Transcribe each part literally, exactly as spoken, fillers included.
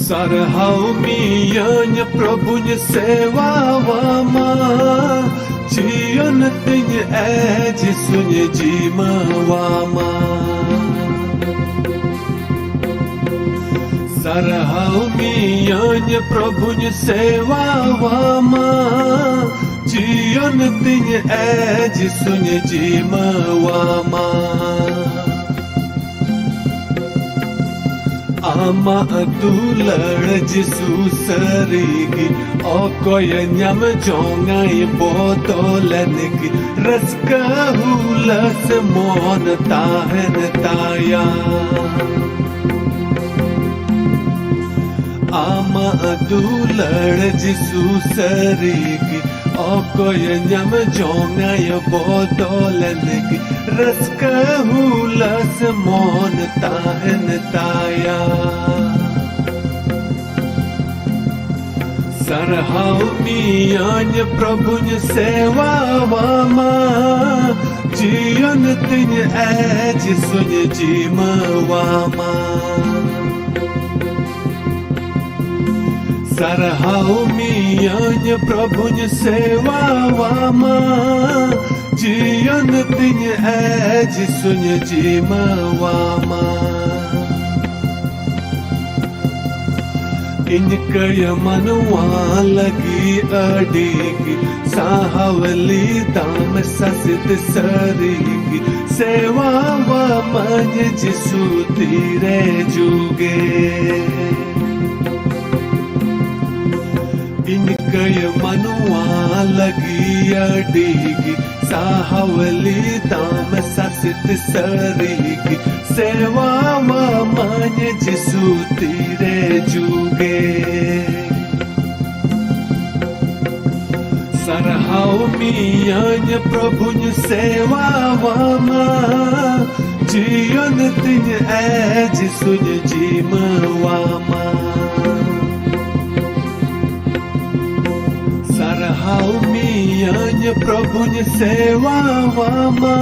ᱥᱟᱨᱦᱟᱣ ᱢᱤᱭᱟᱹᱧ ᱯᱨᱚᱵᱷᱩᱧ ᱥᱮᱣᱟᱣᱟᱢᱟ, ᱡᱤᱭᱚᱱ ᱛᱤᱧ ᱮ ᱡᱤᱥᱩᱧ ᱡᱤᱢᱟᱹᱣᱟᱢᱟ᱾ ᱥᱟᱨᱦᱟᱣ ᱢᱤᱭᱟᱹᱧ ᱯᱨᱚᱵᱷᱩᱧ ᱥᱮᱣᱟᱣᱟᱢᱟ, ᱡᱤᱭᱚᱱ ᱛᱤᱧ ᱮ ᱡᱤᱥᱩᱧ ᱡᱤᱢᱟᱹᱣᱟᱢᱟ᱾ ᱟᱢᱟᱜ ᱫᱩᱞᱟᱹᱲ ᱡᱤᱥᱩ ᱥᱟᱹᱨᱤᱜᱮ, ᱚᱠᱚᱭ ᱧᱟᱢ ᱡᱚᱝᱟᱭ ᱵᱚᱫᱚᱞᱮᱱ ᱜᱮ, ᱨᱟᱹᱥᱠᱟᱹ ᱦᱩᱞᱟᱹᱥ ᱢᱚᱱ ᱛᱟᱦᱮᱱ ᱛᱟᱭᱟ᱾ ᱟᱢᱟᱜ ᱫᱩᱞᱟᱹᱲ ᱡᱤᱥᱩ ᱥᱟᱹᱨᱤᱜᱮ, ᱚᱠᱚᱭ ᱧᱟᱢ ᱡᱚᱝᱟᱭ ᱵᱚᱫᱚᱞᱮᱱ ᱜᱮ, ᱨᱟᱹᱥᱠᱟᱹ ᱦᱩᱞᱟᱹᱥ ᱢᱚᱱ ᱛᱟᱦᱮᱱ ᱛᱟᱭᱟ᱾ ᱥᱟᱨᱦᱟᱣ ᱢᱤᱭᱟᱹᱧ ᱯᱨᱚᱵᱷᱩᱧ ᱥᱮᱣᱟᱣᱟᱢᱟ, ᱡᱤᱭᱚᱱ ᱛᱤᱧ ᱮ ᱡᱤᱥᱩᱧ ᱡᱤᱢᱟᱹᱣᱟᱢᱟ᱾ ᱥᱟᱨᱦᱟᱣ ᱢᱤᱭᱟᱹᱧ ᱯᱨᱚᱵᱷᱩᱧ ᱥᱮᱣᱟᱣᱟᱢᱟ, ᱡᱤᱭᱚᱱ ᱛᱤᱧ ᱮ ᱡᱤᱥᱩᱧ ᱡᱤᱢᱟᱹᱣᱟᱢᱟ᱾ ᱤᱧ ᱠᱟᱹᱭ ᱢᱟᱱᱣᱟ ᱞᱟᱹᱜᱤᱫ ᱟᱹᱰᱤ ᱜᱮ ᱥᱟᱦᱟᱣ ᱞᱤᱫᱟᱢ ᱥᱟᱥᱮᱛ ᱥᱟᱹᱨᱤ ᱜᱮ, ᱥᱮᱣᱟᱣᱟᱢᱟᱹᱧ ᱡᱤᱥᱩ ᱛᱤᱨᱮ ᱡᱩᱜᱮ᱾ ᱤᱧ ᱠᱟᱹᱭ ᱢᱟᱱᱣᱟ ᱞᱟᱹᱜᱤᱫ ᱟᱹᱰᱤ ᱜᱮ ᱥᱟᱦᱟᱣ ᱞᱤᱫᱟᱢ ᱥᱟᱥᱮᱛ ᱥᱟᱹᱨᱤ ᱜᱮ, ᱥᱮᱣᱟᱣᱟᱢᱟᱹᱧ ᱡᱤᱥᱩ ᱛᱤᱨᱮ ᱡᱩᱜᱮ᱾ ᱥᱟᱨᱦᱟᱣ ᱢᱤᱭᱟᱹᱧ ᱯᱨᱚᱵᱷᱩᱧ ᱥᱮᱣᱟᱣᱟᱢᱟ, ᱡᱤᱭᱚᱱ ᱛᱤᱧ ᱮ ᱡᱤᱥᱩᱧ ᱡᱤᱢᱟᱹᱣᱟᱢᱟ᱾ ᱥᱟᱨᱦᱟᱣ ᱢᱤᱭᱟᱹᱧ ᱯᱨᱚᱵᱷᱩᱧ ᱥᱮᱣᱟᱣᱟᱢᱟ,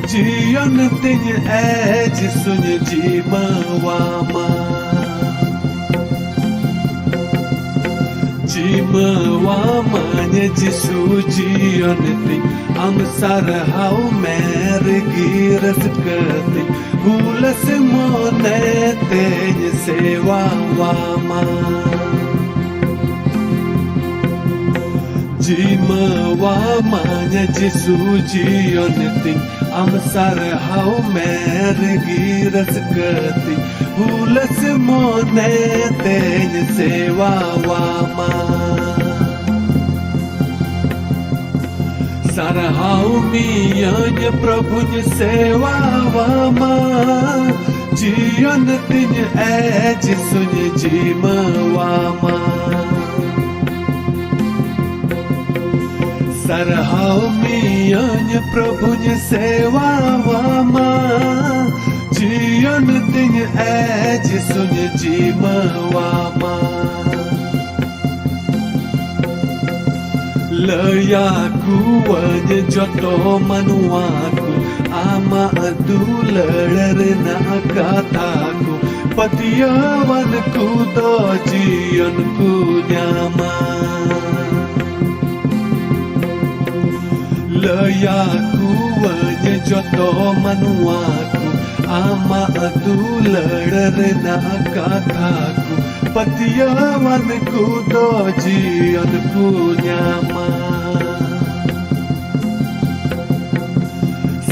ᱡᱤᱭᱚᱱ ᱛᱤᱧ ᱮ ᱡᱤᱥᱩᱧ ᱡᱤᱢᱟᱹᱣᱟᱢᱟ᱾ ᱡᱤᱢᱟᱹᱣᱟᱢᱟᱹᱧ ᱡᱤᱥᱩ ᱡᱤᱭᱚᱱ ᱛᱤᱧ, ᱟᱢ ᱥᱟᱨᱦᱟᱣ ᱢᱮ ᱨᱟᱹᱜᱤ ᱨᱟᱹᱥᱠᱟᱹ ᱛᱤᱧ, ᱦᱩᱞᱟᱹᱥ ᱢᱚᱱᱮ ᱛᱮᱧ ᱥᱮᱣᱟᱣᱟᱢᱟ᱾ ᱡᱤᱢᱟᱹᱣᱟᱢᱟᱹᱧ ᱡᱤᱥᱩ ᱡᱤᱭᱚᱱ ᱛᱤᱧ, ᱟᱢ ᱥᱟᱨᱦᱟᱣ ᱢᱮ ᱨᱟᱹᱜᱤ ᱨᱟᱹᱥᱠᱟᱹ ᱛᱤᱧ, ᱦᱩᱞᱟᱹᱥ ᱢᱚᱱᱮ ᱛᱮᱧ ᱥᱮᱣᱟᱣᱟᱢᱟ᱾ ᱥᱟᱨᱦᱟᱣ ᱢᱤᱭᱟᱹᱧ ᱯᱨᱚᱵᱷᱩᱧ ᱥᱮᱣᱟᱣᱟᱢᱟ, ᱡᱤᱭᱚᱱ ᱛᱤᱧ ᱮ ᱡᱤᱥᱩᱧ ᱡᱤᱢᱟᱹᱣᱟᱢᱟ᱾ ᱥᱟᱨᱦᱟᱣ ᱢᱤᱭᱟᱹᱧ ᱯᱨᱚᱵᱷᱩᱧ ᱥᱮᱣᱟᱣᱟᱢᱟ, ᱡᱤᱭᱚᱱ ᱛᱤᱧ ᱮ ᱡᱤᱥᱩᱧ ᱡᱤᱢᱟᱹᱣᱟᱢᱟ᱾ ᱞᱟᱹᱭᱟᱠᱚᱣᱟᱹᱧ ᱡᱚᱛᱚ ᱢᱟᱱᱣᱟ ᱠᱚ ᱟᱢᱟᱜ ᱫᱩᱞᱟᱹᱲ ᱨᱮᱱᱟᱜ ᱠᱟᱛᱷᱟ ᱠᱚ, ᱯᱟᱹᱛᱭᱟᱹᱣᱟᱱ ᱠᱚ ᱫᱚ ᱡᱤᱭᱚᱱ ᱠᱚ ᱧᱟᱢᱟ᱾ ᱞᱟᱹᱭᱟᱠᱚᱣᱟᱹᱧ ᱡᱚᱛᱚ ᱢᱟᱱᱣᱟ ᱠᱚ ᱟᱢᱟᱜ ᱫᱩᱞᱟᱹᱲ ᱨᱮᱱᱟᱜ ᱠᱟᱛᱷᱟ ᱠᱚ, ᱯᱟᱹᱛᱭᱟᱹᱣᱟᱱ ᱠᱚ ᱫᱚ ᱡᱤᱭᱚᱱ ᱠᱚ ᱧᱟᱢᱟ᱾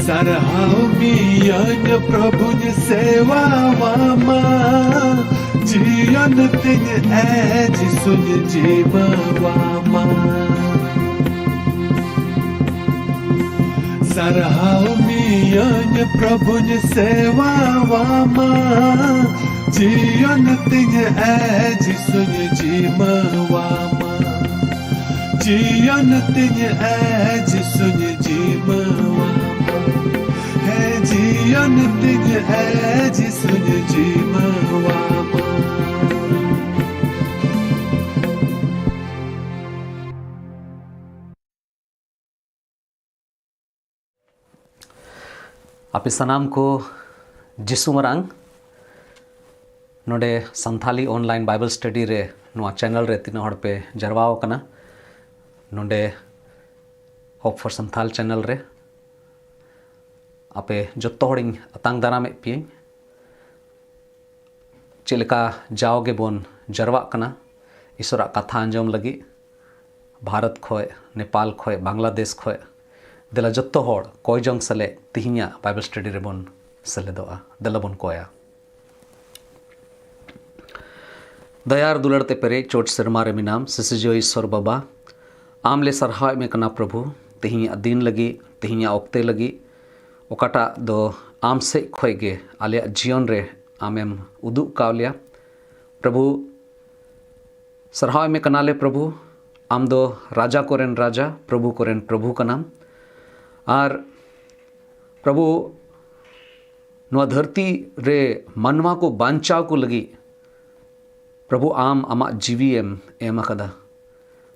ᱥᱟᱨᱦᱟᱣ ᱢᱤᱭᱟᱹᱧ ᱯᱨᱚᱵᱷᱩᱧ ᱥᱮᱣᱟᱣᱟᱢᱟ, ᱡᱤᱭᱚᱱ ᱛᱤᱧ ᱮ ᱡᱤᱥᱩᱧ ᱡᱤᱢᱟᱹᱣᱟᱢᱟ᱾ ᱥᱟᱨᱦᱟᱣ ᱢᱤᱭᱟᱹᱧ ᱯᱨᱚᱵᱷᱩᱧ ᱥᱮᱣᱟᱣᱟᱢᱟ, ᱡᱤᱭᱚᱱ ᱛᱤᱧ ᱮ ᱡᱤᱥᱩᱧ ᱡᱤᱢᱟᱹᱣᱟᱢᱟ᱾ ᱡᱤᱭᱚᱱ ᱛᱤᱧ ᱮ ᱡᱤᱥᱩᱧ ᱡᱤᱢᱟᱹᱣᱟᱢᱟ᱾ ᱦᱮᱸ, ᱡᱤᱭᱚᱱ ᱛᱤᱧ ᱮ ᱡᱤᱥᱩᱧ ᱡᱤᱢᱟᱹᱣᱟᱢᱟ᱾ ᱟᱯᱮ ᱥᱟᱱᱟᱢ ᱠᱚ ᱡᱤᱥᱩ ᱢᱟᱨᱟᱝ ᱱᱚᱰᱮ ᱥᱟᱱᱛᱷᱟᱞᱤ online Bible study ᱨᱮ ᱱᱚᱣᱟ channel ᱨᱮ ᱛᱤᱱᱟᱹᱜ ᱦᱚᱲ ᱯᱮ ᱡᱟᱨᱣᱟ ᱟᱠᱟᱱᱟ, ᱱᱚᱰᱮ Hope for Santhal channel ᱨᱮ ᱟᱯᱮ ᱡᱚᱛᱚ ᱦᱚᱲᱤᱧ ᱟᱛᱟᱝ ᱫᱟᱨᱟᱢᱮᱫ ᱯᱮᱭᱟᱹᱧ᱾ ᱪᱮᱫ ᱞᱮᱠᱟ ᱡᱟᱣ ᱜᱮᱵᱚᱱ ᱡᱟᱨᱣᱟᱜ ᱠᱟᱱᱟ ᱤᱥᱚᱨᱟᱜ ᱠᱟᱛᱷᱟ ᱟᱸᱡᱚᱢ ᱞᱟᱹᱜᱤᱫ, ᱵᱷᱟᱨᱚᱛ ᱠᱷᱚᱡ, ᱱᱮᱯᱟᱞ ᱠᱷᱚᱡ, ᱵᱟᱝᱞᱟᱫᱮᱥ ᱠᱷᱚᱡ, ᱫᱮᱞᱟ ᱡᱚᱛᱚ ᱦᱚᱲ ᱠᱚᱭ ᱡᱚᱝ ᱥᱮᱞᱮᱫ ᱛᱤᱦᱤᱧᱟᱜ Bible study ᱨᱮᱵᱚᱱ ᱥᱮᱞᱮᱫᱚᱜᱼᱟ᱾ ᱫᱮᱞᱟ ᱵᱚᱱ ᱠᱚᱭᱟ᱾ ᱫᱟᱭᱟ ᱟᱨ ᱫᱩᱞᱟᱹᱲ ᱛᱮ ᱯᱮᱨᱮᱡ ᱪᱚᱴ ᱥᱮᱨᱢᱟ ᱨᱮ ᱢᱮᱱᱟᱢ ᱥᱤᱥᱤᱡᱚ ᱤᱥᱥᱚᱨ ᱵᱟᱵᱟ, ᱟᱢ ᱞᱮ ᱥᱟᱨᱦᱟᱣᱮᱫ ᱢᱮ ᱠᱟᱱᱟ ᱯᱨᱚᱵᱷᱩ, ᱛᱤᱦᱤᱧᱟᱜ ᱫᱤᱱ ᱞᱟᱹᱜᱤᱫ, ᱛᱤᱦᱤᱧᱟᱜ ᱚᱠᱛᱮ ᱞᱟᱹᱜᱤᱫ, ᱚᱠᱟᱴᱟᱜ ᱫᱚ ᱟᱢ ᱥᱮᱫ ᱠᱷᱚᱡ ᱜᱮ ᱟᱞᱮᱭᱟᱜ ᱡᱤᱭᱚᱱ ᱨᱮ ᱟᱢᱮᱢ ᱩᱫᱩᱜ ᱠᱟᱣ ᱞᱮᱭᱟ᱾ ᱯᱨᱚᱵᱷᱩ, ᱥᱟᱨᱦᱟᱣᱮᱫ ᱢᱮ ᱠᱟᱱᱟᱞᱮ ᱯᱨᱚᱵᱷᱩ, ᱟᱢ ᱫᱚ ᱨᱟᱡᱟ ᱠᱚᱨᱮᱱ ᱨᱟᱡᱟ, ᱯᱨᱚᱵᱷᱩ ᱠᱚᱨᱮᱱ ᱯᱨᱚᱵᱷᱩ ᱠᱟᱱᱟᱢ᱾ ᱟᱨ ᱯᱨᱚᱵᱷᱩ, ᱱᱚᱣᱟ ᱫᱷᱟᱹᱨᱛᱤ ᱨᱮ ᱢᱟᱱᱣᱟ ᱠᱚ ᱵᱟᱧᱪᱟᱣ ᱠᱚ ᱞᱟᱹᱜᱤᱫ ᱯᱨᱚᱵᱷᱩ ᱟᱢ ᱟᱢᱟᱜ ᱡᱤᱣᱤ ᱮᱢ ᱮᱢ ᱟᱠᱟᱫᱟ᱾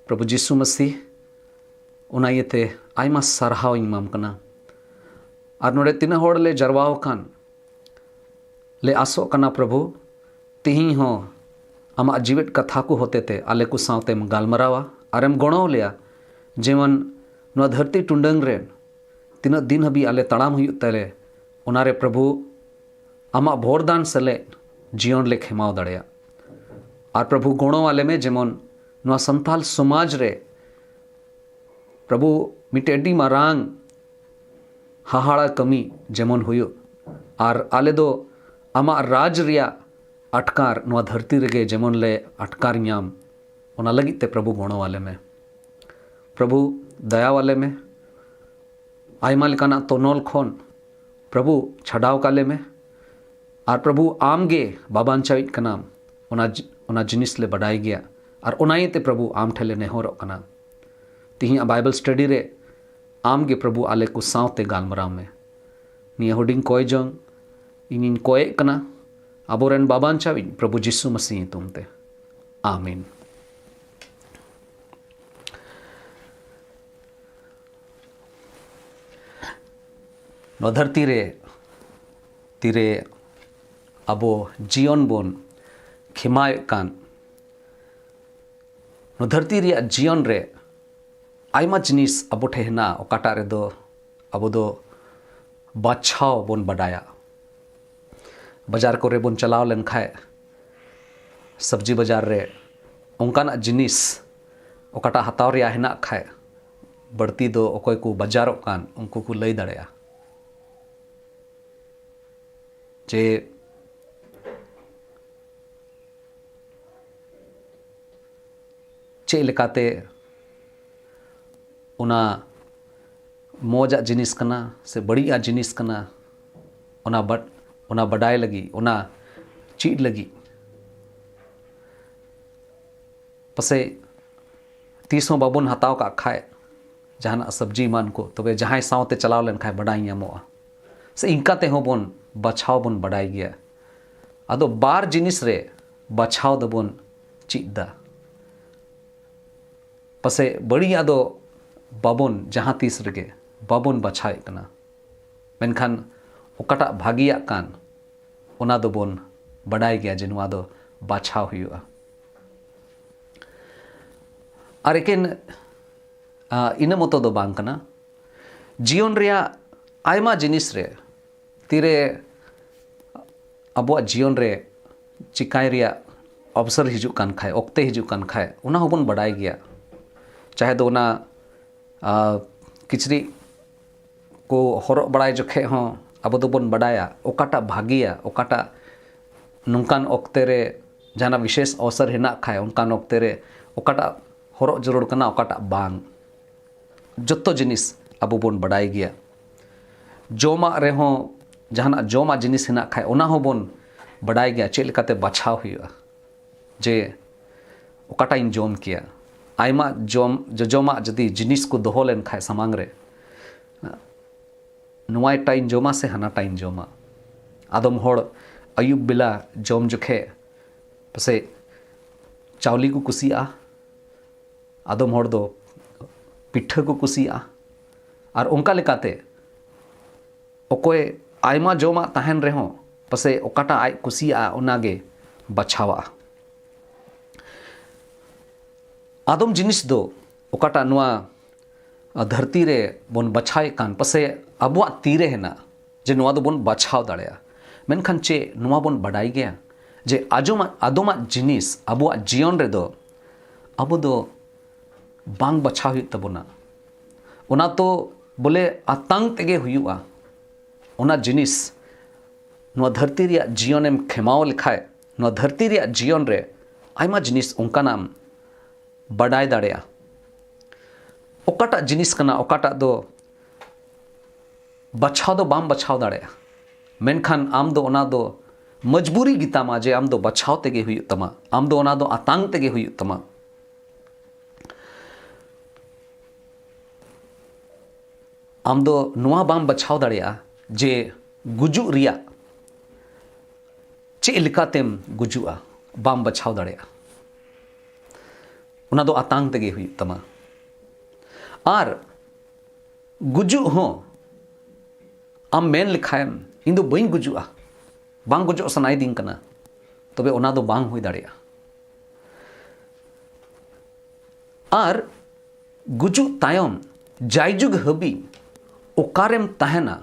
ᱯᱨᱚᱵᱷᱩ ᱡᱤᱥᱩ ᱢᱟᱹᱥᱤᱦ, ᱚᱱᱟ ᱤᱭᱟᱹᱛᱮ ᱟᱭᱢᱟ ᱥᱟᱨᱦᱟᱣ ᱤᱧ ᱮᱢᱟᱢ ᱠᱟᱱᱟ᱾ ᱟᱨ ᱱᱚᱰᱮ ᱛᱤᱱᱟᱹᱜ ᱦᱚᱲ ᱞᱮ ᱡᱟᱨᱣᱟ ᱟᱠᱟᱱ, ᱞᱮ ᱟᱥᱚᱜ ᱠᱟᱱᱟ ᱯᱨᱚᱵᱷᱩ, ᱛᱤᱦᱤᱧ ᱦᱚᱸ ᱟᱢᱟᱜ ᱡᱤᱣᱮᱫ ᱠᱟᱛᱷᱟ ᱠᱚ ᱦᱚᱛᱮᱛᱮ ᱟᱞᱮ ᱠᱚ ᱥᱟᱶᱛᱮᱢ ᱜᱟᱞᱢᱟᱨᱟᱣᱟ ᱟᱨᱮᱢ ᱜᱚᱲᱚ ᱞᱮᱭᱟ, ᱡᱮᱢᱚᱱ ᱱᱚᱣᱟ ᱫᱷᱟᱹᱨᱛᱤ ᱴᱩᱰᱟᱹᱝ ᱨᱮ ᱛᱤᱱᱟᱹᱜ ᱫᱤᱱ ᱦᱟᱹᱵᱤᱡ ᱟᱞᱮ ᱛᱟᱲᱟᱢ ᱦᱩᱭᱩᱜ ᱛᱟᱞᱮ, ᱚᱱᱟᱨᱮ ᱯᱨᱚᱵᱷᱩ ᱟᱢᱟᱜ ᱵᱷᱚᱨᱫᱟᱱ ᱥᱮᱞᱮᱫ ᱡᱤᱭᱚᱱ ᱞᱮ ᱠᱷᱮᱢᱟᱣ ᱫᱟᱲᱮᱭᱟᱜ᱾ ᱟᱨ ᱯᱨᱚᱵᱷᱩ ᱜᱚᱲᱚ ᱟᱞᱮ ᱢᱮ, ᱡᱮᱢᱚᱱ ᱱᱚᱣᱟ ᱥᱟᱱᱛᱟᱞ ᱥᱚᱢᱟᱡᱽ ᱨᱮ ᱯᱨᱚᱵᱷᱩ ᱢᱤᱫᱴᱮᱡ ᱟᱹᱰᱤ ᱢᱟᱨᱟᱝ ᱦᱟᱦᱟᱲᱟ ᱠᱟᱹᱢᱤ ᱡᱮᱢᱚᱱ ᱦᱩᱭᱩᱜ, ᱟᱨ ᱟᱞᱮ ᱫᱚ ᱟᱢᱟᱜ ᱨᱟᱡᱽ ᱨᱮᱭᱟᱜ ᱟᱴᱠᱟᱨ ᱱᱚᱣᱟ ᱫᱷᱟᱹᱨᱛᱤ ᱨᱮᱜᱮ ᱡᱮᱢᱚᱱ ᱞᱮ ᱟᱴᱠᱟᱨ ᱧᱟᱢ, ᱚᱱᱟ ᱞᱟᱹᱜᱤᱫ ᱛᱮ ᱯᱨᱚᱵᱷᱩ ᱜᱚᱲᱚ ᱟᱞᱮ ᱢᱮ᱾ ᱯᱨᱚᱵᱷᱩ ᱫᱟᱭᱟ ᱟᱞᱮ ᱢᱮ᱾ ᱟᱭᱢᱟ ᱞᱮᱠᱟᱱᱟᱜ ᱛᱚᱱᱚᱞ ᱠᱷᱚᱱ ᱯᱨᱚᱵᱷᱩ ᱪᱷᱟᱰᱟᱣ ᱠᱟᱞᱮ ᱢᱮ᱾ ᱟᱨ ᱯᱨᱚᱵᱷᱩ ᱟᱢ ᱜᱮ ᱵᱟᱵᱟᱧᱪᱟᱣᱤᱡ ᱠᱟᱱᱟᱢ, ᱚᱱᱟ ᱡᱤ-, ᱚᱱᱟ ᱡᱤᱱᱤᱥ ᱞᱮ ᱵᱟᱰᱟᱭ ᱜᱮᱭᱟ᱾ ᱟᱨ ᱚᱱᱟ ᱤᱭᱟᱹᱛᱮ ᱯᱨᱚᱵᱷᱩ ᱟᱢ ᱴᱷᱮᱱ ᱞᱮ ᱱᱮᱦᱚᱨᱚᱜ ᱠᱟᱱᱟ, ᱛᱤᱦᱤᱧᱟᱜ Bible study ᱨᱮ ᱟᱢ ᱜᱮ ᱯᱨᱚᱵᱷᱩ ᱟᱞᱮ ᱠᱚ ᱥᱟᱶᱛᱮ ᱜᱟᱞᱢᱟᱨᱟᱣ ᱢᱮ᱾ ᱱᱤᱭᱟᱹ ᱦᱩᱰᱤᱧ ᱠᱚᱭ ᱡᱚᱝ ᱤᱧᱤᱧ ᱠᱚᱭᱮᱜ ᱠᱟᱱᱟ ᱟᱵᱚᱨᱮᱱ ᱵᱟᱵᱟᱧᱪᱟᱣᱤᱡ ᱯᱨᱚᱵᱷᱩ ᱡᱤᱥᱩ ᱢᱟᱹᱥᱤ ᱧᱩᱛᱩᱢ ᱛᱮ, ᱟᱢᱤᱱ᱾ ᱱᱚᱣᱟ ᱫᱷᱟᱹᱨᱛᱤ ᱨᱮ ᱛᱤᱨᱮ ᱟᱵᱚ ᱡᱤᱭᱚᱱ ᱵᱚᱱ ᱠᱷᱮᱢᱟᱣᱮᱫ ᱠᱟᱱ, ᱱᱚᱣᱟ ᱫᱷᱟᱹᱨᱛᱤ ᱨᱮᱭᱟᱜ ᱡᱤᱭᱚᱱ ᱨᱮ ᱟᱭᱢᱟ ᱡᱤᱱᱤᱥ ᱟᱵᱚ ᱴᱷᱮᱱ ᱦᱮᱱᱟᱜᱼᱟ, ᱚᱠᱟᱴᱟᱜ ᱨᱮᱫᱚ ᱟᱵᱚ ᱫᱚ ᱵᱟᱪᱷᱟᱣ ᱵᱚᱱ ᱵᱟᱰᱟᱭᱟ᱾ ᱵᱟᱡᱟᱨ ᱠᱚᱨᱮ ᱵᱚᱱ ᱪᱟᱞᱟᱣ ᱞᱮᱱᱠᱷᱟᱡ, ᱥᱚᱵᱽᱡᱤ ᱵᱟᱡᱟᱨ ᱨᱮ ᱚᱱᱠᱟᱱᱟᱜ ᱡᱤᱱᱤᱥ ᱚᱠᱟᱴᱟᱜ ᱦᱟᱛᱟᱣ ᱨᱮᱭᱟᱜ ᱦᱮᱱᱟᱜ ᱠᱷᱟᱡ, ᱵᱟᱹᱲᱛᱤ ᱫᱚ ᱚᱠᱚᱭ ᱠᱚ ᱵᱟᱡᱟᱨᱚᱜ ᱠᱟᱱ ᱩᱱᱠᱩ ᱠᱚ ᱞᱟᱹᱭ ᱫᱟᱲᱮᱭᱟᱜᱼᱟ ᱡᱮ ᱪᱮᱫ ᱞᱮᱠᱟᱛᱮ ᱚᱱᱟ ᱢᱚᱡᱟᱜ ᱡᱤᱱᱤᱥ ᱠᱟᱱᱟ ᱥᱮ ᱵᱟᱹᱲᱤᱡᱟᱜ ᱡᱤᱱᱤᱥ ᱠᱟᱱᱟ, ᱚᱱᱟ ᱵᱟ-, ᱚᱱᱟ ᱵᱟᱰᱟᱭ ᱞᱟᱹᱜᱤᱫ, ᱚᱱᱟ ᱪᱮᱫ ᱞᱟᱹᱜᱤᱫ᱾ ᱯᱟᱥᱮᱡ ᱛᱤᱥ ᱦᱚᱸ ᱵᱟᱵᱚᱱ ᱦᱟᱛᱟᱣ ᱠᱟᱜ ᱠᱷᱟᱡ ᱡᱟᱦᱟᱱᱟᱜ ᱥᱚᱵᱽᱡᱤ ᱮᱢᱟᱱ ᱠᱚ, ᱛᱚᱵᱮ ᱡᱟᱦᱟᱸᱭ ᱥᱟᱶᱛᱮ ᱪᱟᱞᱟᱣ ᱞᱮᱱᱠᱷᱟᱡ ᱵᱟᱰᱟᱭ ᱧᱟᱢᱚᱜᱼᱟ᱾ ᱥᱮ ᱤᱱᱠᱟ ᱛᱮᱦᱚᱸ ᱵᱚᱱ ᱵᱟᱪᱷᱟᱣ ᱵᱚᱱ ᱵᱟᱰᱟᱭ ᱜᱮᱭᱟ᱾ ᱟᱫᱚ ᱵᱟᱨ ᱡᱤᱱᱤᱥ ᱨᱮ ᱵᱟᱪᱷᱟᱣ ᱫᱚᱵᱚᱱ ᱪᱮᱫ ᱫᱟ᱾ ᱯᱟᱥᱮᱡ ᱵᱟᱹᱲᱤᱡᱟᱜ ᱫᱚ ᱵᱟᱵᱚᱱ, ᱡᱟᱦᱟᱸ ᱛᱤᱥ ᱨᱮᱜᱮ ᱵᱟᱵᱚᱱ ᱵᱟᱪᱷᱟᱣᱮᱫ ᱠᱟᱱᱟ, ᱢᱮᱱᱠᱷᱟᱱ ᱚᱠᱟᱴᱟᱜ ᱵᱷᱟᱹᱜᱤᱭᱟᱜ ᱠᱟᱱ, ᱚᱱᱟ ᱫᱚᱵᱚᱱ ᱵᱟᱰᱟᱭ ᱜᱮᱭᱟ ᱡᱮ ᱱᱚᱣᱟ ᱫᱚ ᱵᱟᱪᱷᱟᱣ ᱦᱩᱭᱩᱜᱼᱟ᱾ ᱟᱨ ᱮᱠᱮᱱ, ᱟ, ᱤᱱᱟᱹ ᱢᱚᱛᱚ ᱫᱚ ᱵᱟᱝ ᱠᱟᱱᱟ, ᱡᱤᱭᱚᱱ ᱨᱮᱭᱟᱜ ᱟᱭᱢᱟ ᱡᱤᱱᱤᱥ ᱨᱮ ᱛᱤᱨᱮ ᱟᱵᱚᱣᱟᱜ ᱡᱤᱭᱚᱱ ᱨᱮ ᱪᱤᱠᱟᱭ ᱨᱮᱭᱟᱜ ᱚᱵᱥᱚᱨ ᱦᱤᱡᱩᱜ ᱠᱟᱱ ᱠᱷᱟᱡ, ᱚᱠᱛᱮ ᱦᱤᱡᱩᱜ ᱠᱟᱱ ᱠᱷᱟᱡ, ᱚᱱᱟ ᱦᱚᱸᱵᱚᱱ ᱵᱟᱰᱟᱭ ᱜᱮᱭᱟ᱾ ᱪᱟᱦᱮ ᱫᱚ ᱚᱱᱟ, ᱟ, ᱠᱤᱪᱨᱤᱡ ᱠᱚ ᱦᱚᱨᱚᱜ ᱵᱟᱲᱟᱭ ᱡᱚᱠᱷᱮᱡ ᱦᱚᱸ ᱟᱵᱚ ᱫᱚᱵᱚᱱ ᱵᱟᱰᱟᱭᱟ ᱚᱠᱟᱴᱟᱜ ᱵᱷᱟᱜᱮᱭᱟ, ᱚᱠᱟᱴᱟᱜ ᱱᱚᱝᱠᱟᱱ ᱚᱠᱛᱮ ᱨᱮ ᱡᱟᱦᱟᱱᱟᱜ ᱵᱤᱥᱮᱥ ᱚᱵᱥᱚᱨ ᱦᱮᱱᱟᱜ ᱠᱷᱟᱡ, ᱚᱱᱠᱟᱱ ᱚᱠᱛᱮ ᱨᱮ ᱚᱠᱟᱴᱟᱜ ᱦᱚᱨᱚᱜ ᱡᱟᱹᱨᱩᱲ ᱠᱟᱱᱟ, ᱚᱠᱟᱴᱟᱜ ᱵᱟᱝ᱾ ᱡᱚᱛᱚ ᱡᱤᱱᱤᱥ ᱟᱵᱚ ᱵᱚᱱ ᱵᱟᱰᱟᱭ ᱜᱮᱭᱟ᱾ ᱡᱚᱢᱟᱜ ᱨᱮᱦᱚᱸ ᱡᱟᱦᱟᱱᱟᱜ ᱡᱚᱢᱟᱜ ᱡᱤᱱᱤᱥ ᱦᱮᱱᱟᱜ ᱠᱷᱟᱡ, ᱚᱱᱟ ᱦᱚᱸᱵᱚᱱ ᱵᱟᱰᱟᱭ ᱜᱮᱭᱟ ᱪᱮᱫ ᱞᱮᱠᱟᱛᱮ ᱵᱟᱪᱷᱟᱣ ᱦᱩᱭᱩᱜᱼᱟ ᱡᱮ ᱚᱠᱟᱴᱟᱜ ᱤᱧ ᱡᱚᱢ ᱠᱮᱭᱟ᱾ ᱟᱭᱢᱟ ᱡᱚᱢ, ᱡᱚᱡᱚᱢᱟᱜ ᱡᱩᱫᱤ ᱡᱤᱱᱤᱥ ᱠᱚ ᱫᱚᱦᱚ ᱞᱮᱱᱠᱷᱟᱡ ᱥᱟᱢᱟᱝ ᱨᱮ, ᱱᱚᱣᱟ ᱮᱴᱟᱜ ᱤᱧ ᱡᱚᱢᱟ ᱥᱮ ᱦᱟᱱᱟᱴᱟᱜ ᱤᱧ ᱡᱚᱢᱟ᱾ ᱟᱫᱚᱢ ᱦᱚᱲ ᱟᱹᱭᱩᱵ ᱵᱮᱞᱟ ᱡᱚᱢ ᱡᱚᱠᱷᱮᱡ ᱯᱟᱥᱮᱡ ᱪᱟᱣᱞᱮ ᱠᱚ ᱠᱩᱥᱤᱭᱟᱜᱼᱟ, ᱟᱫᱚᱢ ᱦᱚᱲ ᱫᱚ ᱯᱤᱴᱷᱟᱹ ᱠᱚ ᱠᱩᱥᱤᱭᱟᱜᱼᱟ᱾ ᱟᱨ ᱚᱱᱠᱟ ᱞᱮᱠᱟᱛᱮ ᱚᱠᱚᱭ ᱟᱭᱢᱟ ᱡᱚᱢᱟᱜ ᱛᱟᱦᱮᱱ ᱨᱮᱦᱚᱸ ᱯᱟᱥᱮᱡ ᱚᱠᱟᱴᱟᱜ ᱟᱡ ᱠᱩᱥᱤᱭᱟᱜᱼᱟ, ᱚᱱᱟᱜᱮ ᱵᱟᱪᱷᱟᱣᱟᱜᱼᱟ᱾ ᱟᱫᱚᱢ ᱡᱤᱱᱤᱥ ᱫᱚ ᱚᱠᱟᱴᱟᱜ ᱱᱚᱣᱟ ᱫᱷᱟᱹᱨᱛᱤ ᱨᱮ ᱵᱚᱱ ᱵᱟᱪᱷᱟᱣᱮᱫ ᱠᱟᱱ, ᱯᱟᱥᱮᱡ ᱟᱵᱚᱣᱟᱜ ᱛᱤ ᱨᱮ ᱦᱮᱱᱟᱜ, ᱡᱮ ᱱᱚᱣᱟ ᱫᱚᱵᱚᱱ ᱵᱟᱪᱷᱟᱣ ᱫᱟᱲᱮᱭᱟᱜᱼᱟ᱾ ᱢᱮᱱᱠᱷᱟᱱ ᱪᱮᱫ ᱱᱚᱣᱟ ᱵᱚᱱ ᱵᱟᱰᱟᱭ ᱜᱮᱭᱟ ᱡᱮ ᱟᱡᱚᱢᱟᱜ, ᱟᱫᱚᱢᱟᱜ ᱡᱤᱱᱤᱥ ᱟᱵᱚᱣᱟᱜ ᱡᱤᱭᱚᱱ ᱨᱮᱫᱚ ᱟᱵᱚ ᱫᱚ ᱵᱟᱝ ᱵᱟᱪᱷᱟᱣ ᱦᱩᱭᱩᱜ ᱛᱟᱵᱚᱱᱟ? ᱚᱱᱟ ᱛᱚ ᱵᱚᱞᱮ ᱟᱛᱟᱝ ᱛᱮᱜᱮ ᱦᱩᱭᱩᱜᱼᱟ᱾ ᱚᱱᱟ ᱡᱤᱱᱤᱥ ᱱᱚᱣᱟ ᱫᱷᱟᱹᱨᱛᱤ ᱨᱮᱭᱟᱜ ᱡᱤᱭᱚᱱᱮᱢ ᱠᱷᱮᱢᱟᱣ ᱞᱮᱠᱷᱟᱡ, ᱱᱚᱣᱟ ᱫᱷᱟᱹᱨᱛᱤ ᱨᱮᱭᱟᱜ ᱡᱤᱭᱚᱱ ᱨᱮ ᱟᱭᱢᱟ ᱡᱤᱱᱤᱥ ᱚᱱᱠᱟᱱᱟᱜ ᱮᱢ ᱵᱟᱰᱟᱭ ᱫᱟᱲᱮᱭᱟᱜᱼᱟ᱾ ᱚᱠᱟᱴᱟᱜ ᱡᱤᱱᱤᱥ ᱠᱟᱱᱟ, ᱚᱠᱟᱴᱟᱜ ᱫᱚ ᱵᱟᱪᱷᱟᱣ ᱫᱚ ᱵᱟᱢ ᱵᱟᱪᱷᱟᱣ ᱫᱟᱲᱮᱭᱟᱜᱼᱟ, ᱢᱮᱱᱠᱷᱟᱱ ᱟᱢ ᱫᱚ ᱚᱱᱟ ᱫᱚ ᱢᱚᱡᱽᱵᱩᱨᱤ ᱜᱮᱛᱟᱢᱟ ᱡᱮ ᱟᱢ ᱫᱚ ᱵᱟᱪᱷᱟᱣ ᱛᱮᱜᱮ ᱦᱩᱭᱩᱜ ᱛᱟᱢᱟ, ᱟᱢ ᱫᱚ ᱚᱱᱟ ᱫᱚ ᱟᱛᱟᱝ ᱛᱮᱜᱮ ᱦᱩᱭᱩᱜ ᱛᱟᱢᱟ᱾ ᱟᱢ ᱫᱚ ᱱᱚᱣᱟ ᱵᱟᱢ ᱵᱟᱪᱷᱟᱣ ᱫᱟᱲᱮᱭᱟᱜᱼᱟ ᱡᱮ ᱜᱩᱡᱩᱜ ᱨᱮᱭᱟᱜ ᱪᱮᱫ ᱞᱮᱠᱟᱛᱮᱢ ᱜᱩᱡᱩᱜᱼᱟ, ᱵᱟᱢ ᱵᱟᱪᱷᱟᱣ ᱫᱟᱲᱮᱭᱟᱜᱼᱟ᱾ ᱚᱱᱟ ᱫᱚ ᱟᱛᱟᱝ ᱛᱮᱜᱮ ᱦᱩᱭᱩᱜ ᱛᱟᱢᱟ᱾ ᱟᱨ ᱜᱩᱡᱩᱜ ᱦᱚᱸ ᱟᱢ ᱢᱮᱱ ᱞᱮᱠᱷᱟᱱ, "ᱤᱧ ᱫᱚ ᱵᱟᱹᱧ ᱜᱩᱡᱩᱜᱼᱟ, ᱵᱟᱝ ᱜᱩᱡᱩᱜ ᱥᱟᱱᱟᱭᱤᱫᱤᱧ ᱠᱟᱱᱟ", ᱛᱚᱵᱮ ᱚᱱᱟ ᱫᱚ ᱵᱟᱝ ᱦᱩᱭ ᱫᱟᱲᱮᱭᱟᱜᱼᱟ᱾ ᱟᱨ ᱜᱩᱡᱩᱜ ᱛᱟᱭᱚᱢ ᱡᱟᱭᱡᱩᱜᱽ ᱦᱟᱹᱵᱤᱡ ᱚᱠᱟᱨᱮᱢ ᱛᱟᱦᱮᱱᱟ,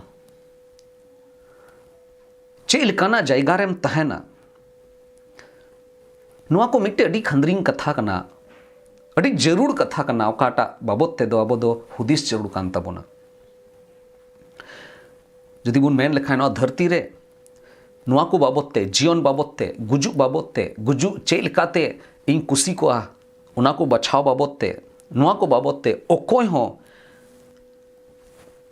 ᱪᱮᱫ ᱞᱮᱠᱟᱱᱟᱜ ᱡᱟᱭᱜᱟ ᱨᱮᱢ ᱛᱟᱦᱮᱱᱟ, ᱱᱚᱣᱟ ᱠᱚ ᱢᱤᱫᱴᱮᱡ ᱟᱹᱰᱤ ᱠᱷᱟᱸᱫᱽᱨᱤᱝ ᱠᱟᱛᱷᱟ ᱠᱟᱱᱟ, ᱟᱹᱰᱤ ᱡᱟᱹᱨᱩᱲ ᱠᱟᱛᱷᱟ ᱠᱟᱱᱟ, ᱚᱠᱟᱴᱟᱜ ᱵᱟᱵᱚᱛ ᱛᱮᱫᱚ ᱟᱵᱚ ᱫᱚ ᱦᱩᱫᱤᱥ ᱡᱟᱹᱨᱩᱲ ᱠᱟᱱ ᱛᱟᱵᱚᱱᱟ᱾ ᱡᱩᱫᱤ ᱵᱚᱱ ᱢᱮᱱ ᱞᱮᱠᱷᱟᱱ, ᱱᱚᱣᱟ ᱫᱷᱟᱹᱨᱛᱤ ᱨᱮ ᱱᱚᱣᱟ ᱠᱚ ᱵᱟᱵᱚᱛ ᱛᱮ, ᱡᱤᱭᱚᱱ ᱵᱟᱵᱚᱛ ᱛᱮ, ᱜᱩᱡᱩᱜ ᱵᱟᱵᱚᱛ ᱛᱮ, ᱜᱩᱡᱩᱜ ᱪᱮᱫ ᱞᱮᱠᱟᱛᱮ ᱤᱧ ᱠᱩᱥᱤ ᱠᱚᱜᱼᱟ, ᱚᱱᱟ ᱠᱚ ᱵᱟᱪᱷᱟᱣ ᱵᱟᱵᱚᱛ ᱛᱮ, ᱱᱚᱣᱟ ᱠᱚ ᱵᱟᱵᱚᱛ ᱛᱮ ᱚᱠᱚᱭ ᱦᱚᱸ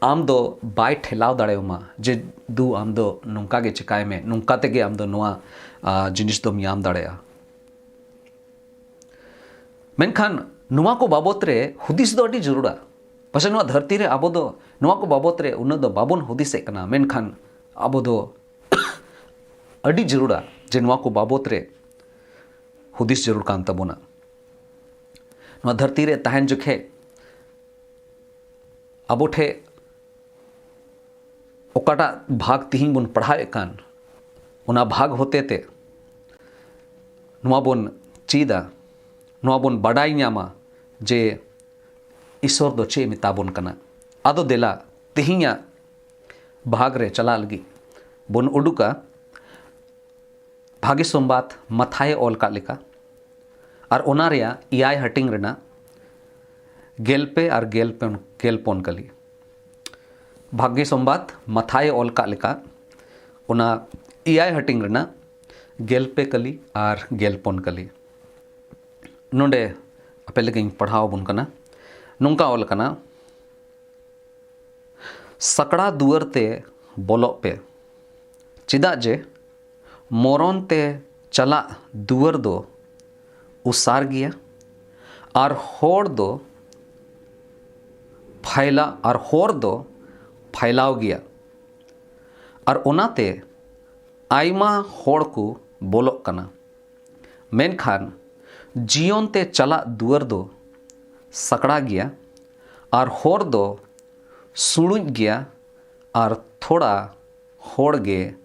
ᱟᱢ ᱫᱚ ᱵᱟᱭ ᱴᱷᱮᱞᱟᱣ ᱫᱟᱲᱮᱣᱟᱢᱟ ᱡᱮ, "ᱫᱩ, ᱟᱢ ᱫᱚ ᱱᱚᱝᱠᱟ ᱜᱮ ᱪᱮᱠᱟᱭ ᱢᱮ, ᱱᱚᱝᱠᱟ ᱛᱮᱜᱮ ᱟᱢ ᱫᱚ ᱱᱚᱣᱟ, ᱟ, ᱡᱤᱱᱤᱥ ᱫᱚᱢ ᱧᱟᱢ ᱫᱟᱲᱮᱭᱟᱜᱼᱟ᱾" ᱢᱮᱱᱠᱷᱟᱱ ᱱᱚᱣᱟ ᱠᱚ ᱵᱟᱵᱚᱛ ᱨᱮ ᱦᱩᱫᱤᱥ ᱫᱚ ᱟᱹᱰᱤ ᱡᱟᱹᱨᱩᱲᱟ᱾ ᱯᱟᱥᱮᱡ ᱱᱚᱣᱟ ᱫᱷᱟᱹᱨᱛᱤ ᱨᱮ ᱟᱵᱚ ᱫᱚ ᱱᱚᱣᱟ ᱠᱚ ᱵᱟᱵᱚᱛ ᱨᱮ ᱩᱱᱟᱹᱜ ᱫᱚ ᱵᱟᱵᱚᱱ ᱦᱩᱫᱤᱥᱮᱫ ᱠᱟᱱᱟ, ᱢᱮᱱᱠᱷᱟᱱ ᱟᱵᱚ ᱫᱚ ᱟᱹᱰᱤ ᱡᱟᱹᱨᱩᱲᱟ ᱡᱮ ᱱᱚᱣᱟ ᱠᱚ ᱵᱟᱵᱚᱛ ᱨᱮ ᱦᱩᱫᱤᱥ ᱡᱟᱹᱨᱩᱲ ᱠᱟᱱ ᱛᱟᱵᱚᱱᱟ᱾ ᱱᱚᱣᱟ ᱫᱷᱟᱹᱨᱛᱤ ᱨᱮ ᱛᱟᱦᱮᱱ ᱡᱚᱠᱷᱮᱡ ᱟᱵᱚ ᱴᱷᱮᱡ ᱚᱠᱟᱴᱟᱜ ᱵᱷᱟᱜᱽ ᱛᱤᱦᱤᱧ ᱵᱚᱱ ᱯᱟᱲᱦᱟᱣᱮᱫ ᱠᱟᱱ, ᱚᱱᱟ ᱵᱷᱟᱜᱽ ᱦᱚᱛᱮᱛᱮ ᱱᱚᱣᱟ ᱵᱚᱱ ᱪᱮᱫᱟ, ᱱᱚᱣᱟ ᱵᱚᱱ ᱵᱟᱰᱟᱭ ᱧᱟᱢᱟ ᱡᱮ ᱤᱥᱚᱨ ᱫᱚ ᱪᱮᱫ ᱮ ᱢᱮᱛᱟ ᱵᱚᱱ ᱠᱟᱱᱟ᱾ ᱟᱫᱚ ᱫᱮᱞᱟ, ᱛᱮᱦᱮᱧᱟᱜ ᱵᱷᱟᱜᱽ ᱨᱮ ᱪᱟᱞᱟᱜ ᱞᱟᱹᱜᱤᱫ ᱵᱚᱱ ᱩᱰᱩᱠᱟ᱾ ᱵᱷᱟᱜᱮ ᱥᱚᱢᱵᱟᱫ ᱢᱟᱛᱷᱟᱭᱮ ᱚᱞ ᱠᱟᱜ ᱞᱮᱠᱟ, ᱟᱨ ᱚᱱᱟ ᱨᱮᱭᱟᱜ ᱮᱭᱟᱭ ᱦᱟᱹᱴᱤᱧ ᱨᱮᱱᱟᱜ ᱜᱮᱞ ᱯᱮ ᱟᱨ ᱜᱮᱞ ᱯᱮ, ᱜᱮᱞ ᱯᱩᱱ ᱠᱟᱹᱞᱤ᱾ ᱵᱷᱟᱜᱮ ᱥᱚᱢᱵᱟᱫ ᱢᱟᱛᱷᱟᱭᱮ ᱚᱞ ᱠᱟᱜ ᱞᱮᱠᱟ, ᱚᱱᱟ ᱮᱭᱟᱭ ᱦᱟᱹᱴᱤᱧ ᱨᱮᱱᱟᱜ ᱜᱮᱞ ᱯᱮ ᱠᱟᱹᱞᱤ ᱟᱨ ᱜᱮᱞ ᱯᱩᱱ ᱠᱟᱹᱞᱤ᱾ ᱱᱚᱰᱮ ᱟᱯᱮ ᱞᱟᱹᱜᱤᱫ ᱤᱧ ᱯᱟᱲᱦᱟᱣ ᱟᱵᱚᱱ ᱠᱟᱱᱟ᱾ ᱱᱚᱝᱠᱟ ᱚᱞ ᱠᱟᱱᱟ, ᱥᱟᱠᱲᱟ ᱫᱩᱣᱟᱹᱨ ᱛᱮ ᱵᱚᱞᱚᱜ ᱯᱮ, ᱪᱮᱫᱟᱜ ᱡᱮ ᱢᱚᱨᱚᱱ ᱛᱮ ᱪᱟᱞᱟᱜ ᱫᱩᱣᱟᱹᱨ ᱫᱚ ᱩᱥᱟᱨ ᱜᱮᱭᱟ, ᱟᱨ ᱦᱚᱲ ᱫᱚ ᱯᱷᱟᱭᱞᱟ ᱟᱨ ᱦᱚᱨ ᱫᱚ ᱯᱷᱟᱭᱞᱟᱣ ᱜᱮᱭᱟ, ᱟᱨ ᱚᱱᱟᱛᱮ ᱟᱭᱢᱟ ᱦᱚᱲ ᱠᱚ ᱵᱚᱞᱚᱜ ᱠᱟᱱᱟ᱾ ᱢᱮᱱᱠᱷᱟᱱ ᱡᱤᱭᱚᱱ ᱛᱮ ᱪᱟᱞᱟᱜ ᱫᱩᱣᱟᱹᱨ ᱫᱚ ᱥᱟᱠᱲᱟ ᱜᱮᱭᱟ, ᱟᱨ ᱦᱚᱨ ᱫᱚ ᱥᱩᱲᱩᱡ ᱜᱮᱭᱟ, ᱟᱨ ᱛᱷᱚᱲᱟ ᱦᱚᱲ ᱜᱮ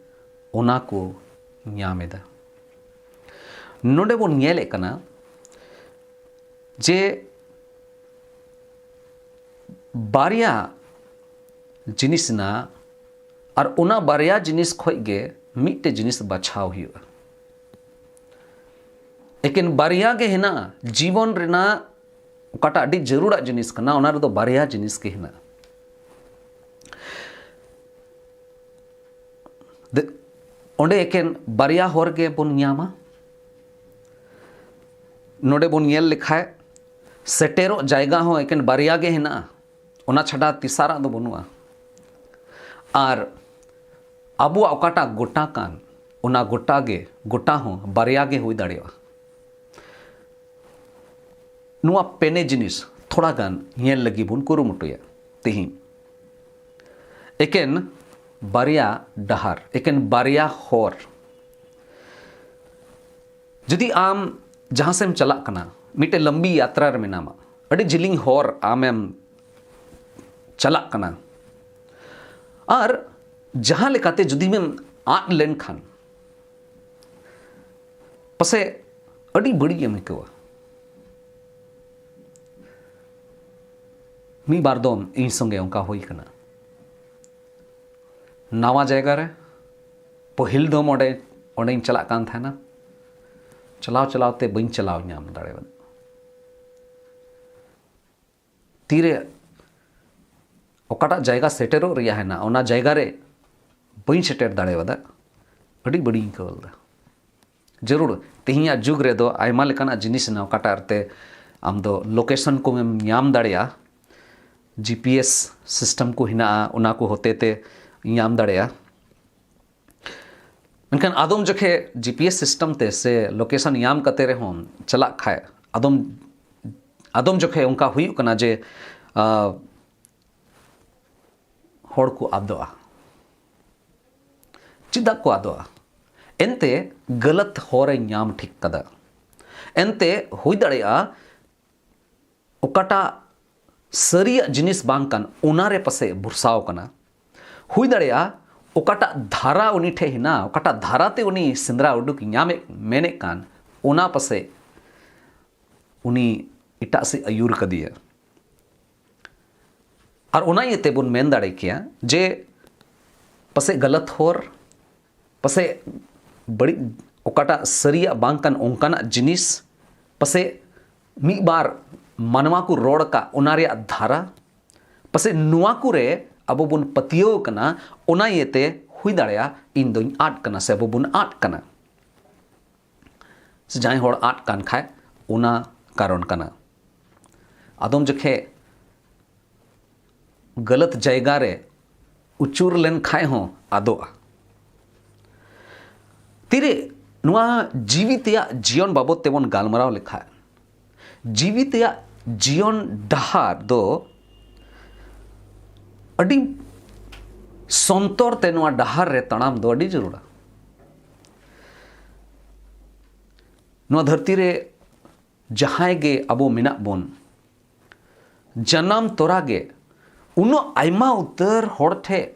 ᱚᱱᱟ ᱠᱚ ᱧᱟᱢ ᱮᱫᱟ᱾ ᱱᱚᱰᱮ ᱵᱚᱱ ᱧᱮᱞᱮᱫ ᱠᱟᱱᱟ ᱡᱮ ᱵᱟᱨᱭᱟ ᱡᱤᱱᱤᱥ ᱦᱮᱱᱟᱜᱼᱟ, ᱟᱨ ᱚᱱᱟ ᱵᱟᱨᱭᱟ ᱡᱤᱱᱤᱥ ᱠᱷᱚᱡ ᱜᱮ ᱢᱤᱫᱴᱮᱡ ᱡᱤᱱᱤᱥ ᱵᱟᱪᱷᱟᱣ ᱦᱩᱭᱩᱜᱼᱟ᱾ ᱮᱠᱮᱱ ᱵᱟᱨᱭᱟ ᱜᱮ ᱦᱮᱱᱟᱜᱼᱟ᱾ ᱡᱤᱵᱚᱱ ᱨᱮᱱᱟᱜ ᱚᱠᱟᱴᱟᱜ ᱟᱹᱰᱤ ᱡᱟᱹᱨᱩᱲᱟᱜ ᱡᱤᱱᱤᱥ ᱠᱟᱱᱟ, ᱚᱱᱟ ᱨᱮᱫᱚ ᱵᱟᱨᱭᱟ ᱡᱤᱱᱤᱥ ᱜᱮ ᱦᱮᱱᱟᱜᱼᱟ᱾ ᱫᱮ-, ᱚᱸᱰᱮ ᱮᱠᱮᱱ ᱵᱟᱨᱭᱟ ᱦᱚᱨ ᱜᱮ ᱵᱚᱱ ᱧᱟᱢᱟ᱾ ᱱᱚᱰᱮ ᱵᱚᱱ ᱧᱮᱞ ᱞᱮᱠᱷᱟᱡ, ᱥᱮᱴᱮᱨᱚᱜ ᱡᱟᱭᱜᱟ ᱦᱚᱸ ᱮᱠᱮᱱ ᱵᱟᱨᱭᱟ ᱜᱮ ᱦᱮᱱᱟᱜᱼᱟ, ᱚᱱᱟ ᱪᱷᱟᱰᱟ ᱛᱮᱥᱟᱨᱟᱜ ᱫᱚ ᱵᱟᱹᱱᱩᱜᱼᱟ᱾ ᱟᱨ ᱟᱵᱚᱣᱟᱜ ᱚᱠᱟᱴᱟᱜ ᱜᱚᱴᱟ ᱠᱟᱱ, ᱚᱱᱟ ᱜᱚᱴᱟ ᱜᱮ, ᱜᱚᱴᱟ ᱦᱚᱸ ᱵᱟᱨᱭᱟ ᱜᱮ ᱦᱩᱭ ᱫᱟᱲᱮᱭᱟᱜᱼᱟ᱾ ᱱᱚᱣᱟ ᱯᱮᱱᱮ ᱡᱤᱱᱤᱥ ᱛᱷᱚᱲᱟ ᱜᱟᱱ ᱧᱮᱞ ᱞᱟᱹᱜᱤᱫ ᱵᱚᱱ ᱠᱩᱨᱩᱢᱩᱴᱩᱭᱟ ᱛᱮᱦᱮᱧ᱾ ᱮᱠᱮᱱ ᱵᱟᱨᱭᱟ ᱰᱟᱦᱟᱨ, ᱮᱠᱮᱱ ᱵᱟᱨᱭᱟ ᱦᱚᱨ᱾ ᱡᱩᱫᱤ ᱟᱢ ᱡᱟᱦᱟᱸ ᱥᱮᱫ ᱮᱢ ᱪᱟᱞᱟᱜ ᱠᱟᱱᱟ, ᱢᱤᱫᱴᱮᱱ ᱞᱟᱢᱵᱤ ᱭᱟᱛᱨᱟ ᱨᱮ ᱢᱮᱱᱟᱢᱟ, ᱟᱹᱰᱤ ᱡᱤᱞᱤᱧ ᱦᱚᱨ ᱟᱢᱮᱢ ᱪᱟᱞᱟᱜ ᱠᱟᱱᱟ, ᱟᱨ ᱡᱟᱦᱟᱸ ᱞᱮᱠᱟᱛᱮ ᱡᱩᱫᱤᱢ ᱟᱫ ᱞᱮᱱᱠᱷᱟᱱ, ᱥᱮ ᱟᱹᱰᱤ ᱵᱟᱹᱲᱤᱡ ᱮᱢ ᱟᱹᱭᱠᱟᱹᱣᱟ᱾ ᱢᱤᱫ ᱵᱟᱨ ᱫᱚᱢ ᱤᱧ ᱥᱚᱸᱜᱮ ᱚᱱᱠᱟ ᱦᱩᱭ ᱠᱟᱱᱟ᱾ ᱱᱟᱣᱟ ᱡᱟᱭᱜᱟ ᱨᱮ ᱯᱟᱹᱦᱤᱞ ᱫᱚᱢ ᱚᱸᱰᱮ ᱚᱸᱰᱮᱧ ᱪᱟᱞᱟᱜ ᱠᱟᱱ ᱛᱟᱦᱮᱱᱟ᱾ ᱪᱟᱞᱟᱣ ᱪᱟᱞᱟᱣ ᱛᱮ ᱵᱟᱹᱧ ᱪᱟᱞᱟᱣ ᱧᱟᱢ ᱫᱟᱲᱮᱭᱟᱫᱟ᱾ ᱛᱤᱨᱮ ᱚᱠᱟᱴᱟᱜ ᱡᱟᱭᱜᱟ ᱥᱮᱴᱮᱨᱚᱜ ᱨᱮᱭᱟᱜ ᱦᱮᱱᱟᱜ, ᱚᱱᱟ ᱡᱟᱭᱜᱟ ᱨᱮ ᱵᱟᱹᱧ ᱥᱮᱴᱮᱨ ᱫᱟᱲᱮᱭᱟᱫᱟ᱾ ᱟᱹᱰᱤ ᱵᱟᱹᱲᱤᱡ ᱤᱧ ᱟᱹᱭᱠᱟᱹᱣ ᱞᱮᱫᱟ᱾ ᱡᱟᱹᱨᱩᱲ ᱛᱮᱦᱮᱧᱟᱜ ᱡᱩᱜᱽ ᱨᱮᱫᱚ ᱟᱭᱢᱟ ᱞᱮᱠᱟᱱᱟᱜ ᱡᱤᱱᱤᱥ ᱦᱮᱱᱟᱜᱼᱟ, ᱚᱠᱟᱴᱟᱜ ᱨᱮ ᱟᱢ ᱫᱚ ᱞᱳᱠᱮᱥᱚᱱ ᱠᱚᱢ ᱧᱟᱢ ᱫᱟᱲᱮᱭᱟᱜᱼᱟ, ᱡᱤ ᱯᱤ ᱮᱥ ᱥᱤᱥᱴᱮᱢ ᱠᱚ ᱦᱮᱱᱟᱜᱼᱟ, ᱚᱱᱟ ᱠᱚ ᱦᱚᱛᱮ ᱛᱮ ᱧᱟᱢ ᱫᱟᱲᱮᱭᱟᱜᱼᱟ᱾ ᱢᱮᱱᱠᱷᱟᱱ ᱟᱫᱚᱢ ᱡᱚᱠᱷᱮ ᱡᱤ ᱯᱤ ᱮᱥ ᱥᱤᱥᱴᱮᱢ ᱛᱮ ᱥᱮ ᱞᱳᱠᱮᱥᱚᱱ ᱧᱟᱢ ᱠᱟᱛᱮ ᱨᱮᱦᱚᱸ ᱪᱟᱞᱟᱜ ᱠᱷᱟᱡ, ᱟᱫᱚᱢ ᱟᱫᱚᱢ ᱡᱚᱠᱷᱮ ᱚᱱᱠᱟ ᱦᱩᱭᱩᱜ ᱠᱟᱱᱟ ᱡᱮ, ᱟᱸ, ᱦᱚᱲ ᱠᱚ ᱟᱫᱚᱜᱼᱟ᱾ ᱪᱮᱫᱟᱜ ᱠᱚ ᱟᱫᱚᱜᱼᱟ? ᱮᱱᱛᱮ ᱜᱟᱞᱟᱛ ᱦᱚᱨᱮ ᱧᱟᱢ ᱴᱷᱤᱠ ᱠᱟᱫᱟ᱾ ᱮᱱᱛᱮ ᱦᱩᱭ ᱫᱟᱲᱮᱭᱟᱜᱼᱟ ᱚᱠᱟᱴᱟᱜ ᱥᱟᱹᱨᱤᱭᱟᱜ ᱡᱤᱱᱤᱥ ᱵᱟᱝ ᱠᱟᱱ, ᱚᱱᱟᱨᱮ ᱯᱟᱥᱮᱡ ᱵᱷᱚᱨᱥᱟᱣ ᱠᱟᱱᱟ᱾ ᱦᱩᱭ ᱫᱟᱲᱮᱭᱟᱜᱼᱟ ᱚᱠᱟᱴᱟᱜ ᱫᱷᱟᱨᱟ ᱩᱱᱤ ᱴᱷᱮᱡ ᱦᱮᱱᱟᱜᱼᱟ, ᱚᱠᱟᱴᱟᱜ ᱫᱷᱟᱨᱟ ᱛᱮ ᱩᱱᱤ ᱥᱮᱸᱫᱽᱨᱟ ᱩᱰᱩᱠ ᱧᱟᱢᱮᱫ ᱢᱮᱱᱮᱫ ᱠᱟᱱ, ᱚᱱᱟ ᱯᱟᱥᱮᱡ ᱩᱱᱤ ᱮᱴᱟᱜ ᱥᱮᱫ ᱟᱹᱭᱩᱨ ᱠᱟᱫᱮᱭᱟ᱾ ᱟᱨ ᱚᱱᱟ ᱤᱭᱟᱹᱛᱮ ᱵᱚᱱ ᱢᱮᱱ ᱫᱟᱲᱮ ᱠᱮᱭᱟ ᱡᱮ ᱯᱟᱥᱮᱡ ᱜᱟᱞᱟᱛ ᱦᱚᱨ, ᱯᱟᱥᱮᱡ ᱵᱟᱹᱲᱤᱡ, ᱚᱠᱟᱴᱟᱜ ᱥᱟᱹᱨᱤᱭᱟᱜ ᱵᱟᱝ ᱠᱟᱱ ᱚᱱᱠᱟᱱᱟᱜ ᱡᱤᱱᱤᱥ, ᱯᱟᱥᱮᱡ ᱢᱤᱫ ᱵᱟᱨ ᱢᱟᱱᱣᱟ ᱠᱚ ᱨᱚᱲ ᱟᱠᱟᱫ ᱚᱱᱟ ᱨᱮᱭᱟᱜ ᱫᱷᱟᱨᱟ, ᱯᱟᱥᱮᱡ ᱱᱚᱣᱟ ᱠᱚᱨᱮ ᱟᱵᱚ ᱵᱚᱱ ᱯᱟᱹᱛᱭᱟᱹᱣ ᱠᱟᱱᱟ, ᱚᱱᱟ ᱤᱭᱟᱹᱛᱮ ᱦᱩᱭ ᱫᱟᱲᱮᱭᱟᱜᱼᱟ ᱤᱧ ᱫᱚᱧ ᱟᱫ ᱠᱟᱱᱟ ᱥᱮ ᱟᱵᱚ ᱵᱚᱱ ᱟᱫ ᱠᱟᱱᱟ᱾ ᱥᱮ ᱡᱟᱦᱟᱸᱭ ᱦᱚᱲ ᱟᱫ ᱠᱟᱱ ᱠᱷᱟᱡ ᱚᱱᱟ ᱠᱟᱨᱚᱱ ᱠᱟᱱᱟ᱾ ᱟᱫᱚᱢ ᱡᱚᱠᱷᱮᱡ ᱜᱟᱞᱟᱛ ᱡᱟᱭᱜᱟ ᱨᱮ ᱩᱪᱩᱨ ᱞᱮᱱ ᱠᱷᱟᱡ ᱦᱚᱸ ᱟᱫᱚᱜᱼᱟ᱾ ᱛᱤᱨᱮ ᱱᱚᱣᱟ ᱡᱤᱣᱤ ᱛᱮᱭᱟᱜ ᱡᱤᱭᱚᱱ ᱵᱟᱵᱚᱫ ᱛᱮᱵᱚᱱ ᱜᱟᱞᱢᱟᱨᱟᱣ ᱞᱮᱠᱷᱟᱡ, ᱡᱤᱣᱤ ᱛᱮᱭᱟᱜ ᱡᱤᱭᱚᱱ ᱰᱟᱦᱟᱨ ᱫᱚ ᱟᱹᱰᱤ ᱥᱚᱱᱛᱚᱨ ᱛᱮ ᱱᱚᱣᱟ ᱰᱟᱦᱟᱨ ᱨᱮ ᱛᱟᱲᱟᱢ ᱫᱚ ᱟᱹᱰᱤ ᱡᱟᱹᱨᱩᱲᱟ᱾ ᱱᱚᱣᱟ ᱫᱷᱟᱹᱨᱛᱤ ᱨᱮ ᱡᱟᱦᱟᱸᱭ ᱜᱮ ᱟᱵᱚ ᱢᱮᱱᱟᱜ ᱵᱚᱱ, ᱡᱟᱱᱟᱢ ᱛᱚᱨᱟ ᱜᱮ ᱩᱱᱟᱹᱜ ᱟᱭᱢᱟ ᱩᱛᱟᱹᱨ ᱦᱚᱲ ᱴᱷᱮᱡ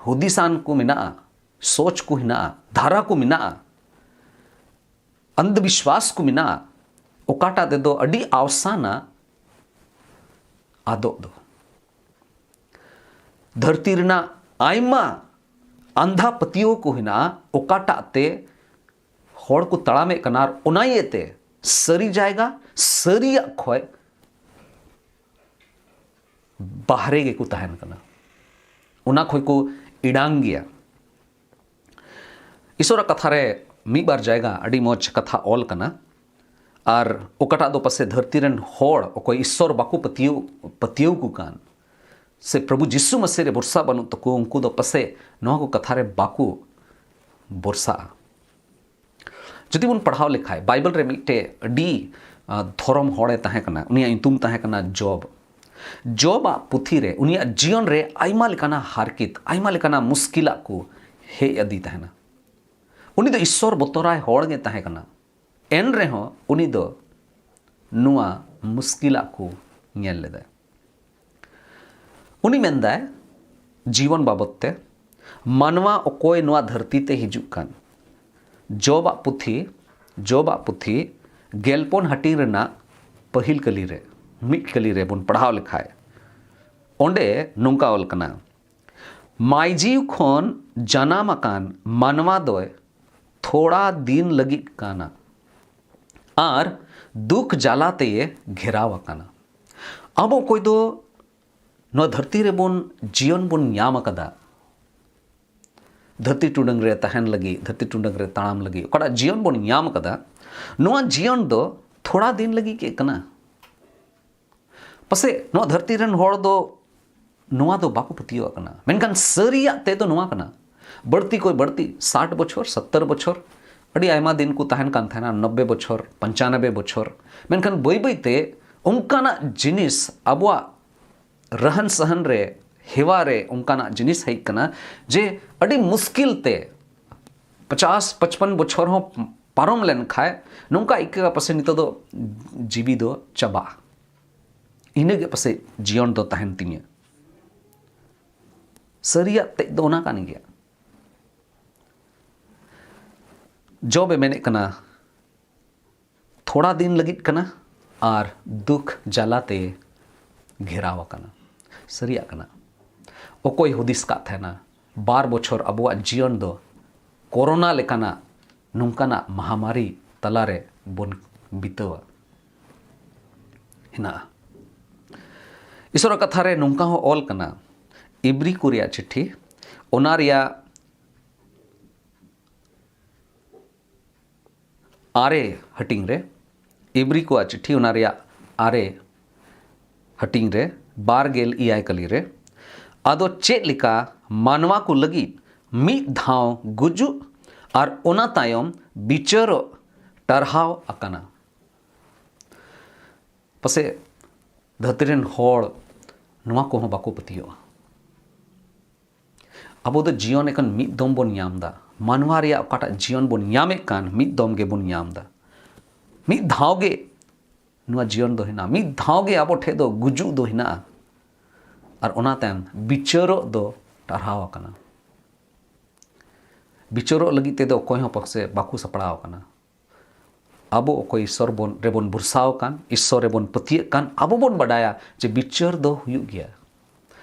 ᱦᱩᱫᱤᱥᱟᱱ ᱠᱚ ᱢᱮᱱᱟᱜᱼᱟ, ᱥᱳᱪ ᱠᱚ ᱦᱮᱱᱟᱜᱼᱟ, ᱫᱷᱟᱨᱟ ᱠᱚ ᱢᱮᱱᱟᱜᱼᱟ᱾ ᱟᱱᱫᱷ ᱵᱤᱥᱣᱟᱥ ᱠᱚ ᱢᱮᱱᱟᱜᱼᱟ, ᱚᱠᱟᱴᱟᱜ ᱛᱮᱫᱚ ᱟᱹᱰᱤ ᱟᱣᱥᱟᱱᱟ ᱟᱫᱚᱜ ᱫᱚ᱾ ᱫᱷᱟᱹᱨᱛᱤ ᱨᱮᱱᱟᱜ ᱟᱭᱢᱟ ᱟᱱᱫᱷᱟ ᱯᱟᱹᱛᱭᱟᱹᱣ ᱠᱚ ᱦᱮᱱᱟᱜᱼᱟ, ᱚᱠᱟᱴᱟᱜ ᱛᱮ ᱦᱚᱲ ᱠᱚ ᱛᱟᱲᱟᱢᱮᱫ ᱠᱟᱱᱟ, ᱟᱨ ᱚᱱᱟ ᱤᱭᱟᱹᱛᱮ ᱥᱟᱹᱨᱤ ᱡᱟᱭᱜᱟ, ᱥᱟᱹᱨᱤᱭᱟᱜ ᱠᱷᱚᱡ ᱵᱟᱦᱨᱮ ᱜᱮᱠᱚ ᱛᱟᱦᱮᱱ ᱠᱟᱱᱟ, ᱚᱱᱟ ᱠᱷᱚᱡ ᱠᱚ ᱮᱲᱟᱝ ᱜᱮᱭᱟ᱾ ᱤᱥᱚᱨᱟᱜ ᱠᱟᱛᱷᱟ ᱨᱮ ᱢᱤᱫ ᱵᱟᱨ ᱡᱟᱭᱜᱟ ᱟᱹᱰᱤ ᱢᱚᱡᱽ ᱠᱟᱛᱷᱟ ᱚᱞ ᱠᱟᱱᱟ, ᱟᱨ ᱚᱠᱟᱴᱟᱜ ᱫᱚ ᱯᱟᱥᱮ ᱫᱷᱟᱹᱨᱛᱤ ᱨᱮᱱ ᱦᱚᱲ ᱚᱠᱚᱭ ᱤᱥᱚᱨ ᱵᱟᱠᱚ ᱯᱟᱹᱛᱭᱟᱹᱣ, ᱯᱟᱹᱛᱭᱟᱹᱣ ᱠᱚ ᱠᱟᱱ, ᱥᱮ ᱯᱨᱚᱵᱷᱩ ᱡᱤᱥᱩ ᱢᱟᱥᱤ ᱨᱮ ᱵᱷᱚᱨᱥᱟ ᱵᱟᱹᱱᱩᱜ ᱛᱟᱠᱚ, ᱩᱱᱠᱩ ᱫᱚ ᱯᱟᱥᱮ ᱱᱚᱣᱟ ᱠᱚ ᱠᱟᱛᱷᱟ ᱨᱮ ᱵᱟᱠᱚ ᱵᱷᱚᱨᱥᱟᱜᱼᱟ᱾ ᱡᱩᱫᱤ ᱵᱚᱱ ᱯᱟᱲᱦᱟᱣ ᱞᱮᱠᱷᱟᱡ, ᱵᱟᱭᱵᱮᱞ ᱨᱮ ᱢᱤᱫᱴᱮᱡ ᱟᱹᱰᱤ, ᱟ, ᱫᱷᱚᱨᱚᱢ ᱦᱚᱲᱮ ᱛᱟᱦᱮᱸ ᱠᱟᱱᱟ, ᱩᱱᱤᱭᱟᱜ ᱧᱩᱛᱩᱢ ᱛᱟᱦᱮᱸ ᱠᱟᱱᱟ ᱡᱚᱵ᱾ ᱡᱚᱵᱟᱜ ᱯᱩᱛᱷᱤ ᱨᱮ, ᱩᱱᱤᱭᱟᱜ ᱡᱤᱭᱚᱱ ᱨᱮ ᱟᱭᱢᱟ ᱞᱮᱠᱟᱱᱟᱜ ᱦᱟᱨᱠᱮᱛ, ᱟᱭᱢᱟ ᱞᱮᱠᱟᱱᱟᱜ ᱢᱩᱥᱠᱤᱞᱟᱜ ᱠᱚ ᱦᱮᱡ ᱟᱫᱮ ᱛᱟᱦᱮᱱᱟ᱾ ᱩᱱᱤ ᱫᱚ ᱤᱥᱥᱚᱨ ᱵᱚᱛᱚᱨᱟᱭ ᱦᱚᱲ ᱜᱮ ᱛᱟᱦᱮᱸ ᱠᱟᱱᱟ᱾ ᱮᱱ ᱨᱮᱦᱚᱸ ᱩᱱᱤ ᱫᱚ ᱱᱚᱣᱟ ᱢᱩᱥᱠᱤᱞᱟᱜ ᱠᱚ ᱧᱮᱞ ᱞᱮᱫᱟ᱾ ᱩᱱᱤ ᱢᱮᱱᱫᱟᱭ, ᱡᱤᱵᱚᱱ ᱵᱟᱵᱚᱫ ᱛᱮ, ᱢᱟᱱᱣᱟ ᱚᱠᱚᱭ ᱱᱚᱣᱟ ᱫᱷᱟᱹᱨᱛᱤ ᱛᱮ ᱦᱤᱡᱩᱜ ᱠᱟᱱ, ᱡᱚᱵᱟᱜ ᱯᱩᱛᱷᱤ, ᱡᱚᱵᱟᱜ ᱯᱩᱛᱷᱤ ᱜᱮᱞᱯᱚᱱ ᱦᱟᱹᱴᱤᱧ ᱨᱮᱱᱟᱜ ᱯᱟᱹᱦᱤᱞ ᱠᱟᱹᱞᱤ ᱨᱮ, ᱢᱤᱫ ᱠᱟᱹᱞᱤ ᱨᱮ ᱵᱚᱱ ᱯᱟᱲᱦᱟᱣ ᱞᱮᱠᱷᱟᱡ, ᱚᱸᱰᱮ ᱱᱚᱝᱠᱟ ᱚᱞ ᱠᱟᱱᱟ, ᱢᱟᱹᱭᱡᱤᱣ ᱠᱷᱚᱱ ᱡᱟᱱᱟᱢ ᱟᱠᱟᱱ ᱢᱟᱱᱣᱟ ᱫᱚᱭ ᱛᱷᱚᱲᱟ ᱫᱤᱱ ᱞᱟᱹᱜᱤᱫ ᱠᱟᱱᱟ ᱟᱨ ᱫᱩᱠ ᱡᱟᱞᱟ ᱛᱮᱭᱮ ᱜᱷᱮᱨᱟᱣ ᱟᱠᱟᱱᱟ᱾ ᱟᱵᱚ ᱚᱠᱚᱭ ᱫᱚ ᱱᱚᱣᱟ ᱫᱷᱟᱹᱨᱛᱤ ᱨᱮᱵᱚᱱ ᱡᱤᱭᱚᱱ ᱵᱚᱱ ᱧᱟᱢ ᱟᱠᱟᱫᱟ, ᱫᱷᱟᱹᱨᱛᱤ ᱴᱩᱰᱟᱹᱝ ᱨᱮ ᱛᱟᱦᱮᱱ ᱞᱟᱹᱜᱤᱫ, ᱫᱷᱟᱹᱨᱛᱤ ᱴᱩᱰᱟᱹᱝ ᱨᱮ ᱛᱟᱲᱟᱢ ᱞᱟᱹᱜᱤᱫ ᱚᱠᱟᱴᱟᱜ ᱡᱤᱭᱚᱱ ᱵᱚᱱ ᱧᱟᱢ ᱟᱠᱟᱫᱟ, ᱱᱚᱣᱟ ᱡᱤᱭᱚᱱ ᱫᱚ ᱛᱷᱚᱲᱟ ᱫᱤᱱ ᱞᱟᱹᱜᱤᱫ ᱜᱮ ᱠᱟᱱᱟ᱾ ᱯᱟᱥᱮᱡ ᱱᱚᱣᱟ ᱫᱷᱟᱹᱨᱛᱤ ᱨᱮᱱ ᱦᱚᱲ ᱫᱚ ᱱᱚᱣᱟ ᱫᱚ ᱵᱟᱠᱚ ᱯᱟᱹᱛᱭᱟᱹᱣᱟᱜ ᱠᱟᱱᱟ, ᱢᱮᱱᱠᱷᱟᱱ ᱥᱟᱹᱨᱤᱭᱟᱜ ᱛᱮᱫᱚ ᱱᱚᱣᱟ ᱠᱟᱱᱟ᱾ ᱵᱟᱹᱲᱛᱤ ᱠᱚᱭ ᱵᱟᱹᱲᱛᱤ ᱥᱟᱴ ᱵᱚᱪᱷᱚᱨ, ᱥᱚᱛᱛᱚᱨ ᱵᱚᱪᱷᱚᱨ, ᱟᱹᱰᱤ ᱟᱭᱢᱟ ᱫᱤᱱ ᱠᱚ ᱛᱟᱦᱮᱱ ᱠᱟᱱ ᱛᱟᱦᱮᱱᱟ, ᱱᱚᱵᱵᱮ ᱵᱚᱪᱷᱚᱨ, ᱯᱚᱧᱪᱟᱱᱚᱵᱵᱮ ᱵᱚᱪᱷᱚᱨ᱾ ᱢᱮᱱᱠᱷᱟᱱ ᱵᱟᱹᱭ ᱵᱟᱹᱭ ᱛᱮ ᱚᱱᱠᱟᱱᱟᱜ ᱡᱤᱱᱤᱥ ᱟᱵᱚᱣᱟᱜ ᱨᱟᱦᱟᱱ ᱥᱟᱦᱟᱱ ᱨᱮ, ᱦᱮᱣᱟ ᱨᱮ ᱚᱱᱠᱟᱱᱟᱜ ᱡᱤᱱᱤᱥ ᱦᱮᱡ ᱠᱟᱱᱟ ᱡᱮ ᱟᱹᱰᱤ ᱢᱩᱥᱠᱤᱞ ᱛᱮ ᱯᱚᱪᱟᱥ ᱯᱟᱸᱪᱯᱟᱱ ᱵᱚᱪᱷᱚᱨ ᱦᱚᱸ ᱯᱟᱨᱚᱢ ᱞᱮᱱ ᱠᱷᱟᱡ ᱱᱚᱝᱠᱟ ᱟᱹᱭᱠᱟᱹᱜᱼᱟ, ᱯᱟᱥᱮ ᱱᱤᱛᱚᱜ ᱫᱚ ᱡᱤᱣᱤ ᱫᱚ ᱪᱟᱵᱟᱜᱼᱟ᱾ ᱤᱱᱟᱹᱜᱮ ᱯᱟᱥᱮ ᱡᱤᱭᱚᱱ ᱫᱚ ᱛᱟᱦᱮᱱ ᱛᱤᱧᱟᱹ᱾ ᱥᱟᱹᱨᱤᱭᱟᱜ ᱛᱮᱫ ᱫᱚ ᱚᱱᱟ ᱠᱟᱱ ᱜᱮᱭᱟ᱾ ᱡᱚᱵᱮ ᱢᱮᱱᱮᱫ ᱠᱟᱱᱟ, ᱠᱚᱲᱟ ᱫᱤᱱ ᱞᱟᱹᱜᱤᱫ ᱠᱟᱱᱟ ᱟᱨ ᱫᱩᱠ ᱡᱟᱞᱟᱛᱮ ᱜᱷᱮᱨᱟᱣ ᱟᱠᱟᱱᱟ᱾ ᱥᱟᱹᱨᱤᱭᱟᱜ ᱠᱟᱱᱟ᱾ ᱚᱠᱚᱭ ᱦᱩᱫᱤᱥ ᱠᱟᱜ ᱛᱟᱦᱮᱱᱟ ᱵᱟᱨ ᱵᱚᱪᱷᱚᱨ ᱟᱵᱚᱣᱟᱜ ᱡᱤᱭᱚᱱ ᱫᱚ ᱠᱳᱨᱳᱱᱟ ᱞᱮᱠᱟᱱᱟᱜ ᱱᱚᱝᱠᱟᱱᱟᱜ ᱢᱟᱦᱟᱢᱟᱨᱤ ᱛᱟᱞᱟᱨᱮ ᱵᱚᱱ ᱵᱤᱛᱟᱹᱣᱟ? ᱦᱮᱱᱟᱜᱼᱟ᱾ ᱤᱥᱚᱨᱟᱜ ᱠᱟᱛᱷᱟ ᱨᱮ ᱱᱚᱝᱠᱟ ᱦᱚᱸ ᱚᱞ ᱠᱟᱱᱟ, ᱤᱵᱨᱤ ᱠᱚ ᱨᱮᱭᱟᱜ ᱪᱤᱴᱷᱤ, ᱚᱱᱟ ᱨᱮᱭᱟᱜ ᱟᱨᱮ ᱦᱟᱹᱴᱤᱧ ᱨᱮ, ᱤᱵᱨᱤ ᱠᱚᱣᱟᱜ ᱪᱤᱴᱷᱤ, ᱚᱱᱟ ᱨᱮᱭᱟᱜ ᱟᱨᱮ ᱦᱟᱹᱴᱤᱧ ᱨᱮ, ᱵᱟᱨ ᱜᱮᱞ ᱮᱭᱟᱭ ᱠᱟᱹᱞᱤ ᱨᱮ, ᱟᱫᱚ ᱪᱮᱫ ᱞᱮᱠᱟ ᱢᱟᱱᱣᱟ ᱠᱚ ᱞᱟᱹᱜᱤᱫ ᱢᱤᱫ ᱫᱷᱟᱣ ᱜᱩᱡᱩᱜ ᱟᱨ ᱚᱱᱟ ᱛᱟᱭᱚᱢ ᱵᱤᱪᱟᱹᱨᱚᱜ ᱴᱟᱨᱦᱟᱣ ᱟᱠᱟᱱᱟ? ᱯᱟᱥᱮᱡ ᱫᱷᱟᱹᱨᱛᱤ ᱨᱮᱱ ᱦᱚᱲ ᱱᱚᱣᱟ ᱠᱚᱦᱚᱸ ᱵᱟᱠᱚ ᱯᱟᱹᱛᱭᱟᱹᱜᱼᱟ᱾ ᱟᱵᱚ ᱫᱚ ᱡᱤᱭᱚᱱ ᱮᱠᱷᱚᱱ ᱢᱤᱫ ᱫᱚᱢ ᱵᱚᱱ ᱧᱟᱢ ᱮᱫᱟ᱾ ᱢᱟᱱᱣᱟ ᱨᱮᱭᱟᱜ ᱚᱠᱟᱴᱟᱜ ᱡᱤᱭᱚᱱ ᱵᱚᱱ ᱧᱟᱢᱮᱫ ᱠᱟᱱ, ᱢᱤᱫ ᱫᱚᱢ ᱜᱮᱵᱚᱱ ᱧᱟᱢ ᱮᱫᱟ᱾ ᱢᱤᱫ ᱫᱷᱟᱣ ᱜᱮ ᱱᱚᱣᱟ ᱡᱤᱭᱚᱱ ᱫᱚ ᱦᱮᱱᱟᱜᱼᱟ, ᱢᱤᱫ ᱫᱷᱟᱣ ᱜᱮ ᱟᱵᱚ ᱴᱷᱮᱱ ᱫᱚ ᱜᱩᱡᱩᱜ ᱫᱚ ᱦᱮᱱᱟᱜᱼᱟ᱾ ᱟᱨ ᱚᱱᱟ ᱛᱟᱭᱚᱢ ᱵᱤᱪᱟᱹᱨᱚᱜ ᱫᱚ ᱴᱟᱨᱦᱟᱣ ᱟᱠᱟᱱᱟ᱾ ᱵᱤᱪᱟᱹᱨᱚᱜ ᱞᱟᱹᱜᱤᱫ ᱛᱮᱫᱚ ᱚᱠᱚᱭ ᱦᱚᱸ ᱯᱟᱥᱮ ᱵᱟᱠᱚ ᱥᱟᱯᱲᱟᱣ ᱟᱠᱟᱱᱟ᱾ ᱟᱵᱚ ᱚᱠᱚᱭ ᱤᱥᱥᱚᱨ ᱵᱚᱱ, ᱨᱮᱵᱚᱱ ᱵᱷᱚᱨᱥᱟᱣ ᱟᱠᱟᱱ, ᱤᱥᱥᱚᱨ ᱨᱮᱵᱚᱱ ᱯᱟᱹᱛᱭᱟᱹᱜ ᱠᱟᱱ, ᱟᱵᱚ ᱵᱚᱱ ᱵᱟᱰᱟᱭᱟ ᱡᱮ ᱵᱤᱪᱟᱹᱨ ᱫᱚ ᱦᱩᱭᱩᱜ ᱜᱮᱭᱟ᱾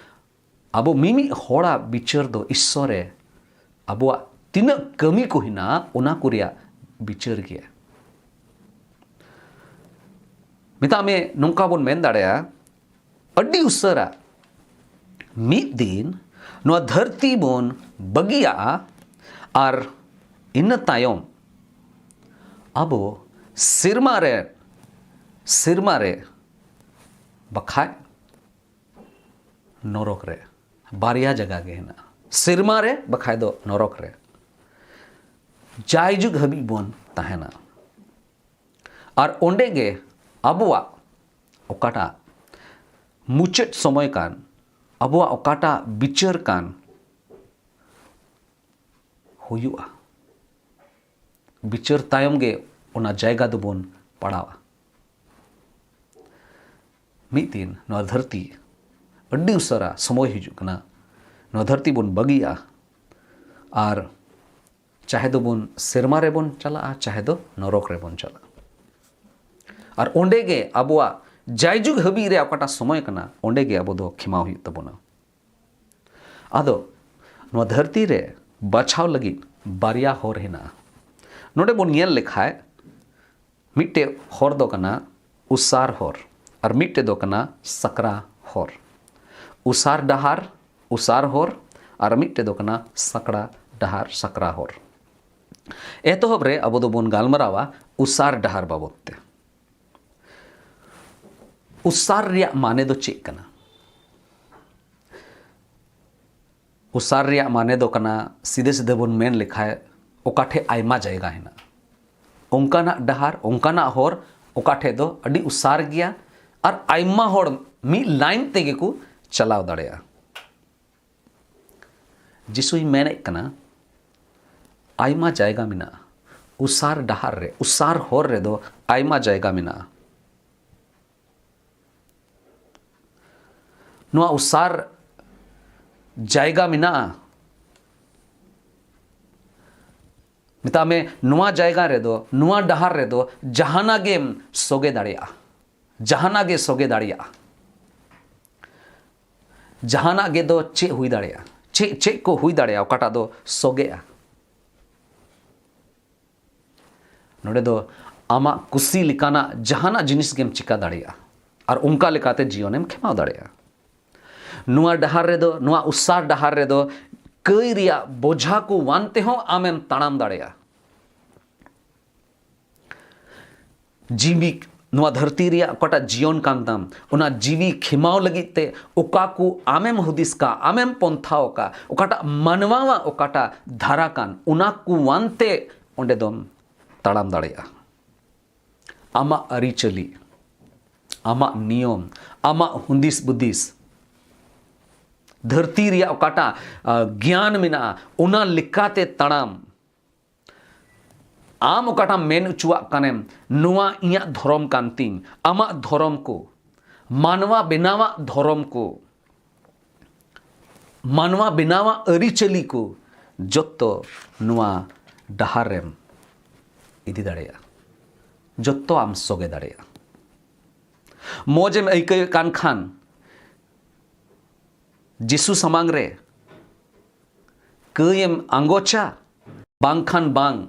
ᱟᱵᱚ ᱢᱤᱢᱤᱫ ᱦᱚᱲᱟᱜ ᱵᱤᱪᱟᱹᱨ ᱫᱚ ᱤᱥᱥᱚᱨᱮ ᱟᱵᱚᱣᱟᱜ ᱛᱤᱱᱟᱹᱜ ᱠᱟᱹᱢᱤ ᱠᱚ ᱦᱮᱱᱟᱜᱼᱟ, ᱚᱱᱟ ᱠᱚ ᱨᱮᱭᱟᱜ ᱵᱤᱪᱟᱹᱨ ᱜᱮᱭᱟ᱾ ᱢᱮᱛᱟᱜ ᱢᱮ, ᱱᱚᱝᱠᱟ ᱵᱚᱱ ᱢᱮᱱ ᱫᱟᱲᱮᱭᱟᱜᱼᱟ, ᱟᱹᱰᱤ ᱩᱥᱟᱹᱨᱟ ᱢᱤᱫ ᱫᱤᱱ ᱱᱚᱣᱟ ᱫᱷᱟᱹᱨᱛᱤ ᱵᱚᱱ ᱵᱟᱹᱜᱤᱭᱟᱜᱼᱟ ᱟᱨ ᱤᱱᱟᱹ ᱛᱟᱭᱚᱢ ᱟᱵᱚ ᱥᱮᱨᱢᱟ ᱨᱮ, ᱥᱮᱨᱢᱟ ᱨᱮ ᱵᱟᱠᱷᱟᱡ ᱱᱚᱨᱚᱠ ᱨᱮ, ᱵᱟᱨᱭᱟ ᱡᱟᱭᱜᱟ ᱜᱮ ᱦᱮᱱᱟᱜᱼᱟ, ᱥᱮᱨᱢᱟ ᱨᱮ ᱵᱟᱠᱷᱟᱡ ᱫᱚ ᱱᱚᱨᱚᱠ ᱨᱮ ᱡᱟᱭᱡᱩᱜᱽ ᱦᱟᱹᱵᱤᱡ ᱵᱚᱱ ᱛᱟᱦᱮᱱᱟ᱾ ᱟᱨ ᱚᱸᱰᱮ ᱜᱮ ᱟᱵᱚᱣᱟᱜ ᱚᱠᱟᱴᱟᱜ ᱢᱩᱪᱟᱹᱫ ᱥᱚᱢᱚᱭ ᱠᱟᱱ, ᱟᱵᱚᱣᱟᱜ ᱚᱠᱟᱴᱟᱜ ᱵᱤᱪᱟᱹᱨ ᱠᱟᱱ, ᱦᱩᱭᱩᱜᱼᱟ᱾ ᱵᱤᱪᱟᱹᱨ ᱛᱟᱭᱚᱢ ᱜᱮ ᱚᱱᱟ ᱡᱟᱭᱜᱟ ᱫᱚᱵᱚᱱ ᱯᱟᱲᱟᱣᱟ᱾ ᱢᱤᱫ ᱫᱤᱱ ᱱᱚᱣᱟ ᱫᱷᱟᱹᱨᱛᱤ ᱟᱹᱰᱤ ᱩᱥᱟᱹᱨᱟ ᱥᱚᱢᱚᱭ ᱦᱤᱡᱩᱜ ᱠᱟᱱᱟ, ᱱᱚᱣᱟ ᱫᱷᱟᱹᱨᱛᱤ ᱵᱚᱱ ᱵᱟᱹᱜᱤᱭᱟᱜᱼᱟ ᱟᱨ ᱪᱟᱦᱮ ᱫᱚᱵᱚᱱ ᱥᱮᱨᱢᱟ ᱨᱮᱵᱚᱱ ᱪᱟᱞᱟᱜᱼᱟ, ᱪᱟᱦᱮ ᱫᱚ ᱱᱚᱨᱚᱠ ᱨᱮᱵᱚᱱ ᱪᱟᱞᱟᱜᱼᱟ᱾ ᱟᱨ ᱚᱸᱰᱮ ᱜᱮ ᱟᱵᱚᱣᱟᱜ ᱡᱟᱭᱡᱩᱜᱽ ᱦᱟᱹᱵᱤᱡ ᱨᱮ ᱚᱠᱟᱴᱟᱜ ᱥᱚᱢᱚᱭ ᱠᱟᱱᱟ, ᱚᱸᱰᱮ ᱜᱮ ᱟᱵᱚ ᱫᱚ ᱠᱷᱮᱢᱟᱣ ᱦᱩᱭᱩᱜ ᱛᱟᱵᱚᱱᱟ᱾ ᱟᱫᱚ ᱱᱚᱣᱟ ᱫᱷᱟᱹᱨᱛᱤ ᱨᱮ ᱵᱟᱪᱷᱟᱣ ᱞᱟᱹᱜᱤᱫ ᱵᱟᱨᱭᱟ ᱦᱚᱨ ᱦᱮᱱᱟᱜᱼᱟ᱾ ᱱᱚᱰᱮ ᱵᱚᱱ ᱧᱮᱞ ᱞᱮᱠᱷᱟᱡ, ᱢᱤᱫᱴᱮᱡ ᱦᱚᱨ ᱫᱚ ᱠᱟᱱᱟ ᱩᱥᱟᱨ ᱦᱚᱨ ᱟᱨ ᱢᱤᱫᱴᱮᱡ ᱫᱚ ᱠᱟᱱᱟ ᱥᱟᱠᱨᱟ ᱦᱚᱨ᱾ ᱩᱥᱟᱨ ᱰᱟᱦᱟᱨ, ᱩᱥᱟᱨ ᱦᱚᱨ, ᱟᱨ ᱢᱤᱫᱴᱮᱡ ᱫᱚ ᱠᱟᱱᱟ ᱥᱟᱠᱲᱟ ᱰᱟᱦᱟᱨ, ᱥᱟᱠᱨᱟ ᱦᱚᱨ᱾ ᱮᱛᱚᱦᱚᱵ ᱨᱮ ᱟᱵᱚ ᱫᱚᱵᱚᱱ ᱜᱟᱞᱢᱟᱨᱟᱣᱟ ᱩᱥᱟᱨ ᱰᱟᱦᱟᱨ ᱵᱟᱵᱚᱫ ᱛᱮ᱾ ᱩᱥᱟᱨ ᱨᱮᱭᱟᱜ ᱢᱟᱱᱮ ᱫᱚ ᱪᱮᱫ ᱠᱟᱱᱟ? ᱩᱥᱟᱨ ᱨᱮᱭᱟᱜ ᱢᱟᱱᱮ ᱫᱚ ᱠᱟᱱᱟ, ᱥᱤᱫᱷᱟᱹ ᱥᱤᱫᱷᱟᱹ ᱵᱚᱱ ᱢᱮᱱ ᱞᱮᱠᱷᱟᱡ, ᱚᱠᱟ ᱴᱷᱮᱡ ᱟᱭᱢᱟ ᱡᱟᱭᱜᱟ ᱦᱮᱱᱟᱜᱼᱟ, ᱚᱱᱠᱟᱱᱟᱜ ᱰᱟᱦᱟᱨ, ᱚᱱᱠᱟᱱᱟᱜ ᱦᱚᱨ, ᱚᱠᱟ ᱴᱷᱮᱡ ᱫᱚ ᱟᱹᱰᱤ ᱩᱥᱟᱨ ᱜᱮᱭᱟ ᱟᱨ ᱟᱭᱢᱟ ᱦᱚᱲ ᱢᱤᱫ ᱞᱟᱭᱤᱱ ᱛᱮᱜᱮ ᱠᱚ ᱪᱟᱞᱟᱣ ᱫᱟᱲᱮᱭᱟᱜᱼᱟ᱾ ᱡᱤᱥᱩᱭ ᱢᱮᱱᱮᱫ ᱠᱟᱱᱟ, ᱟᱭᱢᱟ ᱡᱟᱭᱜᱟ ᱢᱮᱱᱟᱜᱼᱟ, ᱩᱥᱟᱨ ᱰᱟᱦᱟᱨ ᱨᱮ, ᱩᱥᱟᱨ ᱦᱚᱨ ᱨᱮᱫᱚ ᱟᱭᱢᱟ ᱡᱟᱭᱜᱟ ᱢᱮᱱᱟᱜᱼᱟ᱾ ᱱᱚᱣᱟ ᱩᱥᱟᱨ ᱡᱟᱭᱜᱟ ᱢᱮᱱᱟᱜᱼᱟ, ᱢᱮᱛᱟᱜ ᱢᱮ, ᱱᱚᱣᱟ ᱡᱟᱭᱜᱟ ᱨᱮᱫᱚ, ᱱᱚᱣᱟ ᱰᱟᱦᱟᱨ ᱨᱮᱫᱚ ᱡᱟᱦᱟᱱᱟᱜ ᱜᱮᱢ ᱥᱚᱜᱮ ᱫᱟᱲᱮᱭᱟᱜᱼᱟ, ᱡᱟᱦᱟᱱᱟᱜ ᱜᱮ ᱥᱚᱜᱮ ᱫᱟᱲᱮᱭᱟᱜᱼᱟ, ᱡᱟᱦᱟᱱᱟᱜ ᱜᱮ ᱫᱚ ᱪᱮᱫ ᱦᱩᱭ ᱫᱟᱲᱮᱭᱟᱜᱼᱟ, ᱪᱮᱫ ᱪᱮᱫ ᱠᱚ ᱦᱩᱭ ᱫᱟᱲᱮᱭᱟᱜᱼᱟ, ᱚᱠᱟᱴᱟᱜ ᱫᱚ ᱥᱚᱜᱮᱜᱼᱟ? ᱱᱚᱰᱮ ᱫᱚ ᱟᱢᱟᱜ ᱠᱩᱥᱤ ᱞᱮᱠᱟᱱᱟᱜ ᱡᱟᱦᱟᱱᱟᱜ ᱡᱤᱱᱤᱥ ᱜᱮᱢ ᱪᱤᱠᱟ ᱫᱟᱲᱮᱭᱟᱜᱼᱟ ᱟᱨ ᱚᱱᱠᱟ ᱞᱮᱠᱟᱛᱮ ᱡᱤᱭᱚᱱᱮᱢ ᱠᱷᱮᱢᱟᱣ ᱫᱟᱲᱮᱭᱟᱜᱼᱟ᱾ ᱱᱚᱣᱟ ᱰᱟᱦᱟᱨ ᱨᱮᱫᱚ, ᱱᱚᱣᱟ ᱩᱥᱟᱨ ᱰᱟᱦᱟᱨ ᱨᱮᱫᱚ ᱠᱟᱹᱭ ᱨᱮᱭᱟᱜ ᱵᱚᱡᱷᱟ ᱠᱚ ᱣᱟᱱ ᱛᱮᱦᱚᱸ ᱟᱢᱮᱢ ᱛᱟᱲᱟᱢ ᱫᱟᱲᱮᱭᱟᱜᱼᱟ᱾ ᱡᱤᱣᱤ, ᱱᱚᱣᱟ ᱫᱷᱟᱹᱨᱛᱤ ᱨᱮᱭᱟᱜ ᱚᱠᱟᱴᱟᱜ ᱡᱤᱭᱚᱱ ᱠᱟᱱ ᱛᱟᱢ, ᱚᱱᱟ ᱡᱤᱣᱤ ᱠᱷᱮᱢᱟᱣ ᱞᱟᱹᱜᱤᱫ ᱛᱮ ᱚᱠᱟ ᱠᱚ ᱟᱢᱮᱢ ᱦᱩᱫᱤᱥ ᱠᱟᱜ, ᱟᱢᱮᱢ ᱯᱚᱱᱛᱷᱟᱣ ᱟᱠᱟᱫ, ᱚᱠᱟᱴᱟᱜ ᱢᱟᱱᱣᱟᱣᱟᱜ ᱚᱠᱟᱴᱟᱜ ᱫᱷᱟᱨᱟ ᱠᱟᱱ, ᱚᱱᱟ ᱠᱚ ᱣᱟᱱ ᱛᱮ ᱚᱸᱰᱮ ᱫᱚᱢ ᱛᱟᱲᱟᱢ ᱫᱟᱲᱮᱭᱟᱜᱼᱟ᱾ ᱟᱢᱟᱜ ᱟᱹᱨᱤᱪᱟᱹᱞᱤ, ᱟᱢᱟᱜ ᱱᱤᱭᱚᱢ, ᱟᱢᱟᱜ ᱦᱩᱫᱤᱥ ᱵᱩᱫᱤᱥ, ᱫᱷᱟᱹᱨᱛᱤ ᱨᱮᱭᱟᱜ ᱚᱠᱟᱴᱟᱜ, ᱟ, ᱜᱮᱭᱟᱱ ᱢᱮᱱᱟᱜᱼᱟ, ᱚᱱᱟ ᱞᱮᱠᱟᱛᱮ ᱛᱟᱲᱟᱢ᱾ ᱟᱢ ᱚᱠᱟᱴᱟᱜ ᱢᱮᱱ ᱦᱚᱪᱚᱣᱟᱜ ᱠᱟᱱᱮᱢ, ᱱᱚᱣᱟ ᱤᱧᱟᱹᱜ ᱫᱷᱚᱨᱚᱢ ᱠᱟᱱ ᱛᱤᱧ, ᱟᱢᱟᱜ ᱫᱷᱚᱨᱚᱢ ᱠᱚ, ᱢᱟᱱᱣᱟ ᱵᱮᱱᱟᱣᱟᱜ ᱫᱷᱚᱨᱚᱢ ᱠᱚ, ᱢᱟᱱᱣᱟ ᱵᱮᱱᱟᱣᱟᱜ ᱟᱹᱨᱤᱪᱟᱹᱞᱤ ᱠᱚ, ᱡᱚᱛᱚ ᱱᱚᱣᱟ ᱰᱟᱦᱟᱨ ᱨᱮᱢ ᱤᱫᱤ ᱫᱟᱲᱮᱭᱟᱜᱼᱟ᱾ ᱡᱚᱛᱚ ᱟᱢ ᱥᱚᱜᱮ ᱫᱟᱲᱮᱭᱟᱜᱼᱟ᱾ ᱢᱚᱡᱽ ᱮᱢ ᱟᱹᱭᱠᱟᱹᱣᱮᱫ ᱠᱟᱱ ᱠᱷᱟᱱ, ᱡᱤᱥᱩ ᱥᱟᱢᱟᱝ ᱨᱮ ᱠᱟᱹᱭ ᱮᱢ ᱟᱸᱜᱚᱪᱟ, ᱵᱟᱝᱠᱷᱟᱱ ᱵᱟᱝ,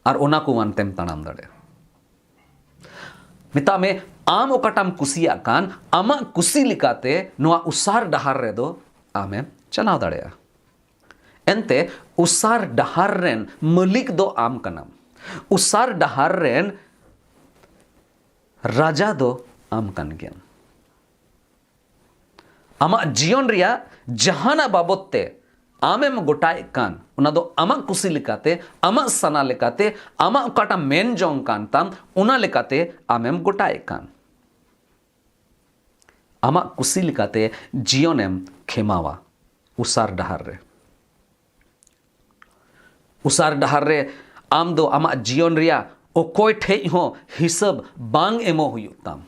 ᱟᱨ ᱚᱱᱟ ᱠᱚ ᱟᱱᱛᱮᱢ ᱛᱟᱲᱟᱢ ᱫᱟᱲᱮᱭᱟᱜᱼᱟ᱾ ᱢᱮᱛᱟᱜ ᱢᱮ, ᱟᱢ ᱚᱠᱟᱴᱟᱢ ᱠᱩᱥᱤᱭᱟᱜ ᱠᱟᱱ, ᱟᱢᱟᱜ ᱠᱩᱥᱤ ᱞᱮᱠᱟᱛᱮ ᱱᱚᱣᱟ ᱩᱥᱟᱨ ᱰᱟᱦᱟᱨ ᱨᱮᱫᱚ ᱟᱢᱮᱢ ᱪᱟᱞᱟᱣ ᱫᱟᱲᱮᱭᱟᱜᱼᱟ᱾ ᱮᱱᱛᱮ, ᱩᱥᱟᱨ ᱰᱟᱦᱟᱨ ᱨᱮᱱ ᱢᱟᱹᱞᱤᱠ ᱫᱚ ᱟᱢ ᱠᱟᱱᱟᱢ᱾ ᱩᱥᱟᱨ ᱰᱟᱦᱟᱨ ᱨᱮᱱ ᱨᱟᱡᱟ ᱫᱚ ᱟᱢ ᱠᱟᱱ ᱜᱮᱭᱟᱢ᱾ ᱟᱢᱟᱜ ᱡᱤᱭᱚᱱ ᱨᱮᱭᱟᱜ ᱡᱟᱦᱟᱱᱟᱜ ᱵᱟᱵᱚᱛ ᱛᱮ ᱟᱢᱮᱢ ᱜᱚᱴᱟᱭᱮᱫ ᱠᱟᱱ, ᱚᱱᱟ ᱫᱚ ᱟᱢᱟᱜ ᱠᱩᱥᱤ ᱞᱮᱠᱟᱛᱮ, ᱟᱢᱟᱜ ᱥᱟᱱᱟ ᱞᱮᱠᱟᱛᱮ, ᱟᱢᱟᱜ ᱚᱠᱟᱴᱟᱜ ᱢᱮᱱ ᱡᱚᱝ ᱠᱟᱱ ᱛᱟᱢ, ᱚᱱᱟ ᱞᱮᱠᱟᱛᱮ ᱟᱢᱮᱢ ᱜᱚᱴᱟᱭᱮᱫ ᱠᱟᱱ᱾ ᱟᱢᱟᱜ ᱠᱩᱥᱤ ᱞᱮᱠᱟᱛᱮ ᱡᱤᱭᱚᱱᱮᱢ ᱠᱷᱮᱢᱟᱣᱟ ᱩᱥᱟᱨ ᱰᱟᱦᱟᱨ ᱨᱮ᱾ ᱩᱥᱟᱨ ᱰᱟᱦᱟᱨ ᱨᱮ ᱟᱢ ᱫᱚ ᱟᱢᱟᱜ ᱡᱤᱭᱚᱱ ᱨᱮᱭᱟᱜ ᱚᱠᱚᱭ ᱴᱷᱮᱡ ᱦᱚᱸ ᱦᱤᱥᱟᱹᱵ ᱵᱟᱝ ᱮᱢᱚᱜ ᱦᱩᱭᱩᱜ ᱛᱟᱢ᱾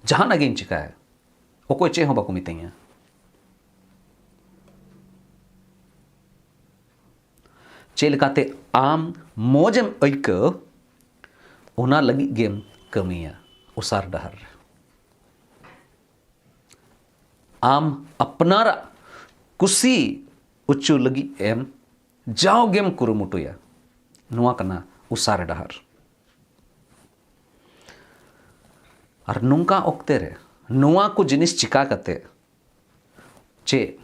ᱡᱟᱦᱟᱱᱟᱜ ᱜᱤᱧ ᱪᱤᱠᱟᱹᱭᱟ, ᱚᱠᱚᱭ ᱪᱮᱫ ᱦᱚᱸ ᱵᱟᱠᱚ ᱢᱤᱛᱟᱹᱧᱟ᱾ ᱪᱮᱫ ᱞᱮᱠᱟᱛᱮ ᱟᱢ ᱢᱚᱡᱽ ᱮᱢ ᱟᱹᱭᱠᱟᱹᱣ, ᱚᱱᱟ ᱞᱟᱹᱜᱤᱫ ᱜᱮᱢ ᱠᱟᱹᱢᱤᱭᱟ ᱩᱥᱟᱨ ᱰᱟᱦᱟᱨ ᱨᱮ᱾ ᱟᱢ ᱟᱯᱱᱟᱨᱟᱜ ᱠᱩᱥᱤ ᱚᱪᱚ ᱞᱟᱹᱜᱤᱫ ᱮᱢ ᱡᱟᱣᱜᱮᱢ ᱠᱩᱨᱩᱢᱩᱴᱩᱭᱟ᱾ ᱱᱚᱣᱟ ᱠᱟᱱᱟ ᱩᱥᱟᱨ ᱰᱟᱦᱟᱨ᱾ ᱟᱨ ᱱᱚᱝᱠᱟ ᱚᱠᱛᱮ ᱨᱮ ᱱᱚᱣᱟ ᱠᱚ ᱡᱤᱱᱤᱥ ᱪᱤᱠᱟ ᱠᱟᱛᱮ ᱪᱮᱫ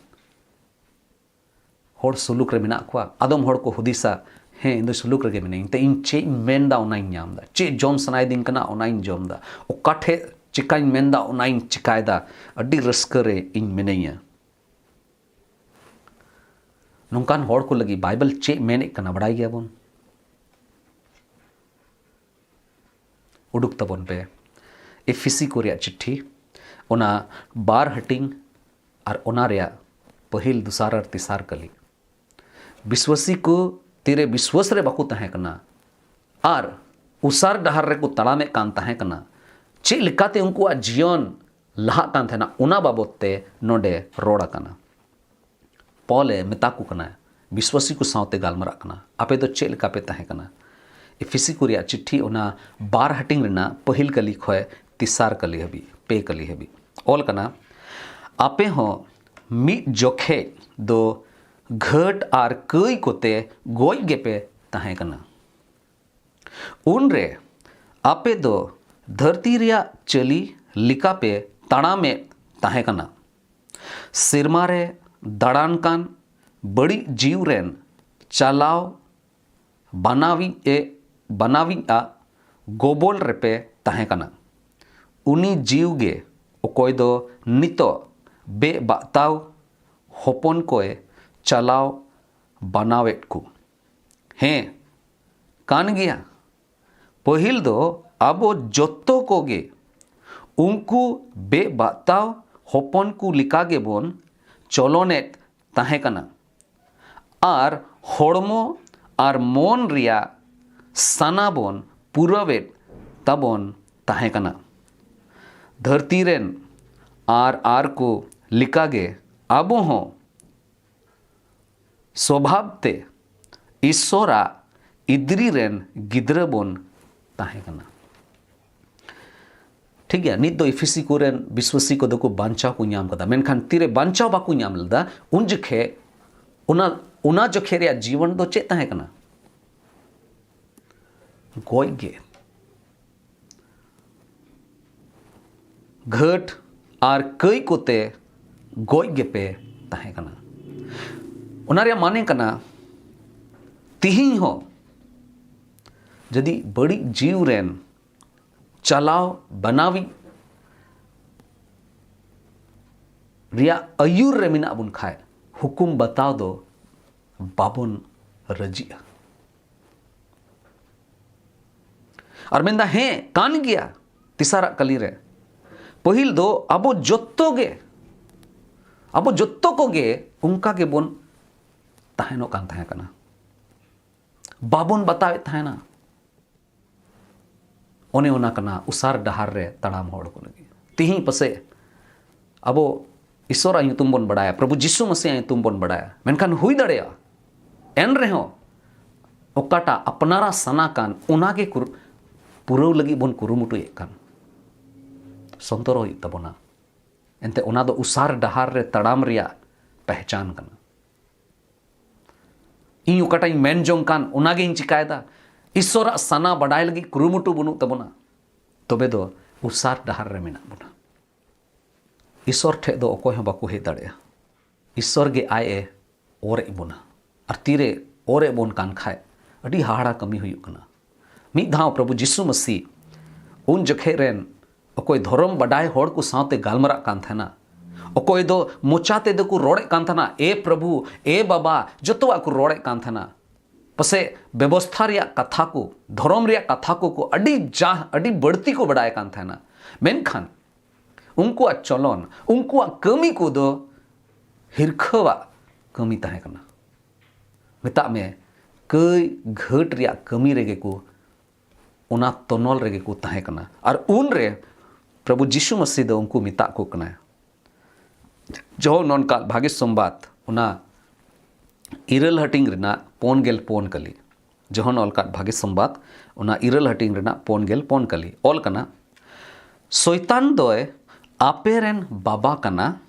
ᱦᱚᱲ ᱥᱩᱞᱩᱠ ᱨᱮ ᱢᱮᱱᱟᱜ ᱠᱚᱣᱟ? ᱟᱫᱚᱢ ᱦᱚᱲ ᱠᱚ ᱦᱩᱫᱤᱥᱟ, "ᱦᱮᱸ, ᱤᱧ ᱫᱚ ᱥᱩᱞᱩᱠ ᱨᱮᱜᱮ ᱢᱤᱱᱟᱹᱧ, ᱛᱮ ᱤᱧ ᱪᱮᱫ ᱤᱧ ᱢᱮᱱᱫᱟ ᱚᱱᱟᱧ ᱧᱟᱢᱫᱟ, ᱪᱮᱫ ᱡᱚᱢ ᱥᱟᱱᱟᱭᱮᱫᱤᱧ ᱠᱟᱱᱟ ᱚᱱᱟᱧ ᱡᱚᱢᱫᱟ, ᱚᱠᱟ ᱴᱷᱮᱡ ᱪᱤᱠᱟᱧ ᱢᱮᱱᱫᱟ ᱚᱱᱟᱧ ᱪᱤᱠᱟᱭᱫᱟ, ᱟᱹᱰᱤ ᱨᱟᱹᱥᱠᱟᱹ ᱨᱮ ᱤᱧ ᱢᱤᱱᱟᱹᱧᱟ᱾" ᱱᱚᱝᱠᱟᱱ ᱦᱚᱲ ᱠᱚ ᱞᱟᱹᱜᱤᱫ ᱵᱟᱭᱵᱮᱞ ᱪᱮᱫ ᱢᱮᱱᱮᱫ ᱠᱟᱱᱟ ᱵᱟᱲᱟᱭ ᱜᱮᱭᱟᱵᱚᱱ? ᱩᱰᱩᱠ ᱛᱟᱵᱚᱱ ᱯᱮ ᱮᱯᱷᱤᱥᱤ ᱠᱚ ᱨᱮᱭᱟᱜ ᱪᱤᱴᱷᱤ, ᱚᱱᱟ ᱵᱟᱨ ᱦᱟᱹᱴᱤᱧ ᱟᱨ ᱚᱱᱟ ᱨᱮᱭᱟᱜ ᱯᱟᱹᱦᱤᱞ, ᱫᱚᱥᱟᱨ ᱟᱨ ᱛᱮᱥᱟᱨ ᱠᱟᱹᱞᱤ᱾ ᱵᱤᱥᱣᱟᱥᱤ ᱠᱚ ᱛᱤᱨᱮ ᱵᱤᱥᱣᱟᱥ ᱨᱮ ᱵᱟᱠᱚ ᱛᱟᱦᱮᱸ ᱠᱟᱱᱟ ᱟᱨ ᱩᱥᱟᱨ ᱰᱟᱦᱟᱨ ᱨᱮᱠᱚ ᱛᱟᱲᱟᱢᱮᱫ ᱠᱟᱱ ᱛᱟᱦᱮᱸ ᱠᱟᱱᱟ, ᱪᱮᱫ ᱞᱮᱠᱟᱛᱮ ᱩᱱᱠᱩᱣᱟᱜ ᱡᱤᱭᱚᱱ ᱞᱟᱦᱟᱜ ᱠᱟᱱ ᱛᱟᱦᱮᱱᱟ, ᱚᱱᱟ ᱵᱟᱵᱚᱛ ᱛᱮ ᱱᱚᱰᱮ ᱨᱚᱲ ᱟᱠᱟᱱᱟ᱾ ᱯᱚᱞ ᱮ ᱢᱮᱛᱟ ᱠᱚ ᱠᱟᱱᱟ, ᱵᱤᱥᱣᱟᱥᱤ ᱠᱚ ᱥᱟᱶᱛᱮ ᱜᱟᱞᱢᱟᱨᱟᱜ ᱠᱟᱱᱟ, ᱟᱯᱮ ᱫᱚ ᱪᱮᱫ ᱞᱮᱠᱟ ᱯᱮ ᱛᱟᱦᱮᱸ ᱠᱟᱱᱟ? ᱮᱯᱷᱤᱥᱤ ᱠᱚ ᱨᱮᱭᱟᱜ ᱪᱤᱴᱷᱤ, ᱚᱱᱟ ᱵᱟᱨ ᱦᱟᱹᱴᱤᱧ ᱨᱮᱱᱟᱜ ᱯᱟᱹᱦᱤᱞ ᱠᱟᱹᱞᱤ ᱠᱷᱚᱱ ᱛᱮᱥᱟᱨ ᱠᱟᱹᱞᱤ ᱦᱟᱹᱵᱤᱡ, ᱯᱮ ᱠᱟᱹᱞᱤ ᱦᱟᱹᱵᱤᱡ ᱚᱞ ᱠᱟᱱᱟ, ᱟᱯᱮ ᱦᱚᱸ ᱢᱤᱫ ᱡᱚᱠᱷᱮᱡ ᱫᱚ ᱜᱷᱟᱹᱴ ᱟᱨ ᱠᱟᱹᱭ ᱠᱚᱛᱮ ᱜᱚᱡ ᱜᱮᱯᱮ ᱛᱟᱦᱮᱸ ᱠᱟᱱᱟ᱾ ᱩᱱᱨᱮ ᱟᱯᱮ ᱫᱚ ᱫᱷᱟᱹᱨᱛᱤ ᱨᱮᱭᱟᱜ ᱪᱟᱹᱞᱤ ᱞᱮᱠᱟᱯᱮ ᱛᱟᱲᱟᱢᱮᱫ ᱛᱟᱦᱮᱸ ᱠᱟᱱᱟ᱾ ᱥᱮᱨᱢᱟ ᱨᱮ ᱫᱟᱬᱟᱱ ᱠᱟᱱ ᱵᱟᱹᱲᱤᱡ ᱡᱤᱣᱤ ᱨᱮᱱ ᱪᱟᱞᱟᱣ ᱵᱟᱱᱟᱣᱤᱡ ᱮ ᱵᱟᱱᱟᱣᱤᱡ ᱟᱜ ᱜᱚᱵᱚᱞ ᱨᱮᱯᱮ ᱛᱟᱦᱮᱸ ᱠᱟᱱᱟ᱾ ᱩᱱᱤ ᱡᱤᱣᱤ ᱜᱮ ᱚᱠᱚᱭ ᱫᱚ ᱱᱤᱛᱚᱜ ᱵᱮᱼᱵᱟᱜᱛᱟᱣ ᱦᱚᱯᱚᱱ ᱠᱚᱭ ᱪᱟᱞᱟᱣ ᱵᱟᱱᱟᱣᱮᱫ ᱠᱚ᱾ ᱦᱮᱸ, ᱠᱟᱱ ᱜᱮᱭᱟ᱾ ᱯᱟᱹᱦᱤᱞ ᱫᱚ ᱟᱵᱚ ᱡᱚᱛᱚ ᱠᱚᱜᱮ ᱩᱱᱠᱩ ᱵᱮᱼᱵᱟᱜᱛᱟᱣ ᱦᱚᱯᱚᱱ ᱠᱚ ᱞᱮᱠᱟ ᱜᱮᱵᱚᱱ ᱪᱚᱞᱚᱱᱮᱫ ᱛᱟᱦᱮᱸ ᱠᱟᱱᱟ ᱟᱨ ᱦᱚᱲᱢᱚ ᱟᱨ ᱢᱚᱱ ᱨᱮᱭᱟᱜ ᱥᱟᱱᱟ ᱵᱚᱱ ᱯᱩᱨᱟᱹᱣᱮᱫ ᱛᱟᱵᱚᱱ ᱛᱟᱦᱮᱸ ᱠᱟᱱᱟ᱾ ᱫᱷᱟᱹᱨᱛᱤ ᱨᱮᱱ ᱟᱨ ᱟᱨ ᱠᱚ ᱞᱮᱠᱟᱜᱮ ᱟᱵᱚ ᱦᱚᱸ ᱥᱚᱵᱷᱟᱵ ᱛᱮ ᱤᱥᱥᱚᱨᱟᱜ ᱤᱫᱨᱤ ᱨᱮᱱ ᱜᱤᱫᱽᱨᱟᱹ ᱵᱚᱱ ᱛᱟᱦᱮᱸ ᱠᱟᱱᱟ᱾ ᱴᱷᱤᱠ ᱜᱮᱭᱟ, ᱱᱤᱛ ᱫᱚ ᱮᱯᱷᱤᱥᱤ ᱠᱚᱨᱮᱱ ᱵᱤᱥᱣᱟᱥᱤ ᱠᱚᱫᱚ ᱠᱚ ᱵᱟᱧᱪᱟᱣ ᱠᱚ ᱧᱟᱢ ᱠᱟᱫᱟ, ᱢᱮᱱᱠᱷᱟᱱ ᱛᱤᱨᱮ ᱵᱟᱧᱪᱟᱣ ᱵᱟᱠᱚ ᱧᱟᱢ ᱞᱮᱫᱟ, ᱩᱱ ᱡᱚᱠᱷᱮᱡ ᱚᱱᱟ, ᱚᱱᱟ ᱡᱚᱠᱷᱮᱡ ᱨᱮᱭᱟᱜ ᱡᱤᱭᱚᱱ ᱫᱚ ᱪᱮᱫ ᱛᱟᱦᱮᱸ ᱠᱟᱱᱟ? ᱜᱚᱡ ᱜᱮ᱾ ᱜᱷᱟᱹᱴ ᱟᱨ ᱠᱟᱹᱭ ᱠᱚᱛᱮ ᱜᱚᱡ ᱜᱮᱯᱮ ᱛᱟᱦᱮᱸ ᱠᱟᱱᱟ᱾ ᱚᱱᱟ ᱨᱮᱭᱟᱜ ᱢᱟᱱᱮ ᱠᱟᱱᱟ, ᱛᱤᱦᱤᱧ ᱦᱚᱸ ᱡᱩᱫᱤ ᱵᱟᱹᱲᱤᱡ ᱡᱤᱣᱤ ᱨᱮᱱ ᱪᱟᱞᱟᱣ ᱵᱟᱱᱟᱣᱤᱡ ᱨᱮᱭᱟᱜ ᱟᱹᱭᱩᱨ ᱨᱮ ᱢᱮᱱᱟᱜ ᱵᱚᱱ ᱠᱷᱟᱡ, ᱦᱩᱠᱩᱢ ᱵᱟᱛᱟᱣ ᱫᱚ ᱵᱟᱵᱚᱱ ᱨᱟᱹᱡᱤᱜᱼᱟ᱾ ᱟᱨ ᱢᱮᱱᱫᱟ, ᱦᱮᱸ, ᱠᱟᱱ ᱜᱮᱭᱟ᱾ ᱛᱮᱥᱟᱨᱟᱜ ᱠᱟᱹᱞᱤ ᱨᱮ, ᱯᱟᱹᱦᱤᱞ ᱫᱚ ᱟᱵᱚ ᱡᱚᱛᱚ ᱜᱮ, ᱟᱵᱚ ᱡᱚᱛᱚ ᱠᱚᱜᱮ ᱚᱱᱠᱟ ᱜᱮᱵᱚᱱ ᱛᱟᱦᱮᱱᱚᱜ ᱠᱟᱱ ᱛᱟᱦᱮᱸ ᱠᱟᱱᱟ, ᱵᱟᱵᱚᱱ ᱵᱟᱛᱟᱣᱮᱫ ᱛᱟᱦᱮᱱᱟ᱾ ᱚᱱᱮ ᱚᱱᱟ ᱠᱟᱱᱟ ᱚᱥᱟᱨ ᱰᱟᱦᱟᱨ ᱨᱮ ᱛᱟᱲᱟᱢ ᱦᱚᱲ ᱠᱚ ᱞᱟᱹᱜᱤᱫ᱾ ᱛᱤᱦᱤᱧ ᱯᱟᱥᱮᱡ ᱟᱵᱚ ᱤᱥᱚᱨᱟᱜ ᱧᱩᱛᱩᱢ ᱵᱚᱱ ᱵᱟᱲᱟᱭᱟ, ᱯᱨᱚᱵᱷᱩ ᱡᱤᱥᱩ ᱢᱟᱥᱤᱭᱟᱜ ᱧᱩᱛᱩᱢ ᱵᱚᱱ ᱵᱟᱲᱟᱭᱟ, ᱢᱮᱱᱠᱷᱟᱱ ᱦᱩᱭ ᱫᱟᱲᱮᱭᱟᱜᱼᱟ ᱮᱱ ᱨᱮᱦᱚᱸ ᱚᱠᱟᱴᱟᱜ ᱟᱯᱱᱟᱨᱟᱜ ᱥᱟᱱᱟ ᱠᱟᱱ, ᱚᱱᱟᱜᱮ ᱠᱩᱨ- ᱯᱩᱨᱟᱹᱣ ᱞᱟᱹᱜᱤᱫ ᱵᱚᱱ ᱠᱩᱨᱩᱢᱩᱴᱩᱭᱮᱫ ᱠᱟᱱ᱾ ᱥᱚᱱᱛᱚᱨᱚᱜ ᱦᱩᱭᱩᱜ ᱛᱟᱵᱚᱱᱟ᱾ ᱮᱱᱛᱮ ᱚᱱᱟ ᱫᱚ ᱩᱥᱟᱨ ᱰᱟᱦᱟᱨ ᱨᱮ ᱛᱟᱲᱟᱢ ᱨᱮᱭᱟᱜ ᱯᱮᱦᱪᱟᱱ ᱠᱟᱱᱟ᱾ ᱤᱧ ᱚᱠᱟᱴᱟᱜ ᱤᱧ ᱢᱮᱱ ᱡᱚᱝ ᱠᱟᱱ, ᱚᱱᱟᱜᱤᱧ ᱪᱤᱠᱟᱭᱮᱫᱟ᱾ ᱤᱥᱚᱨᱟᱜ ᱥᱟᱱᱟ ᱵᱟᱰᱟᱭ ᱞᱟᱹᱜᱤᱫ ᱠᱩᱨᱩᱢᱩᱴᱩ ᱵᱟᱹᱱᱩᱜ ᱛᱟᱵᱚᱱᱟ, ᱛᱚᱵᱮ ᱫᱚ ᱩᱥᱟᱨ ᱰᱟᱦᱟᱨ ᱨᱮ ᱢᱮᱱᱟᱜ ᱵᱚᱱᱟ᱾ ᱤᱥᱚᱨ ᱴᱷᱮᱡ ᱫᱚ ᱚᱠᱚᱭ ᱦᱚᱸ ᱵᱟᱠᱚ ᱦᱮᱡ ᱫᱟᱲᱮᱭᱟᱜᱼᱟ᱾ ᱤᱥᱚᱨ ᱜᱮ ᱟᱡ ᱮ ᱚᱨᱮᱫ ᱵᱚᱱᱟ᱾ ᱟᱨ ᱛᱤᱨᱮ ᱚᱨᱮᱫ ᱵᱚᱱ ᱠᱟᱱ ᱠᱷᱟᱡ, ᱟᱹᱰᱤ ᱦᱟᱦᱟᱲᱟ ᱠᱟᱹᱢᱤ ᱦᱩᱭᱩᱜ ᱠᱟᱱᱟ᱾ ᱢᱤᱫ ᱫᱷᱟᱣ ᱯᱨᱚᱵᱷᱩ ᱡᱤᱥᱩ ᱢᱟᱹᱥᱤ ᱩᱱ ᱡᱚᱠᱷᱮᱡ ᱨᱮᱱ ᱚᱠᱚᱭ ᱫᱷᱚᱨᱚᱢ ᱵᱟᱰᱟᱭ ᱦᱚᱲ ᱠᱚ ᱥᱟᱶᱛᱮ ᱜᱟᱞᱢᱟᱨᱟᱜ ᱠᱟᱱ ᱛᱟᱦᱮᱱᱟ, ᱚᱠᱚᱭ ᱫᱚ ᱢᱚᱪᱟ ᱛᱮᱫᱚ ᱠᱚ ᱨᱚᱲᱮᱫ ᱠᱟᱱ ᱛᱟᱦᱮᱱᱟ, "ᱮ ᱯᱨᱚᱵᱷᱩ, ᱮ ᱵᱟᱵᱟ", ᱡᱚᱛᱚᱣᱟᱜ ᱠᱚ ᱨᱚᱲᱮᱫ ᱠᱟᱱ ᱛᱟᱦᱮᱱᱟ᱾ ᱯᱟᱥᱮᱡ ᱵᱮᱵᱚᱥᱛᱷᱟ ᱨᱮᱭᱟᱜ ᱠᱟᱛᱷᱟ ᱠᱚ, ᱫᱷᱚᱨᱚᱢ ᱨᱮᱭᱟᱜ ᱠᱟᱛᱷᱟ ᱠᱚ, ᱠᱚ ᱟᱹᱰᱤ ᱡᱟ-, ᱟᱹᱰᱤ ᱵᱟᱹᱲᱛᱤ ᱠᱚ ᱵᱟᱰᱟᱭ ᱠᱟᱱ ᱛᱟᱦᱮᱱᱟ᱾ ᱢᱮᱱᱠᱷᱟᱱ ᱩᱱᱠᱩᱣᱟᱜ ᱪᱚᱞᱚᱱ, ᱩᱱᱠᱩᱣᱟᱜ ᱠᱟᱹᱢᱤ ᱠᱚᱫᱚ ᱦᱤᱨᱠᱷᱟᱹᱣᱟᱜ ᱠᱟᱹᱢᱤ ᱛᱟᱦᱮᱸ ᱠᱟᱱᱟ᱾ ᱢᱮᱛᱟᱜ ᱢᱮ, ᱠᱟᱹᱭ ᱜᱷᱟᱹᱴ ᱨᱮᱭᱟᱜ ᱠᱟᱹᱢᱤ ᱨᱮᱜᱮ ᱠᱚ, ᱚᱱᱟ ᱛᱚᱱᱚᱞ ᱨᱮᱜᱮ ᱠᱚ ᱛᱟᱦᱮᱸ ᱠᱟᱱᱟ᱾ ᱟᱨ ᱩᱱᱨᱮ ᱯᱨᱚᱵᱷᱩ ᱡᱤᱥᱩ ᱢᱟᱹᱥᱤ ᱫᱚ ᱩᱱᱠᱩ ᱢᱮᱛᱟᱜ ᱠᱚ ᱠᱟᱱᱟᱭ᱾ ᱡᱚᱦᱚᱱ ᱚᱞ ᱟᱠᱟᱫ ᱵᱷᱟᱜᱮ ᱥᱚᱢᱵᱟᱫ, ᱚᱱᱟ ᱤᱨᱟᱹᱞ ᱦᱟᱹᱴᱤᱧ ᱨᱮᱱᱟᱜ ᱯᱩᱱ ᱜᱮᱞ ᱯᱩᱱ ᱠᱟᱹᱞᱤ᱾ ᱡᱚᱦᱚᱱ ᱚᱞ ᱟᱠᱟᱫ ᱵᱷᱟᱜᱮ ᱥᱚᱢᱵᱟᱫ, ᱚᱱᱟ ᱤᱨᱟᱹᱞ ᱦᱟᱹᱴᱤᱧ ᱨᱮᱱᱟᱜ ᱯᱩᱱ ᱜᱮᱞ ᱯᱩᱱ ᱠᱟᱹᱞᱤ ᱚᱞ ᱠᱟᱱᱟ, "ᱥᱚᱭᱛᱟᱱ ᱫᱚᱭ ᱟᱯᱮ ᱨᱮᱱ ᱵᱟᱵᱟ ᱠᱟᱱᱟ,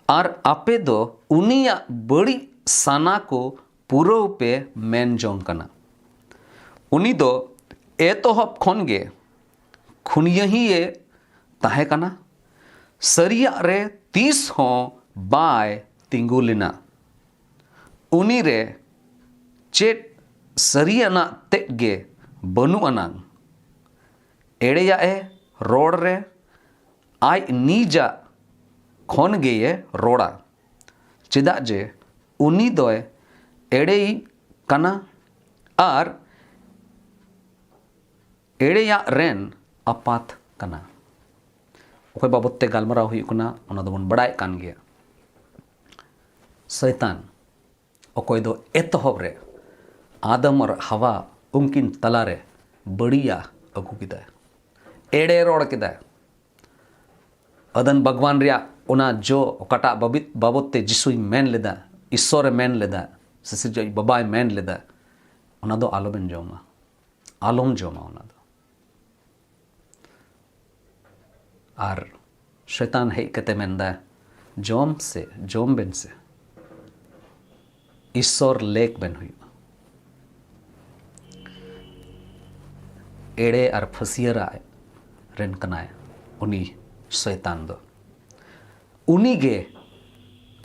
ᱟᱨ ᱟᱯᱮ ᱫᱚ ᱩᱱᱤᱭᱟᱜ ᱵᱟᱹᱲᱤᱡ ᱥᱟᱱᱟ ᱠᱚ ᱯᱩᱨᱟᱹᱣ ᱯᱮ ᱢᱮᱱ ᱡᱚᱝ ᱠᱟᱱᱟ᱾ ᱩᱱᱤ ᱫᱚ ᱮᱛᱚᱦᱚᱵ ᱠᱷᱚᱱ ᱜᱮ ᱠᱷᱩᱱᱭᱟᱹᱦᱤᱭᱮ ᱛᱟᱦᱮᱸ ᱠᱟᱱᱟ, ᱥᱟᱹᱨᱤᱭᱟᱜ ᱨᱮ ᱛᱤᱥ ᱦᱚᱸ ᱵᱟᱭ ᱛᱤᱸᱜᱩ ᱞᱮᱱᱟ᱾ ᱩᱱᱤ ᱨᱮ ᱪᱮᱫ ᱥᱟᱹᱨᱤᱭᱟᱱᱟᱜ ᱛᱮᱫ ᱜᱮ ᱵᱟᱹᱱᱩᱜ ᱟᱱᱟᱝ᱾ ᱮᱲᱮᱭᱟᱜ ᱮ ᱨᱚᱲ ᱨᱮ ᱟᱡ ᱱᱤᱡᱟᱜ ᱠᱷᱚᱱ ᱜᱮᱭᱮ ᱨᱚᱲᱟ, ᱪᱮᱫᱟᱜ ᱡᱮ ᱩᱱᱤ ᱫᱚᱭ ᱮᱲᱮᱭᱤᱡ ᱠᱟᱱᱟ ᱟᱨ ᱮᱲᱮᱭᱟᱜ ᱨᱮᱱ ᱟᱯᱟᱛ ᱠᱟᱱᱟ᱾" ᱚᱠᱚᱭ ᱵᱟᱵᱚᱛ ᱛᱮ ᱜᱟᱞᱢᱟᱨᱟᱣ ᱦᱩᱭᱩᱜ ᱠᱟᱱᱟ, ᱚᱱᱟ ᱫᱚᱵᱚᱱ ᱵᱟᱲᱟᱭ ᱠᱟᱱ ᱜᱮᱭᱟ᱾ ᱥᱚᱭᱛᱟᱱ, ᱚᱠᱚᱭ ᱫᱚ ᱮᱛᱚᱦᱚᱵ ᱨᱮ ᱟᱫᱟᱢ ᱟᱨ ᱦᱟᱣᱟ ᱩᱱᱠᱤᱱ ᱛᱟᱞᱟᱨᱮ ᱵᱟᱹᱲᱤᱡᱟ ᱟᱹᱜᱩ ᱠᱮᱫᱟᱭ, ᱮᱲᱮ ᱨᱚᱲ ᱠᱮᱫᱟᱭ, ᱟᱫᱟᱱ ᱵᱟᱜᱽᱣᱟᱱ ᱨᱮᱭᱟᱜ ᱚᱱᱟ ᱡᱚ ᱚᱠᱟᱴᱟᱜ ᱵᱟᱵᱤᱛ- ᱵᱟᱵᱚᱛ ᱛᱮ ᱡᱤᱥᱩᱭ ᱢᱮᱱ ᱞᱮᱫᱟ, ᱤᱥᱥᱚᱨᱮ ᱢᱮᱱ ᱞᱮᱫᱟ, ᱥᱤᱥᱤᱨᱡᱟᱹᱣᱤᱡ ᱵᱟᱵᱟᱭ ᱢᱮᱱ ᱞᱮᱫᱟ, ᱚᱱᱟ ᱫᱚ ᱟᱞᱚᱵᱮᱱ ᱡᱚᱢᱟ, ᱟᱞᱚᱢ ᱡᱚᱢᱟ ᱚᱱᱟ ᱫᱚ᱾ ᱟᱨ ᱥᱚᱭᱛᱟᱱ ᱦᱮᱡ ᱠᱟᱛᱮ ᱢᱮᱱᱫᱟ, ᱡᱚᱢ ᱥᱮ, ᱡᱚᱢ ᱵᱮᱱ ᱥᱮ, ᱤᱥᱥᱚᱨ ᱞᱮᱠ ᱵᱮᱱ ᱦᱩᱭᱩᱜᱼᱟ᱾ ᱮᱲᱮ ᱟᱨ ᱯᱷᱟᱹᱥᱤᱭᱟᱹᱨᱟᱜ ᱨᱮᱱ ᱠᱟᱱᱟᱭ ᱩᱱᱤ ᱥᱚᱭᱛᱟᱱ ᱫᱚ᱾ ᱩᱱᱤᱜᱮ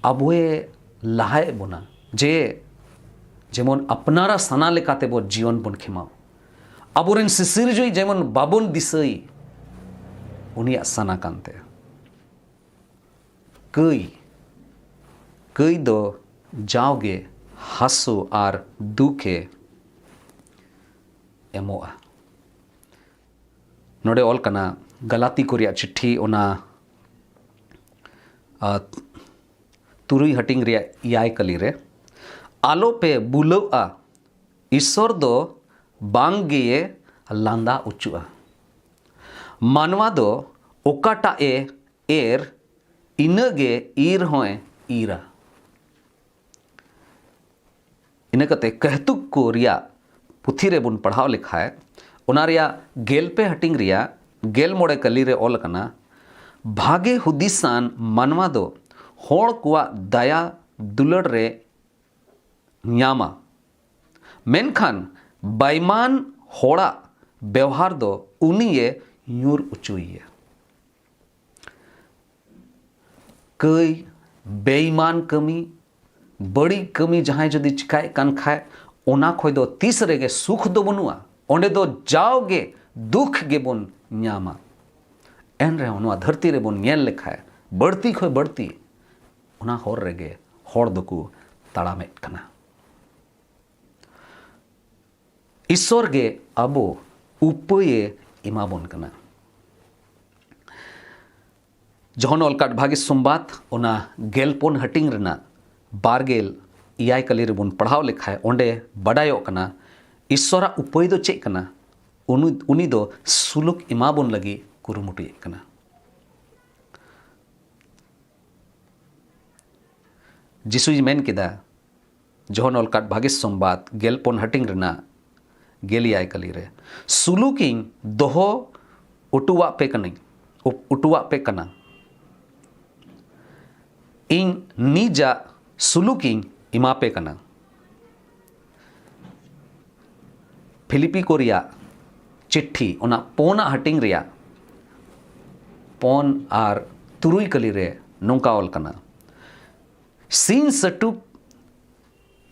ᱟᱵᱚᱭ ᱞᱟᱦᱟᱭᱮᱫ ᱵᱚᱱᱟ ᱡᱮ ᱡᱮᱢᱚᱱ ᱟᱯᱱᱟᱨᱟᱜ ᱥᱟᱱᱟ ᱞᱮᱠᱟᱛᱮ ᱵᱚ ᱡᱤᱭᱚᱱ ᱵᱚᱱ ᱠᱷᱮᱢᱟᱣ, ᱟᱵᱚᱨᱮᱱ ᱥᱤᱥᱤᱨᱡᱟᱹᱣᱤᱡ ᱡᱮᱢᱚᱱ ᱵᱟᱵᱚᱱ ᱫᱤᱥᱟᱹᱭ, ᱩᱱᱤᱭᱟᱜ ᱥᱟᱱᱟ ᱠᱟᱱ ᱛᱟᱭᱟ᱾ ᱠᱟᱹᱭ, ᱠᱟᱹᱭ ᱫᱚ ᱡᱟᱣᱜᱮ ᱦᱟᱹᱥᱩ ᱟᱨ ᱫᱩᱠᱮ ᱮᱢᱚᱜᱼᱟ᱾ ᱱᱚᱰᱮ ᱚᱞ ᱠᱟᱱᱟ, ᱜᱟᱞᱟᱛᱤ ᱠᱚ ᱨᱮᱭᱟᱜ ᱪᱤᱴᱷᱤ, ᱚᱱᱟ, ᱟ, ᱛᱩᱨᱩᱭ ᱦᱟᱹᱴᱤᱧ ᱨᱮᱭᱟᱜ ᱮᱭᱟᱭ ᱠᱟᱹᱞᱤ ᱨᱮ, "ᱟᱞᱚᱯᱮ ᱵᱩᱞᱟᱹᱜᱼᱟ, ᱤᱥᱥᱚᱨ ᱫᱚ ᱵᱟᱝ ᱜᱮᱭᱮ ᱞᱟᱸᱫᱟ ᱚᱪᱚᱜᱼᱟ᱾ ᱢᱟᱱᱣᱟ ᱫᱚ ᱚᱠᱟᱴᱟᱜ ᱮ ᱮᱨ, ᱤᱱᱟᱹᱜᱮ ᱤᱨ ᱦᱚᱸᱭ ᱤᱨᱟ᱾" ᱤᱱᱟᱹ ᱠᱟᱛᱮ ᱠᱟᱹᱦᱛᱩᱠ ᱠᱚ ᱨᱮᱭᱟᱜ ᱯᱩᱛᱷᱤ ᱨᱮᱵᱚᱱ ᱯᱟᱲᱦᱟᱣ ᱞᱮᱠᱷᱟᱡ, ᱚᱱᱟ ᱨᱮᱭᱟᱜ ᱜᱮᱞ ᱯᱮ ᱦᱟᱹᱴᱤᱧ ᱨᱮᱭᱟᱜ ᱜᱮᱞ ᱢᱚᱬᱮ ᱠᱟᱹᱞᱤ ᱨᱮ ᱚᱞ ᱟᱠᱟᱱᱟ, "ᱵᱷᱟᱜᱮ ᱦᱩᱫᱤᱥᱟᱱ ᱢᱟᱱᱣᱟ ᱫᱚ ᱦᱚᱲ ᱠᱚᱣᱟᱜ ᱫᱟᱭᱟ ᱫᱩᱞᱟᱹᱲ ᱨᱮ ᱧᱟᱢᱟ, ᱢᱮᱱᱠᱷᱟᱱ ᱵᱟᱭᱢᱟᱱ ᱦᱚᱲᱟᱜ ᱵᱮᱣᱦᱟᱨ ᱫᱚ ᱩᱱᱤᱭᱮ ᱧᱩᱨ ᱚᱪᱚᱭᱮᱭᱟ᱾" ᱠᱟᱹᱭ, ᱵᱮᱭᱤᱢᱟᱱ ᱠᱟᱹᱢᱤ, ᱵᱟᱹᱲᱤᱡ ᱠᱟᱹᱢᱤ ᱡᱟᱦᱟᱸᱭ ᱡᱩᱫᱤ ᱪᱤᱠᱟᱭᱮᱫ ᱠᱟᱱ ᱠᱷᱟᱡ, ᱚᱱᱟ ᱠᱷᱚᱡ ᱫᱚ ᱛᱤᱥ ᱨᱮᱜᱮ ᱥᱩᱠ ᱫᱚ ᱵᱟᱹᱱᱩᱜᱼᱟ᱾ ᱚᱸᱰᱮ ᱫᱚ ᱡᱟᱣᱜᱮ ᱫᱩᱠ ᱜᱮᱵᱚᱱ ᱧᱟᱢᱟ᱾ ᱮᱱ ᱨᱮᱦᱚᱸ ᱱᱚᱣᱟ ᱫᱷᱟᱹᱨᱛᱤ ᱨᱮᱵᱚᱱ ᱧᱮᱞ ᱞᱮᱠᱷᱟᱡ, ᱵᱟᱹᱲᱛᱤ ᱠᱷᱚᱡ ᱵᱟᱹᱲᱛᱤ ᱚᱱᱟ ᱦᱚᱨ ᱨᱮᱜᱮ ᱦᱚᱲ ᱫᱚᱠᱚ ᱛᱟᱲᱟᱢᱮᱫ ᱠᱟᱱᱟ᱾ ᱤᱥᱥᱚᱨ ᱜᱮ ᱟᱵᱚ ᱩᱯᱟᱹᱭᱮ ᱮᱢᱟᱵᱚᱱ ᱠᱟᱱᱟ᱾ ᱡᱚᱦᱚᱱ ᱚᱞ ᱠᱟᱫ ᱵᱷᱟᱹᱜᱤ ᱥᱚᱢᱵᱟᱫ, ᱚᱱᱟ ᱜᱮᱞ ᱯᱩᱱ ᱦᱟᱹᱴᱤᱧ ᱨᱮᱱᱟᱜ ᱵᱟᱨ ᱜᱮᱞ ᱮᱭᱟᱭ ᱠᱟᱹᱞᱤ ᱨᱮᱵᱚᱱ ᱯᱟᱲᱦᱟᱣ ᱞᱮᱠᱷᱟᱡ, ᱚᱸᱰᱮ ᱵᱟᱰᱟᱭᱚᱜ ᱠᱟᱱᱟ ᱤᱥᱥᱚᱨᱟᱜ ᱩᱯᱟᱹᱭ ᱫᱚ ᱪᱮᱫ ᱠᱟᱱᱟ᱾ ᱩᱱᱤ, ᱩᱱᱤ ᱫᱚ ᱥᱩᱞᱩᱠ ᱮᱢᱟᱵᱚᱱ ᱞᱟᱹᱜᱤᱫ ᱠᱩᱨᱩᱢᱩᱴᱩᱭᱮᱫ ᱠᱟᱱᱟ᱾ ᱡᱤᱥᱩᱭ ᱢᱮᱱ ᱠᱮᱫᱟ, ᱡᱚᱦᱚᱱ ᱚᱞ ᱠᱟᱫ ᱵᱷᱟᱜᱮ ᱥᱚᱢᱵᱟᱫ ᱜᱮᱞ ᱯᱩᱱ ᱦᱟᱹᱴᱤᱧ ᱨᱮᱱᱟᱜ ᱜᱮᱞ ᱮᱭᱟᱭ ᱠᱟᱹᱞᱤ ᱨᱮ, ᱥᱩᱞᱩᱠᱤᱧ ᱫᱚᱦᱚ ᱚᱴᱚᱣᱟᱜ ᱯᱮ ᱠᱟᱹᱱᱟᱹᱧ, ᱚᱴᱚᱣᱟᱜ ᱯᱮ ᱠᱟᱱᱟ᱾ ᱤᱧ ᱱᱤᱡᱟᱜ ᱥᱩᱞᱩᱠᱤᱧ ᱮᱢᱟ ᱯᱮ ᱠᱟᱱᱟ᱾ ᱯᱷᱤᱞᱤᱯᱤ ᱠᱚ ᱨᱮᱭᱟᱜ ᱪᱤᱴᱷᱤ, ᱚᱱᱟ ᱯᱳᱱᱟᱜ ᱦᱟᱹᱴᱤᱧ ᱨᱮᱭᱟᱜ ᱯᱳᱱ ᱟᱨ ᱛᱩᱨᱩᱭ ᱠᱟᱹᱞᱤ ᱨᱮ ᱱᱚᱝᱠᱟ ᱚᱞ ᱠᱟᱱᱟ, ᱥᱤᱧ ᱥᱟᱹᱴᱩᱵ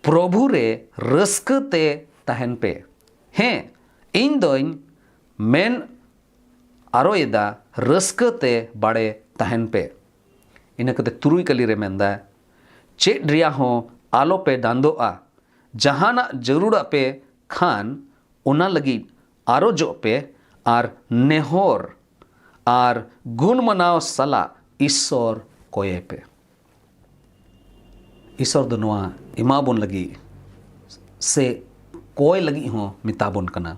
ᱯᱨᱚᱵᱷᱩ ᱨᱮ ᱨᱟᱹᱥᱠᱟᱹ ᱛᱮ ᱛᱟᱦᱮᱱ ᱯᱮ᱾ ᱦᱮᱸ, ᱤᱧ ᱫᱚᱧ ᱢᱮᱱ ᱟᱨᱚᱭᱮᱫᱟ, ᱨᱟᱹᱥᱠᱟᱹ ᱛᱮ ᱵᱟᱲᱮ ᱛᱟᱦᱮᱱ ᱯᱮ᱾ ᱤᱱᱟᱹ ᱠᱟᱛᱮ ᱛᱩᱨᱩᱭ ᱠᱟᱹᱞᱤ ᱨᱮ ᱢᱮᱱᱫᱟ, ᱪᱮᱫ ᱨᱮᱭᱟᱜ ᱦᱚᱸ ᱟᱞᱚᱯᱮ ᱫᱟᱱᱫᱚᱜᱼᱟ, ᱡᱟᱦᱟᱱᱟᱜ ᱡᱟᱹᱨᱩᱲᱟᱜ ᱯᱮ ᱠᱷᱟᱱ ᱚᱱᱟ ᱞᱟᱹᱜᱤᱫ ᱟᱨᱚᱡᱚᱜ ᱯᱮ ᱟᱨ ᱱᱮᱦᱚᱨ ᱟᱨ ᱜᱩᱱ ᱢᱟᱱᱟᱣ ᱥᱟᱞᱟᱜ ᱤᱥᱥᱚᱨ ᱠᱚᱭᱮ ᱯᱮ᱾ ᱤᱥᱥᱚᱨ ᱫᱚ ᱱᱚᱣᱟ ᱮᱢᱟᱵᱚᱱ ᱞᱟᱹᱜᱤᱫ ᱥᱮ ᱠᱚᱭ ᱞᱟᱹᱜᱤᱫ ᱦᱚᱸ ᱢᱮᱛᱟ ᱵᱚᱱ ᱠᱟᱱᱟ᱾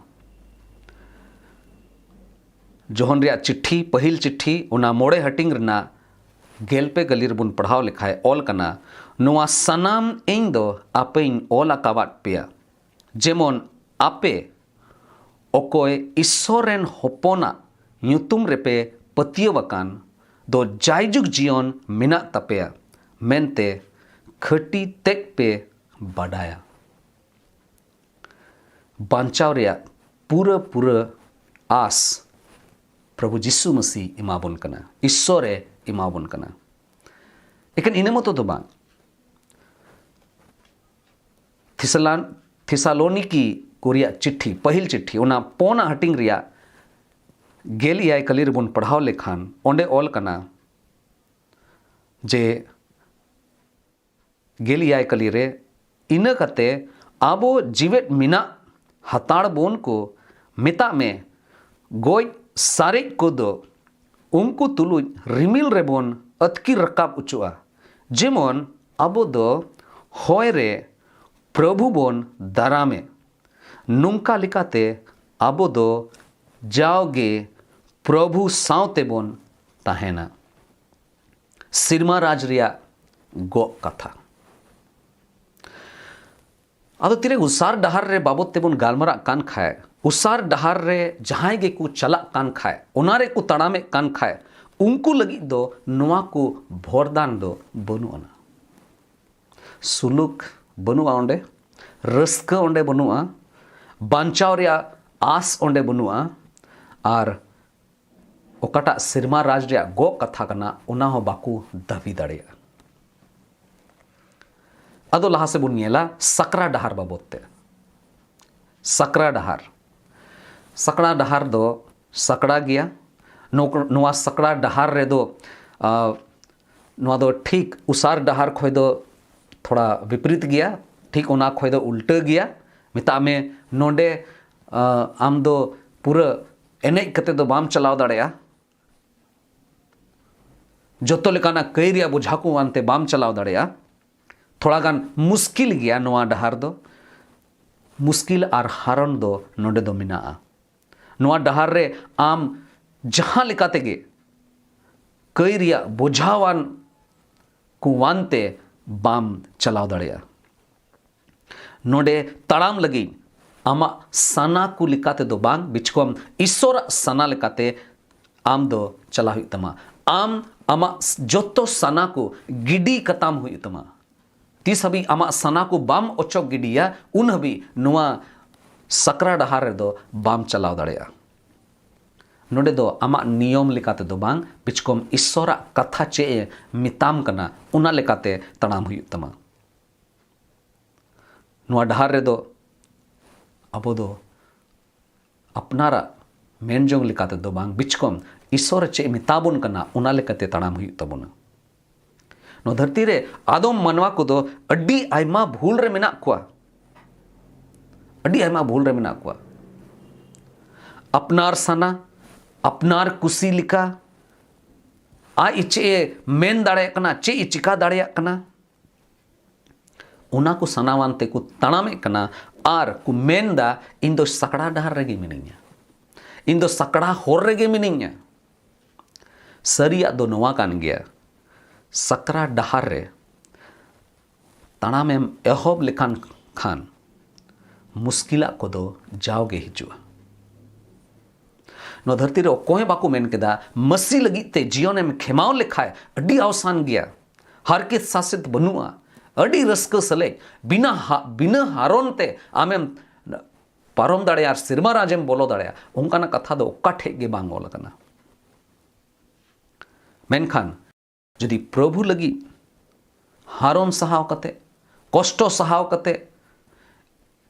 ᱡᱚᱦᱚᱱ ᱨᱮᱭᱟᱜ ᱪᱤᱴᱷᱤ, ᱯᱟᱹᱦᱤᱞ ᱪᱤᱴᱷᱤ, ᱚᱱᱟ ᱢᱚᱬᱮ ᱦᱟᱹᱴᱤᱧ ᱨᱮᱱᱟᱜ ᱜᱮᱞ ᱯᱮ ᱠᱟᱹᱞᱤ ᱨᱮᱵᱚᱱ ᱯᱟᱲᱦᱟᱣ ᱞᱮᱠᱷᱟᱡ ᱚᱞ ᱠᱟᱱᱟ, ᱱᱚᱣᱟ ᱥᱟᱱᱟᱢ ᱤᱧ ᱫᱚ ᱟᱯᱮᱧ ᱚᱞ ᱟᱠᱟᱣᱟᱫ ᱯᱮᱭᱟ, ᱡᱮᱢᱚᱱ ᱟᱯᱮ ᱚᱠᱚᱭ ᱤᱥᱥᱚᱨ ᱨᱮᱱ ᱦᱚᱯᱚᱱᱟᱜ ᱧᱩᱛᱩᱢ ᱨᱮᱯᱮ ᱯᱟᱹᱛᱭᱟᱹᱣ ᱟᱠᱟᱱ ᱫᱚ ᱡᱟᱭᱡᱩᱜᱽ ᱡᱤᱭᱚᱱ ᱢᱮᱱᱟᱜ ᱛᱟᱯᱮᱭᱟ ᱢᱮᱱᱛᱮ ᱠᱷᱟᱹᱴᱤ ᱛᱮᱫ ᱯᱮ ᱵᱟᱰᱟᱭᱟ᱾ ᱵᱟᱧᱪᱟᱣ ᱨᱮᱭᱟᱜ ᱯᱩᱨᱟᱹ ᱯᱩᱨᱟᱹ ᱟᱥ ᱯᱨᱚᱵᱷᱩ ᱡᱤᱥᱩ ᱢᱟᱹᱥᱤ ᱮᱢᱟᱵᱚᱱ ᱠᱟᱱᱟ, ᱤᱥᱥᱚᱨᱮ ᱮᱢᱟᱵᱚᱱ ᱠᱟᱱᱟ᱾ ᱮᱠᱮᱱ ᱤᱱᱟᱹ ᱢᱚᱛᱚ ᱫᱚ ᱵᱟᱝ, ᱛᱷᱤᱥᱟᱞᱟᱱ-, ᱛᱷᱮᱥᱟᱞᱳᱱᱤᱠᱤ ᱠᱚ ᱨᱮᱭᱟᱜ ᱪᱤᱴᱷᱤ, ᱯᱟᱹᱦᱤᱞ ᱪᱤᱴᱷᱤ, ᱚᱱᱟ ᱯᱳᱱᱟᱜ ᱦᱟᱹᱴᱤᱧ ᱨᱮᱭᱟᱜ ᱜᱮᱞ ᱮᱭᱟᱭ ᱠᱟᱹᱞᱤ ᱨᱮᱵᱚᱱ ᱯᱟᱲᱦᱟᱣ ᱞᱮᱠᱷᱟᱱ ᱚᱸᱰᱮ ᱚᱞ ᱠᱟᱱᱟ ᱡᱮ, ᱜᱮᱞ ᱮᱭᱟᱭ ᱠᱟᱹᱞᱤ ᱨᱮ, ᱤᱱᱟᱹ ᱠᱟᱛᱮ ᱟᱵᱚ ᱡᱤᱣᱮᱫ ᱢᱮᱱᱟᱜ ᱦᱟᱛᱟᱲ ᱵᱚᱱ ᱠᱚ ᱢᱮᱛᱟᱜ ᱢᱮ, ᱜᱚᱡ ᱥᱟᱨᱮᱡ ᱠᱚᱫᱚ ᱩᱱᱠᱩ ᱛᱩᱞᱩᱡ ᱨᱤᱢᱤᱞ ᱨᱮᱵᱚᱱ ᱟᱹᱛᱠᱤᱨ ᱨᱟᱠᱟᱵ ᱚᱪᱚᱜᱼᱟ, ᱡᱮᱢᱚᱱ ᱟᱵᱚ ᱫᱚ ᱦᱚᱭ ᱨᱮ ᱯᱨᱚᱵᱷᱩ ᱵᱚᱱ ᱫᱟᱨᱟᱢᱮ᱾ ᱱᱚᱝᱠᱟ ᱞᱮᱠᱟᱛᱮ ᱟᱵᱚ ᱫᱚ ᱡᱟᱣᱜᱮ ᱯᱨᱚᱵᱷᱩ ᱥᱟᱶᱛᱮ ᱵᱚᱱ ᱛᱟᱦᱮᱱᱟ᱾ ᱥᱮᱨᱢᱟ ᱨᱟᱡᱽ ᱨᱮᱭᱟᱜ ᱜᱚᱜ ᱠᱟᱛᱷᱟ᱾ ᱟᱫᱚ ᱛᱤᱨᱮ ᱩᱥᱟᱨ ᱰᱟᱦᱟᱨ ᱨᱮ ᱵᱟᱵᱚᱫ ᱛᱮᱵᱚᱱ ᱜᱟᱞᱢᱟᱨᱟᱜ ᱠᱟᱱ ᱠᱷᱟᱡ, ᱩᱥᱟᱨ ᱰᱟᱦᱟᱨ ᱨᱮ ᱡᱟᱦᱟᱸᱭ ᱜᱮᱠᱚ ᱪᱟᱞᱟᱜ ᱠᱟᱱ ᱠᱷᱟᱡ, ᱚᱱᱟ ᱨᱮᱠᱚ ᱛᱟᱲᱟᱢᱮᱫ ᱠᱟᱱ ᱠᱷᱟᱡ, ᱩᱱᱠᱩ ᱞᱟᱹᱜᱤᱫ ᱫᱚ ᱱᱚᱣᱟ ᱠᱚ ᱵᱷᱚᱨᱫᱟᱱ ᱫᱚ ᱵᱟᱹᱱᱩᱜ ᱟᱱᱟ᱾ ᱥᱩᱞᱩᱠ ᱵᱟᱹᱱᱩᱜᱼᱟ ᱚᱸᱰᱮ, ᱨᱟᱹᱥᱠᱟᱹ ᱚᱸᱰᱮ ᱵᱟᱹᱱᱩᱜᱼᱟ, ᱵᱟᱧᱪᱟᱣ ᱨᱮᱭᱟᱜ ᱟᱥ ᱚᱸᱰᱮ ᱵᱟᱹᱱᱩᱜᱼᱟ, ᱟᱨ ᱚᱠᱟᱴᱟᱜ ᱥᱮᱨᱢᱟ ᱨᱟᱡᱽ ᱨᱮᱭᱟᱜ ᱜᱚᱜ ᱠᱟᱛᱷᱟ ᱠᱟᱱᱟ, ᱚᱱᱟ ᱦᱚᱸ ᱵᱟᱠᱚ ᱫᱟᱹᱵᱤ ᱫᱟᱲᱮᱭᱟᱜᱼᱟ᱾ ᱟᱫᱚ ᱞᱟᱦᱟ ᱥᱮᱫ ᱵᱚᱱ ᱧᱮᱞᱟ ᱥᱟᱠᱨᱟ ᱰᱟᱦᱟᱨ ᱵᱟᱵᱚᱫ ᱛᱮ᱾ ᱥᱟᱠᱨᱟ ᱰᱟᱦᱟᱨ, ᱥᱟᱠᱲᱟ ᱰᱟᱦᱟᱨ ᱫᱚ ᱥᱟᱠᱲᱟ ᱜᱮᱭᱟ᱾ ᱱᱚᱣᱟ ᱥᱟᱠᱲᱟ ᱰᱟᱦᱟᱨ ᱨᱮᱫᱚ ᱱᱚᱣᱟ ᱫᱚ ᱴᱷᱤᱠ ᱩᱥᱟᱨ ᱰᱟᱦᱟᱨ ᱠᱷᱚᱱ ᱫᱚ ᱛᱷᱚᱲᱟ ᱵᱤᱯᱨᱤᱛ ᱜᱮᱭᱟ, ᱴᱷᱤᱠ ᱚᱱᱟ ᱠᱷᱚᱱ ᱫᱚ ᱩᱞᱴᱟᱹ ᱜᱮᱭᱟ᱾ ᱢᱮᱛᱟᱜ ᱢᱮ ᱱᱚᱰᱮ ᱟᱢ ᱫᱚ ᱯᱩᱨᱟᱹ ᱮᱱᱮᱡ ᱠᱟᱛᱮ ᱫᱚ ᱵᱟᱢ ᱪᱟᱞᱟᱣ ᱫᱟᱲᱮᱭᱟᱜᱼᱟ, ᱡᱚᱛᱚ ᱞᱮᱠᱟᱱᱟᱜ ᱠᱟᱹᱭ ᱨᱮᱭᱟᱜ ᱵᱚᱡᱷᱟ ᱠᱚ ᱟᱱᱛᱮ ᱵᱟᱢ ᱪᱟᱞᱟᱣ ᱫᱟᱲᱮᱭᱟᱜᱼᱟ᱾ ᱛᱷᱚᱲᱟ ᱜᱟᱱ ᱢᱩᱥᱠᱤᱞ ᱜᱮᱭᱟ ᱱᱚᱣᱟ ᱰᱟᱦᱟᱨ ᱫᱚ᱾ ᱢᱩᱥᱠᱤᱞ ᱟᱨ ᱦᱟᱨᱚᱱ ᱫᱚ ᱱᱚᱰᱮ ᱫᱚ ᱢᱮᱱᱟᱜᱼᱟ᱾ ᱱᱚᱣᱟ ᱰᱟᱦᱟᱨ ᱨᱮ ᱟᱢ ᱡᱟᱦᱟᱸ ᱞᱮᱠᱟ ᱛᱮᱜᱮ ᱠᱟᱹᱭ ᱨᱮᱭᱟᱜ ᱵᱚᱡᱷᱟᱣᱟᱱ ᱠᱚ ᱟᱱᱛᱮ ᱵᱟᱢ ᱪᱟᱞᱟᱣ ᱫᱟᱲᱮᱭᱟᱜᱼᱟ᱾ ᱱᱚᱰᱮ ᱛᱟᱲᱟᱢ ᱞᱟᱹᱜᱤᱫ ᱟᱢᱟᱜ ᱥᱟᱱᱟ ᱠᱚ ᱞᱮᱠᱟ ᱛᱮᱫᱚ ᱵᱟᱝ, ᱵᱤᱪᱠᱚᱢ ᱤᱥᱚᱨᱟᱜ ᱥᱟᱱᱟ ᱞᱮᱠᱟᱛᱮ ᱟᱢ ᱫᱚ ᱪᱟᱞᱟᱣ ᱦᱩᱭᱩᱜ ᱛᱟᱢᱟ᱾ ᱟᱢ ᱟᱢᱟᱜ ᱡᱚᱛᱚ ᱥᱟᱱᱟ ᱠᱚ ᱜᱤᱰᱤ ᱠᱟᱛᱟᱢ ᱦᱩᱭᱩᱜ ᱛᱟᱢᱟ᱾ ᱛᱤᱥ ᱦᱟᱹᱵᱤᱡ ᱟᱢᱟᱜ ᱥᱟᱱᱟ ᱠᱚ ᱵᱟᱢ ᱚᱪᱚᱜ ᱜᱤᱰᱤᱭᱟ, ᱩᱱ ᱦᱟᱹᱵᱤᱡ ᱱᱚᱣᱟ ᱥᱟᱠᱨᱟ ᱰᱟᱦᱟᱨ ᱨᱮᱫᱚ ᱵᱟᱢ ᱪᱟᱞᱟᱣ ᱫᱟᱲᱮᱭᱟᱜᱼᱟ᱾ ᱱᱚᱰᱮ ᱫᱚ ᱟᱢᱟᱜ ᱱᱤᱭᱚᱢ ᱞᱮᱠᱟ ᱛᱮᱫᱚ ᱵᱟᱝ, ᱵᱤᱪᱠᱚᱢ ᱤᱥᱚᱨᱟᱜ ᱠᱟᱛᱷᱟ ᱪᱮᱫ ᱮ ᱢᱮᱛᱟᱢ ᱠᱟᱱᱟ, ᱚᱱᱟ ᱞᱮᱠᱟᱛᱮ ᱛᱟᱲᱟᱢ ᱦᱩᱭᱩᱜ ᱛᱟᱢᱟ᱾ ᱱᱚᱣᱟ ᱰᱟᱦᱟᱨ ᱨᱮᱫᱚ ᱟᱵᱚ ᱫᱚ ᱟᱯᱱᱟᱨᱟᱜ ᱢᱮᱱ ᱡᱚᱝ ᱞᱮᱠᱟ ᱛᱮᱫᱚ ᱵᱟᱝ, ᱵᱤᱪᱠᱚᱢ ᱤᱥᱚᱨ ᱪᱮᱫ ᱮ ᱢᱮᱛᱟ ᱵᱚᱱ ᱠᱟᱱᱟ, ᱚᱱᱟ ᱞᱮᱠᱟᱛᱮ ᱛᱟᱲᱟᱢ ᱦᱩᱭᱩᱜ ᱛᱟᱵᱚᱱᱟ᱾ ᱱᱚᱣᱟ ᱫᱷᱟᱹᱨᱛᱤ ᱨᱮ ᱟᱫᱚᱢ ᱢᱟᱱᱣᱟ ᱠᱚᱫᱚ ᱟᱹᱰᱤ ᱟᱭᱢᱟ ᱵᱷᱩᱞ ᱨᱮ ᱢᱮᱱᱟᱜ ᱠᱚᱣᱟ, ᱟᱹᱰᱤ ᱟᱭᱢᱟ ᱵᱷᱩᱞ ᱨᱮ ᱢᱮᱱᱟᱜ ᱠᱚᱣᱟ᱾ ᱟᱯᱱᱟᱨ ᱥᱟᱱᱟ, ᱟᱯᱱᱟᱨ ᱠᱩᱥᱤ ᱞᱮᱠᱟ, ᱟᱡ ᱪᱮᱫ ᱮ ᱢᱮᱱ ᱫᱟᱲᱮᱭᱟᱜ ᱠᱟᱱᱟ, ᱪᱮᱫ ᱮ ᱪᱤᱠᱟ ᱫᱟᱲᱮᱭᱟᱜ ᱠᱟᱱᱟ, ᱚᱱᱟ ᱠᱚ ᱥᱟᱱᱟᱣᱟᱱ ᱛᱮᱠᱚ ᱛᱟᱲᱟᱢᱮᱫ ᱠᱟᱱᱟ ᱟᱨ ᱠᱚ ᱢᱮᱱᱫᱟ, "ᱤᱧ ᱫᱚ ᱥᱟᱠᱲᱟ ᱰᱟᱦᱟᱨ ᱨᱮᱜᱮ ᱢᱤᱱᱟᱹᱧᱟ, ᱤᱧ ᱫᱚ ᱥᱟᱠᱲᱟ ᱦᱚᱨ ᱨᱮᱜᱮ ᱢᱤᱱᱟᱹᱧᱟ᱾" ᱥᱟᱹᱨᱤᱭᱟᱜ ᱫᱚ ᱱᱚᱣᱟ ᱠᱟᱱ ᱜᱮᱭᱟ, ᱥᱟᱠᱨᱟ ᱰᱟᱦᱟᱨ ᱨᱮ ᱛᱟᱲᱟᱢᱮᱢ ᱮᱦᱚᱵ ᱞᱮᱠᱷᱟᱱ ᱠᱷᱟᱱ ᱢᱩᱥᱠᱤᱞᱟᱜ ᱠᱚᱫᱚ ᱡᱟᱣᱜᱮ ᱦᱤᱡᱩᱜᱼᱟ᱾ ᱱᱚᱣᱟ ᱫᱷᱟᱹᱨᱛᱤ ᱨᱮ ᱚᱠᱚᱭ ᱦᱚᱸ ᱵᱟᱠᱚ ᱢᱮᱱ ᱠᱮᱫᱟ ᱢᱟᱹᱥᱤ ᱞᱟᱹᱜᱤᱫ ᱛᱮ ᱡᱤᱭᱚᱱᱮᱢ ᱠᱷᱮᱢᱟᱣ ᱞᱮᱠᱷᱟᱡ ᱟᱹᱰᱤ ᱟᱣᱥᱟᱱ ᱜᱮᱭᱟ, ᱦᱟᱨᱠᱮᱛ ᱥᱟᱥᱮᱛ ᱵᱟᱹᱱᱩᱜᱼᱟ, ᱟᱹᱰᱤ ᱨᱟᱹᱥᱠᱟᱹ ᱥᱟᱞᱮᱡ, ᱵᱤᱱᱟᱹ ᱦᱟ-, ᱵᱤᱱᱟᱹ ᱦᱟᱨᱚᱱ ᱛᱮ ᱟᱢᱮᱢ ᱯᱟᱨᱚᱢ ᱫᱟᱲᱮᱭᱟᱜᱼᱟ ᱟᱨ ᱥᱮᱨᱢᱟ ᱨᱟᱡᱽᱮᱢ ᱵᱚᱞᱚ ᱫᱟᱲᱮᱭᱟᱜᱼᱟ, ᱚᱱᱠᱟᱱᱟᱜ ᱠᱟᱛᱷᱟ ᱫᱚ ᱚᱠᱟ ᱴᱷᱮᱡ ᱜᱮ ᱵᱟᱝ ᱚᱞ ᱟᱠᱟᱱᱟ᱾ ᱢᱮᱱᱠᱷᱟᱱ ᱡᱩᱫᱤ ᱯᱨᱚᱵᱷᱩ ᱞᱟᱹᱜᱤᱫ ᱦᱟᱨᱚᱱ ᱥᱟᱦᱟᱣ ᱠᱟᱛᱮ, ᱠᱚᱥᱴᱚ ᱥᱟᱦᱟᱣ ᱠᱟᱛᱮ,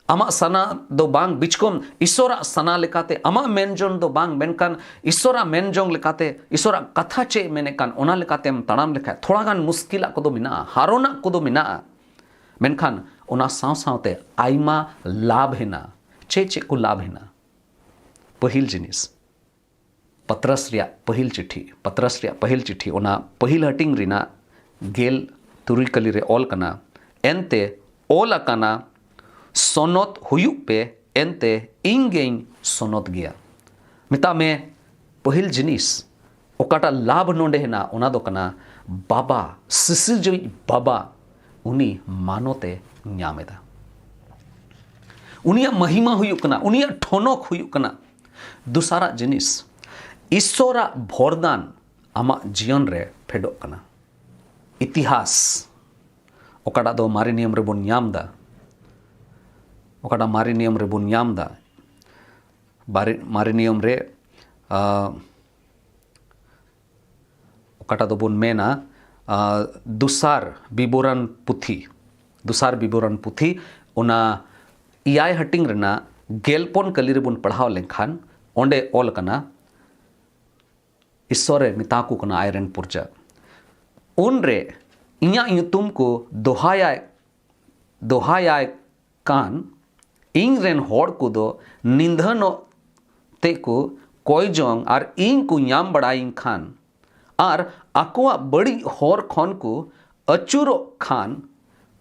ᱟᱢᱟᱜ ᱥᱟᱱᱟ ᱫᱚ ᱵᱟᱝ, ᱵᱤᱪᱠᱚᱢ ᱤᱥᱚᱨᱟᱜ ᱥᱟᱱᱟ ᱞᱮᱠᱟᱛᱮ, ᱟᱢᱟᱜ ᱢᱮᱱᱡᱚᱝ ᱫᱚ ᱵᱟᱝ, ᱢᱮᱱᱠᱷᱟᱱ ᱤᱥᱚᱨᱟᱜ ᱢᱮᱱᱡᱚᱝ ᱞᱮᱠᱟᱛᱮ, ᱤᱥᱚᱨᱟᱜ ᱠᱟᱛᱷᱟ ᱪᱮᱫ ᱢᱮᱱᱮᱫ ᱠᱟᱱ, ᱚᱱᱟ ᱞᱮᱠᱟᱛᱮᱢ ᱛᱟᱲᱟᱢ ᱞᱮᱠᱷᱟᱡ, ᱛᱷᱚᱲᱟ ᱜᱟᱱ ᱢᱩᱥᱠᱤᱞᱟᱜ ᱠᱚᱫᱚ ᱢᱮᱱᱟᱜᱼᱟ, ᱦᱟᱨᱚᱱᱟᱜ ᱠᱚᱫᱚ ᱢᱮᱱᱟᱜᱼᱟ, ᱢᱮᱱᱠᱷᱟᱱ ᱚᱱᱟ ᱥᱟᱶ ᱥᱟᱶᱛᱮ ᱟᱭᱢᱟ ᱞᱟᱵᱷ ᱦᱮᱱᱟᱜᱼᱟ᱾ ᱪᱮᱫ ᱪᱮᱫ ᱠᱚ ᱞᱟᱵᱷ ᱦᱮᱱᱟᱜᱼᱟ? ᱯᱟᱹᱦᱤᱞ ᱡᱤᱱᱤᱥ, ᱯᱟᱛᱨᱟᱥ ᱨᱮᱭᱟᱜ ᱯᱟᱹᱦᱤᱞ ᱪᱤᱴᱷᱤ, ᱯᱟᱛᱨᱟᱥ ᱨᱮᱭᱟᱜ ᱯᱟᱹᱦᱤᱞ ᱪᱤᱴᱷᱤ, ᱚᱱᱟ ᱯᱟᱹᱦᱤᱞ ᱦᱟᱹᱴᱤᱧ ᱨᱮᱱᱟᱜ ᱜᱮᱞ ᱛᱩᱨᱩᱭ ᱠᱟᱹᱞᱤ ᱨᱮ ᱚᱞ ᱠᱟᱱᱟ, "ᱮᱱᱛᱮ ᱚᱞ ᱟᱠᱟᱱᱟ, ᱥᱚᱱᱚᱛ ᱦᱩᱭᱩᱜ ᱯᱮ, ᱮᱱᱛᱮ ᱤᱧ ᱜᱮᱧ ᱥᱚᱱᱚᱛ ᱜᱮᱭᱟ᱾" ᱢᱮᱛᱟᱜ ᱢᱮ, ᱯᱟᱹᱦᱤᱞ ᱡᱤᱱᱤᱥ ᱚᱠᱟᱴᱟᱜ ᱞᱟᱵᱷ ᱱᱚᱰᱮ ᱦᱮᱱᱟᱜ, ᱚᱱᱟ ᱫᱚ ᱠᱟᱱᱟ ᱵᱟᱵᱟ, ᱥᱤᱥᱤᱨᱡᱟᱹᱣᱤᱡ ᱵᱟᱵᱟ, ᱩᱱᱤ ᱢᱟᱱᱚᱛ ᱮ ᱧᱟᱢ ᱮᱫᱟ᱾ ᱩᱱᱤᱭᱟᱜ ᱢᱟᱦᱤᱢᱟ ᱦᱩᱭᱩᱜ ᱠᱟᱱᱟ, ᱩᱱᱤᱭᱟᱜ ᱴᱷᱚᱱᱚᱠ ᱦᱩᱭᱩᱜ ᱠᱟᱱᱟ᱾ ᱫᱚᱥᱟᱨᱟᱜ ᱡᱤᱱᱤᱥ, ᱤᱥᱥᱚᱨᱟᱜ ᱵᱷᱚᱨᱫᱟᱱ ᱟᱢᱟᱜ ᱡᱤᱭᱚᱱ ᱨᱮ ᱯᱷᱮᱰᱚᱜ ᱠᱟᱱᱟ᱾ ᱤᱛᱤᱦᱟᱥ, ᱚᱠᱟᱴᱟᱜ ᱫᱚ ᱢᱟᱨᱮ ᱱᱤᱭᱚᱢ ᱨᱮᱵᱚᱱ ᱧᱟᱢ ᱮᱫᱟ, ᱚᱠᱟᱴᱟᱜ ᱢᱟᱨᱮ ᱱᱤᱭᱚᱢ ᱨᱮᱵᱚᱱ ᱧᱟᱢ ᱮᱫᱟ, ᱵᱟᱨᱮ-, ᱢᱟᱨᱮ ᱱᱤᱭᱚᱢ ᱨᱮ, ᱟ, ᱚᱠᱟᱴᱟᱜ ᱫᱚᱵᱚᱱ ᱢᱮᱱᱟ, ᱟ, ᱫᱚᱥᱟᱨ ᱵᱤᱵᱚᱨᱚᱱ ᱯᱩᱛᱷᱤ, ᱫᱚᱥᱟᱨ ᱵᱤᱵᱚᱨᱚᱱ ᱯᱩᱛᱷᱤ, ᱚᱱᱟ ᱮᱭᱟᱭ ᱦᱟᱹᱴᱤᱧ ᱨᱮᱱᱟᱜ ᱜᱮᱞᱯᱚᱱ ᱠᱟᱹᱞᱤ ᱨᱮᱵᱚᱱ ᱯᱟᱲᱦᱟᱣ ᱞᱮᱱᱠᱷᱟᱱ, ᱚᱸᱰᱮ ᱚᱞ ᱠᱟᱱᱟ, ᱤᱥᱥᱚᱨᱮ ᱢᱮᱛᱟ ᱠᱚ ᱠᱟᱱᱟ ᱟᱡᱨᱮᱱ ᱯᱨᱚᱡᱟ, "ᱩᱱᱨᱮ ᱤᱧᱟᱹᱜ ᱧᱩᱛᱩᱢ ᱠᱚ ᱫᱚᱦᱟᱭᱟᱭ, ᱫᱚᱦᱟᱭᱟᱭ ᱠᱟᱱ ᱤᱧ ᱨᱮᱱ ᱦᱚᱲ ᱠᱚᱫᱚ ᱱᱤᱫᱷᱟᱹᱱᱚᱜ ᱛᱮ ᱠᱚ ᱠᱚᱭ ᱡᱚᱝ ᱟᱨ ᱤᱧ ᱠᱚ ᱧᱟᱢ ᱵᱟᱲᱟᱭᱤᱧ ᱠᱷᱟᱱ, ᱟᱨ ᱟᱠᱚᱣᱟᱜ ᱵᱟᱹᱲᱤᱡ ᱦᱚᱨ ᱠᱷᱚᱱ ᱠᱚ ᱟᱹᱪᱩᱨᱚᱜ ᱠᱷᱟᱱ,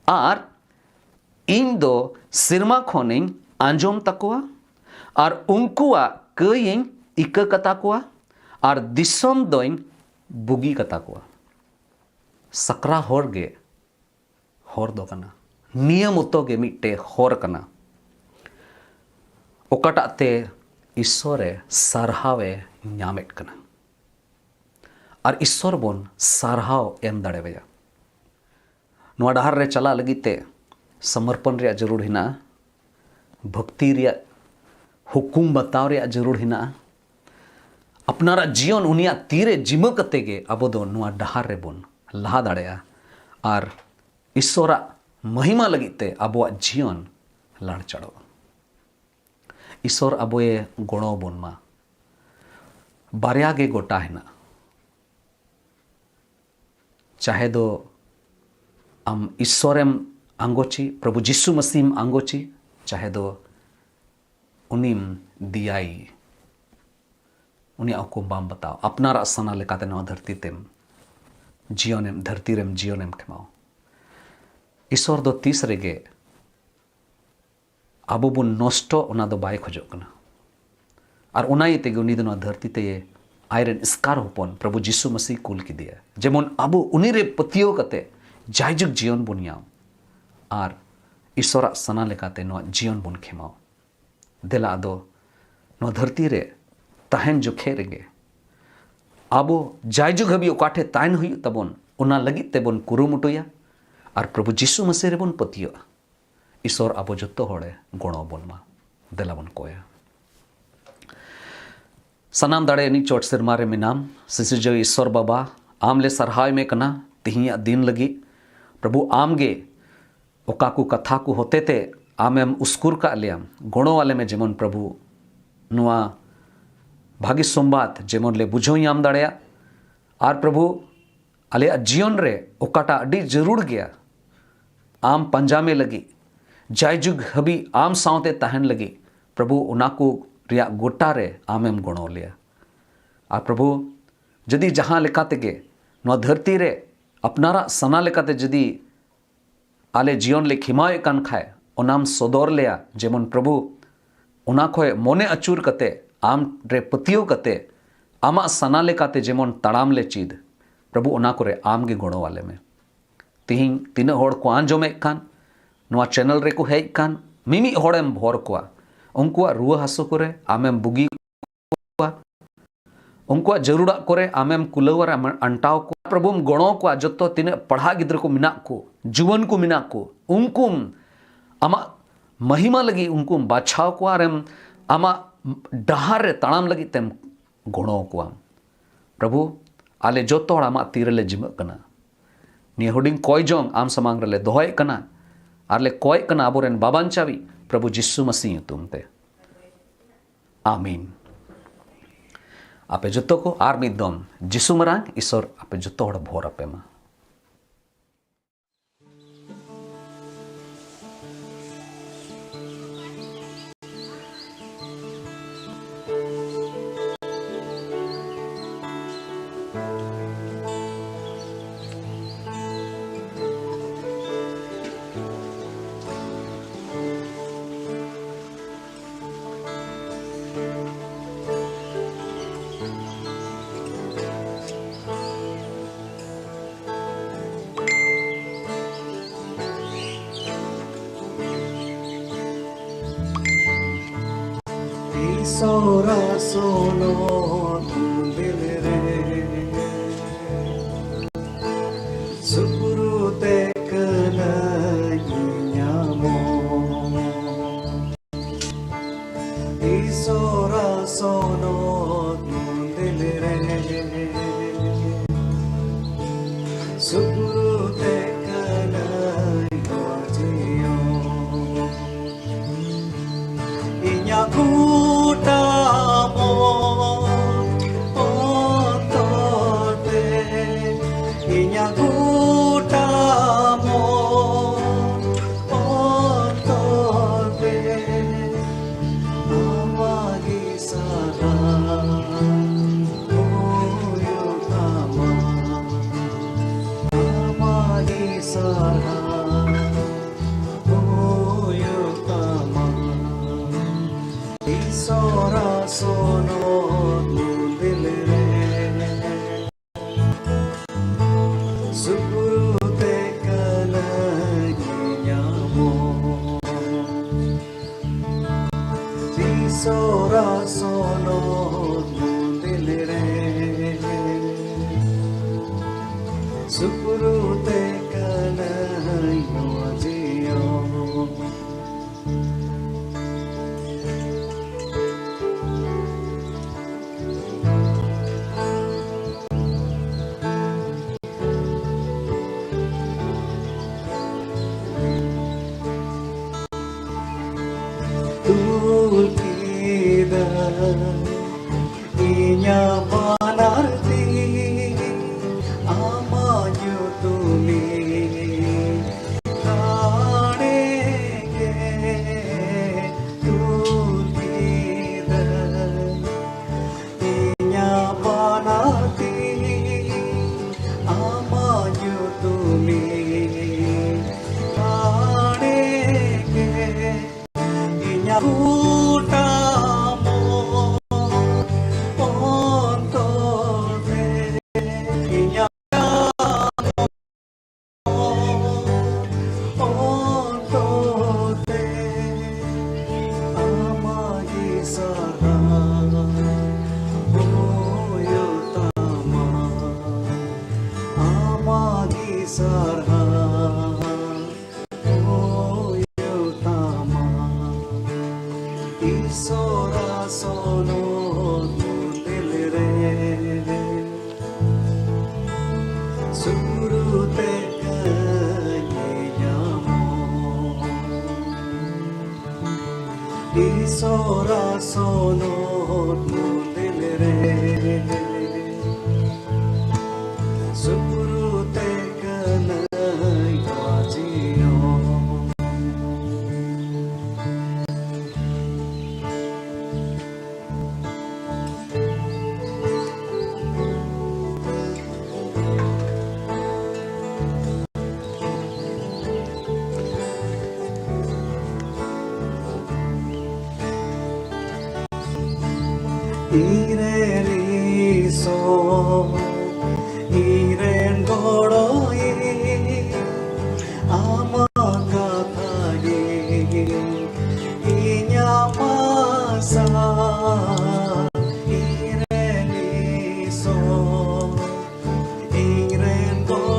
ᱟᱨ ᱤᱧ ᱫᱚ ᱥᱮᱨᱢᱟ ᱠᱷᱚᱱᱤᱧ ᱟᱸᱡᱚᱢ ᱛᱟᱠᱚᱣᱟ, ᱟᱨ ᱩᱱᱠᱩᱣᱟᱜ ᱠᱟᱹᱭᱤᱧ ᱤᱠᱟᱹ ᱠᱟᱛᱟ ᱠᱚᱣᱟ, ᱟᱨ ᱫᱤᱥᱚᱢ ᱫᱚᱧ ᱵᱩᱜᱤ ᱠᱟᱛᱟ ᱠᱚᱣᱟ᱾" ᱥᱟᱠᱨᱟ ᱦᱚᱲ ᱜᱮ ᱦᱚᱨ ᱫᱚ ᱠᱟᱱᱟ᱾ ᱱᱤᱭᱟᱹ ᱢᱚᱛᱚ ᱜᱮ ᱢᱤᱫᱴᱮᱡ ᱦᱚᱨ ᱠᱟᱱᱟ, ᱚᱠᱟᱴᱟᱜ ᱛᱮ ᱤᱥᱥᱚᱨᱮ ᱥᱟᱨᱦᱟᱣᱮ ᱧᱟᱢᱮᱫ ᱠᱟᱱᱟ ᱟᱨ ᱤᱥᱥᱚᱨ ᱵᱚᱱ ᱥᱟᱨᱦᱟᱣ ᱮᱢ ᱫᱟᱲᱮᱣᱟᱭᱟ᱾ ᱱᱚᱣᱟ ᱰᱟᱦᱟᱨ ᱨᱮ ᱪᱟᱞᱟᱜ ᱞᱟᱹᱜᱤᱫ ᱛᱮ ᱥᱚᱢᱚᱨᱯᱚᱱ ᱨᱮᱭᱟᱜ ᱡᱟᱹᱨᱩᱲ ᱦᱮᱱᱟᱜᱼᱟ, ᱵᱷᱚᱠᱛᱤ ᱨᱮᱭᱟᱜ ᱦᱩᱠᱩᱢ ᱵᱟᱛᱟᱣ ᱨᱮᱭᱟᱜ ᱡᱟᱹᱨᱩᱲ ᱦᱮᱱᱟᱜᱼᱟ᱾ ᱟᱯᱱᱟᱨᱟᱜ ᱡᱤᱭᱚᱱ ᱩᱱᱤᱭᱟᱜ ᱛᱤᱨᱮ ᱡᱤᱢᱟᱹ ᱠᱟᱛᱮ ᱜᱮ ᱟᱵᱚ ᱫᱚ ᱱᱚᱣᱟ ᱰᱟᱦᱟᱨ ᱨᱮᱵᱚᱱ ᱞᱟᱦᱟ ᱫᱟᱲᱮᱭᱟᱜᱼᱟ ᱟᱨ ᱤᱥᱥᱚᱨᱟᱜ ᱢᱚᱦᱤᱢᱟ ᱞᱟᱹᱜᱤᱫ ᱛᱮ ᱟᱵᱚᱣᱟᱜ ᱡᱤᱭᱚᱱ ᱞᱟᱲᱪᱟᱲᱚᱜᱼᱟ᱾ ᱤᱥᱥᱚᱨ ᱟᱵᱚᱭᱮ ᱜᱚᱲᱚ ᱟᱵᱚᱱ ᱢᱟ᱾ ᱵᱟᱨᱭᱟ ᱜᱮ ᱜᱚᱴᱟ ᱦᱮᱱᱟᱜᱼᱟ, ᱪᱟᱦᱮ ᱫᱚ ᱟᱢ ᱤᱥᱥᱚᱨᱮᱢ ᱟᱸᱜᱚᱪᱤ, ᱯᱨᱚᱵᱷᱩ ᱡᱤᱥᱩ ᱢᱟᱥᱤᱢ ᱟᱸᱜᱚᱪᱤ, ᱪᱟᱦᱮ ᱫᱚ ᱩᱱᱤᱢ ᱫᱮᱭᱟᱭ, ᱩᱱᱤᱭᱟᱜ ᱦᱩᱠᱩᱢ ᱵᱟᱢ ᱵᱟᱛᱟᱣ, ᱟᱯᱱᱟᱨᱟᱜ ᱥᱟᱱᱟ ᱞᱮᱠᱟᱛᱮ ᱱᱚᱣᱟ ᱫᱷᱟᱹᱨᱛᱤ ᱛᱮᱢ ᱡᱤᱭᱚᱱᱮᱢ, ᱫᱷᱟᱹᱨᱛᱤ ᱨᱮᱢ ᱡᱤᱭᱚᱱᱮᱢ ᱠᱷᱮᱢᱟᱣ᱾ ᱤᱥᱥᱚᱨ ᱫᱚ ᱛᱤᱥ ᱨᱮᱜᱮ ᱟᱵᱚ ᱵᱚᱱ ᱱᱚᱥᱴᱚ, ᱚᱱᱟ ᱫᱚ ᱵᱟᱭ ᱠᱷᱚᱡᱚᱜ ᱠᱟᱱᱟ᱾ ᱟᱨ ᱚᱱᱟ ᱤᱭᱟᱹ ᱛᱮᱜᱮ ᱩᱱᱤ ᱫᱚ ᱱᱚᱣᱟ ᱫᱷᱟᱹᱨᱛᱤ ᱛᱮ ᱟᱡᱨᱮᱱ ᱮᱥᱠᱟᱨ ᱦᱚᱯᱚᱱ ᱯᱨᱚᱵᱷᱩ ᱡᱤᱥᱩ ᱢᱟᱥᱤ ᱠᱩᱞ ᱠᱮᱫᱮᱭᱟ, ᱡᱮᱢᱚᱱ ᱟᱵᱚ ᱩᱱᱤ ᱨᱮ ᱯᱟᱹᱛᱭᱟᱹᱣ ᱠᱟᱛᱮ ᱡᱟᱭᱡᱩᱜᱽ ᱡᱤᱭᱚᱱ ᱵᱚᱱ ᱧᱟᱢ ᱟᱨ ᱤᱥᱥᱚᱨᱟᱜ ᱥᱟᱱᱟ ᱞᱮᱠᱟᱛᱮ ᱱᱚᱣᱟ ᱡᱤᱭᱚᱱ ᱵᱚᱱ ᱠᱷᱮᱢᱟᱣ᱾ ᱫᱮᱞᱟ ᱟᱫᱚ ᱱᱚᱣᱟ ᱫᱷᱟᱹᱨᱛᱤ ᱨᱮ ᱛᱟᱦᱮᱱ ᱡᱚᱠᱷᱮᱡ ᱨᱮᱜᱮ ᱟᱵᱚ ᱡᱟᱭᱡᱩᱜᱽ ᱦᱟᱹᱵᱤᱡ ᱚᱠᱟ ᱴᱷᱮᱱ ᱛᱟᱦᱮᱱ ᱦᱩᱭᱩᱜ ᱛᱟᱵᱚᱱ, ᱚᱱᱟ ᱞᱟᱹᱜᱤᱫ ᱛᱮᱵᱚᱱ ᱠᱩᱨᱩᱢᱩᱴᱩᱭᱟ ᱟᱨ ᱯᱨᱚᱵᱷᱩ ᱡᱤᱥᱩ ᱢᱟᱥᱤ ᱨᱮᱵᱚᱱ ᱯᱟᱹᱛᱭᱟᱹᱜᱼᱟ᱾ ᱤᱥᱥᱚᱨ ᱟᱵᱚ ᱡᱚᱛᱚ ᱦᱚᱲᱮ ᱜᱚᱲᱚ ᱟᱵᱚᱱ ᱢᱟ᱾ ᱫᱮᱞᱟ ᱵᱚᱱ ᱠᱚᱭᱟ᱾ ᱥᱟᱱᱟᱢ ᱫᱟᱲᱮ ᱟᱹᱱᱤᱡ ᱪᱚᱴ ᱥᱮᱨᱢᱟ ᱨᱮ ᱢᱮᱱᱟᱢ, ᱥᱤᱥᱤᱨᱡᱟᱹᱣ ᱤᱥᱥᱚᱨ ᱵᱟᱵᱟ, ᱟᱢ ᱞᱮ ᱥᱟᱨᱦᱟᱣ ᱢᱮ ᱠᱟᱱᱟ ᱛᱮᱦᱮᱧᱟᱜ ᱫᱤᱱ ᱞᱟᱹᱜᱤᱫ᱾ ᱯᱨᱚᱵᱷᱩ, ᱟᱢ ᱜᱮ ᱚᱠᱟ ᱠᱚ ᱠᱟᱛᱷᱟ ᱠᱚ ᱦᱚᱛᱮ ᱛᱮ ᱟᱢᱮᱢ ᱩᱥᱠᱩᱨ ᱠᱟᱜ ᱞᱮᱭᱟ, ᱜᱚᱲᱚ ᱟᱞᱮ ᱢᱮ, ᱡᱮᱢᱚᱱ ᱯᱨᱚᱵᱷᱩ ᱱᱚᱣᱟ ᱵᱷᱟᱹᱜᱤ ᱥᱚᱢᱵᱟᱫ ᱡᱮᱢᱚᱱ ᱞᱮ ᱵᱩᱡᱷᱟᱹᱣ ᱧᱟᱢ ᱫᱟᱲᱮᱭᱟᱜ᱾ ᱟᱨ ᱯᱨᱚᱵᱷᱩ, ᱟᱞᱮᱭᱟᱜ ᱡᱤᱭᱚᱱ ᱨᱮ ᱚᱠᱟᱴᱟᱜ ᱟᱹᱰᱤ ᱡᱟᱹᱨᱩᱲ ᱜᱮᱭᱟ, ᱟᱢ ᱯᱟᱸᱡᱟ ᱢᱮ ᱞᱟᱹᱜᱤᱫ, ᱡᱟᱭᱡᱩᱜᱽ ᱦᱟᱹᱵᱤᱡ ᱟᱢ ᱥᱟᱶᱛᱮ ᱛᱟᱦᱮᱱ ᱞᱟᱹᱜᱤᱫ, ᱯᱨᱚᱵᱷᱩ, ᱚᱱᱟ ᱠᱚ ᱨᱮᱭᱟᱜ ᱜᱚᱴᱟ ᱨᱮ ᱟᱢᱮᱢ ᱜᱚᱲᱚ ᱞᱮᱭᱟ᱾ ᱟᱨ ᱯᱨᱚᱵᱷᱩ, ᱡᱩᱫᱤ ᱡᱟᱦᱟᱸ ᱞᱮᱠᱟ ᱛᱮᱜᱮ ᱱᱚᱣᱟ ᱫᱷᱟᱹᱨᱛᱤ ᱨᱮ ᱟᱯᱱᱟᱨᱟᱜ ᱥᱟᱱᱟ ᱞᱮᱠᱟᱛᱮ ᱡᱩᱫᱤ ᱟᱞᱮ ᱡᱤᱭᱚᱱ ᱞᱮ ᱠᱷᱮᱢᱟᱣᱮᱫ ᱠᱟᱱ ᱠᱷᱟᱡ, ᱚᱱᱟᱢ ᱥᱚᱫᱚᱨ ᱞᱮᱭᱟ, ᱡᱮᱢᱚᱱ ᱯᱨᱚᱵᱷᱩ, ᱚᱱᱟ ᱠᱷᱚᱡ ᱢᱚᱱᱮ ᱟᱹᱪᱩᱨ ᱠᱟᱛᱮ, ᱟᱢ ᱨᱮ ᱯᱟᱹᱛᱭᱟᱹᱣ ᱠᱟᱛᱮ, ᱟᱢᱟᱜ ᱥᱟᱱᱟ ᱞᱮᱠᱟᱛᱮ ᱡᱮᱢᱚᱱ ᱛᱟᱲᱟᱢ ᱞᱮ ᱪᱮᱫ, ᱯᱨᱚᱵᱷᱩ, ᱚᱱᱟ ᱠᱚᱨᱮ ᱟᱢ ᱜᱮ ᱜᱚᱲᱚ ᱟᱞᱮ ᱢᱮ᱾ ᱛᱤᱦᱤᱧ ᱛᱤᱱᱟᱹᱜ ᱦᱚᱲ ᱠᱚ ᱟᱸᱡᱚᱢᱮᱫ ᱠᱟᱱ, ᱱᱚᱣᱟ ᱪᱮᱱᱮᱞ ᱨᱮᱠᱚ ᱦᱮᱡ ᱠᱟᱱ, ᱢᱤᱢᱤᱫ ᱦᱚᱲᱮᱢ ᱵᱷᱚᱨ ᱠᱚᱣᱟ, ᱩᱱᱠᱩᱣᱟᱜ ᱨᱩᱣᱟᱹ ᱦᱟᱹᱥᱩ ᱠᱚᱨᱮ ᱟᱢᱮᱢ ᱵᱩᱜᱤ ᱠᱚᱣᱟ, ᱩᱱᱠᱩᱣᱟᱜ ᱡᱟᱹᱨᱩᱲᱟᱜ ᱠᱚᱨᱮ ᱟᱢᱮᱢ ᱠᱩᱞᱟᱹᱣ ᱟᱨ ᱟᱢᱮᱢ ᱟᱱᱴᱟᱣ ᱠᱚᱣᱟ᱾ ᱯᱨᱚᱵᱷᱩᱢ ᱜᱚᱲᱚ ᱠᱚᱣᱟ, ᱡᱚᱛᱚ ᱛᱤᱱᱟᱹᱜ ᱯᱟᱲᱦᱟᱜ ᱜᱤᱫᱽᱨᱟᱹ ᱠᱚ ᱢᱮᱱᱟᱜ ᱠᱚ, ᱡᱩᱣᱟᱹᱱ ᱠᱚ ᱢᱮᱱᱟᱜ ᱠᱚ, ᱩᱱᱠᱩᱢ ᱟᱢᱟᱜ ᱢᱟᱦᱤᱢᱟ ᱞᱟᱹᱜᱤᱫ ᱩᱱᱠᱩᱢ ᱵᱟᱪᱷᱟᱣ ᱠᱚᱣᱟ ᱟᱨᱮᱢ ᱟᱢᱟᱜ ᱰᱟᱦᱟᱨ ᱨᱮ ᱛᱟᱲᱟᱢ ᱞᱟᱹᱜᱤᱫ ᱛᱮᱢ ᱜᱚᱲᱚ ᱠᱚᱣᱟ᱾ ᱯᱨᱚᱵᱷᱩ, ᱟᱞᱮ ᱡᱚᱛᱚ ᱦᱚᱲ ᱟᱢᱟᱜ ᱛᱤ ᱨᱮᱞᱮ ᱡᱤᱢᱟᱹᱜ ᱠᱟᱱᱟ᱾ ᱱᱤᱭᱟᱹ ᱦᱩᱰᱤᱧ ᱠᱚᱭ ᱡᱚᱝ ᱟᱢ ᱥᱟᱢᱟᱝ ᱨᱮᱞᱮ ᱫᱚᱦᱚᱭᱮᱫ ᱠᱟᱱᱟ ᱟᱨ ᱞᱮ ᱠᱚᱭᱮᱫ ᱠᱟᱱᱟ ᱟᱵᱚᱨᱮᱱ ᱵᱟᱵᱟᱧᱪᱟᱣᱤᱡ ᱯᱨᱚᱵᱷᱩ ᱡᱤᱥᱩ ᱢᱟᱹᱥᱤ ᱧᱩᱛᱩᱢ ᱛᱮ᱾ ᱟᱢᱤᱱ᱾ ᱟᱯᱮ ᱡᱚᱛᱚ ᱠᱚ ᱟᱨ ᱢᱤᱫ ᱫᱚᱢ ᱡᱤᱥᱩ ᱢᱟᱨᱟᱝ ᱤᱥᱚᱨ ᱟᱯᱮ ᱡᱚᱛᱚ ᱦᱚᱲ ᱵᱷᱚᱨ ᱟᱯᱮ ᱢᱟ᱾ ᱤᱥᱚᱨᱟ ᱥᱚᱱᱚᱛ ᱢᱚᱱᱫᱤᱨ ᱨᱮ ᱥᱩᱯᱨᱩ ᱛᱮ ᱠᱟᱹᱱᱟᱹᱧ ᱧᱟᱢᱚᱜ᱾ ᱤᱥᱚᱨᱟ ᱥᱚᱱᱚᱛ ᱢᱚᱱᱫᱤᱨ ᱨᱮ ᱥᱩᱯᱨᱩ ᱛᱮ ᱠᱟᱹᱱᱟᱹᱧ ᱵᱟᱡᱤᱭᱚ᱾ ᱤᱧᱟᱜ ᱜᱚᱴᱟ ᱢᱚᱱ ᱥᱩᱯᱩᱨᱩ ᱛᱮ ᱠᱟᱹᱱᱟᱹᱧ ᱱᱚᱣᱟ ᱡᱤᱭᱚᱱ᱾ ᱛᱩᱞ ᱠᱮᱫᱟ ᱤᱧᱟᱹᱜ ᱵᱟᱱᱟᱨ ᱛᱤ ᱟᱢᱟᱜ ᱧᱩᱛᱩᱢᱤᱧ ᱨᱟᱲᱮ ᱜᱮ᱾ ᱛᱩᱞ ᱠᱮᱫᱟ ᱤᱧᱟᱹᱜ ᱵᱟᱱᱟᱨ ᱛᱤ ᱟᱢᱟᱜ ᱧᱩᱛᱩᱢᱤᱧ ᱨᱟᱲᱮ ᱜᱮ᱾ ᱤᱧᱟᱹᱜ ᱜᱚᱴᱟ ᱢᱚᱱ ᱚᱱᱛᱚᱨ ᱛᱮ, ᱤᱧᱟᱹᱜ ᱚᱱᱛᱚᱨ ᱛᱮ ᱟᱢᱟᱜ ᱜᱮ ᱥᱟᱨᱦᱟᱣ ᱦᱩᱭᱩᱜ ᱛᱟᱢᱟ, ᱟᱢᱟᱜ ᱜᱮ ᱥᱟᱨᱦᱟᱣ ᱦᱩᱭᱩᱜ ᱛᱟᱢᱟ᱾ ᱤᱥᱚᱨᱟᱜ ᱥᱚᱱᱚᱛ ᱢᱚᱱᱫᱤᱨ ᱨᱮ ᱥᱩᱨᱩ ᱛᱮ ᱠᱟᱹᱧ ᱧᱟᱢᱚᱜ᱾ ᱤᱥᱚᱨᱟᱜ ᱥᱚᱱᱚᱛ ᱢᱚᱱᱫᱤᱨ ᱨᱮ ᱥᱩᱯᱩᱨᱩ ᱛᱮ ᱠᱟᱹᱱᱟᱹᱧ ᱵᱟᱡᱤᱭᱚ᱾ ᱤᱧᱨᱮᱱ ᱤᱥᱚᱨ, ᱤᱧᱨᱮᱱ ᱜᱚᱲᱚᱭᱤᱡ, ᱟᱢᱟᱜ ᱠᱟᱛᱷᱟ ᱜᱮ ᱤᱧᱟᱹᱜ ᱟᱥᱟ᱾ ᱤᱧᱨᱮᱱ ᱤᱥᱚᱨ, ᱤᱧᱨᱮᱱ ᱜᱚᱲᱚᱭᱤᱡ,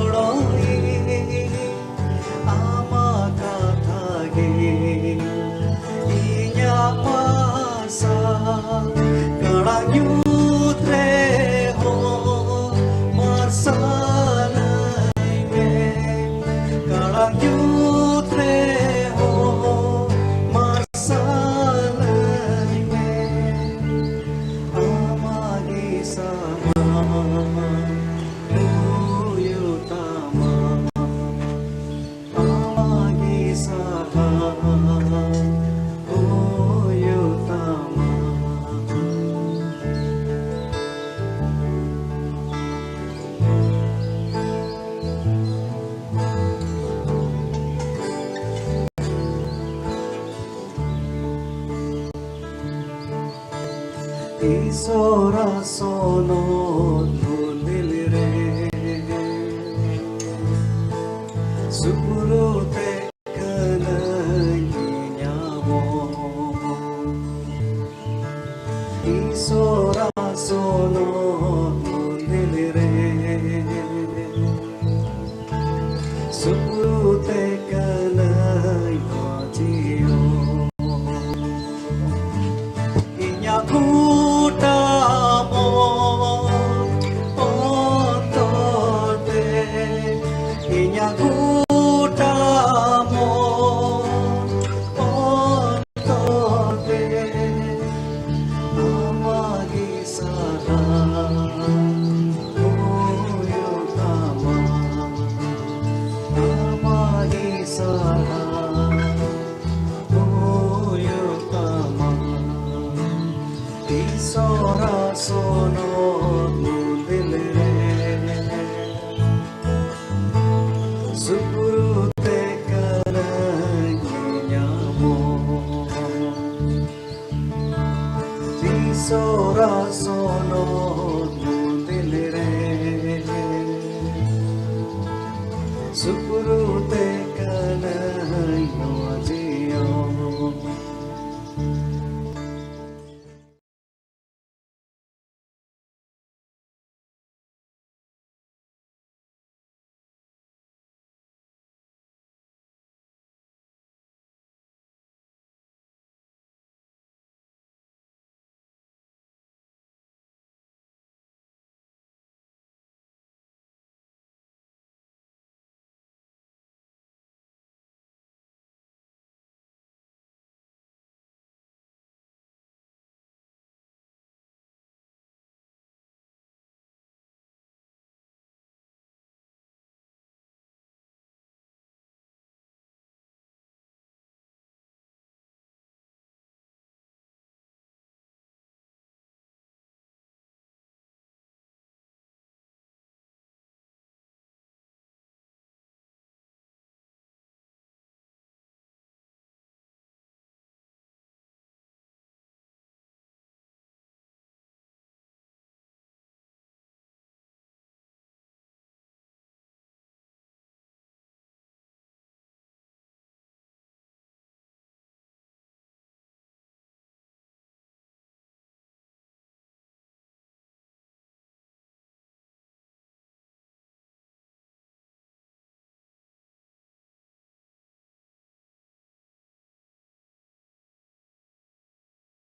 ᱤᱥᱚᱨᱟ ᱥᱚᱱᱚᱛ ᱢᱚᱱᱫᱤᱞ ᱨᱮ ᱥᱩᱯᱩᱨᱩ ᱛᱮ ᱠᱟᱹᱱᱟᱹᱧ ᱧᱟᱢᱚᱜ᱾ ᱤᱥᱚᱨᱟ ᱥᱚᱱᱚᱛ ᱢᱚᱱᱫᱤᱞ ᱨᱮ ᱥᱩᱯᱩᱨᱩ ᱛᱮ ᱠᱟᱹᱱᱟᱹᱧ ᱵᱟᱹᱡᱤᱭᱚ᱾ ᱤᱧᱟᱜ ᱜᱚᱴᱟ ᱢᱚᱱ ᱚᱱᱛᱚᱨ ᱛᱮ, ᱤᱧᱟᱜ ᱜᱚᱴᱟ ᱢᱚᱱ ᱚᱱᱛᱚᱨ ᱛᱮ, ᱟᱢᱟᱜ ᱜᱮ ᱥᱟᱨᱦᱟᱣ ᱦᱩᱭᱩᱜ ᱛᱟᱢᱟ, ᱟᱢᱟᱜ ᱜᱮ ᱥᱟᱨᱦᱟᱣ ᱦᱩᱭᱩᱜ ᱛᱟᱢᱟ᱾ ᱤᱥᱚᱨᱟ ᱥᱚᱱᱚᱛ ᱢᱚᱱᱫᱤᱞ ᱨᱮ ᱥᱩᱯᱩᱨᱩ ᱛᱮ ᱠᱟᱹᱱᱟᱹᱧ ᱧᱟᱢᱚᱜ᱾ ᱤᱥᱚᱨᱟ ᱥᱚᱱᱚᱛ ᱢᱚᱱᱫᱤᱞ ᱨᱮ ᱥᱩᱯᱩᱨᱩ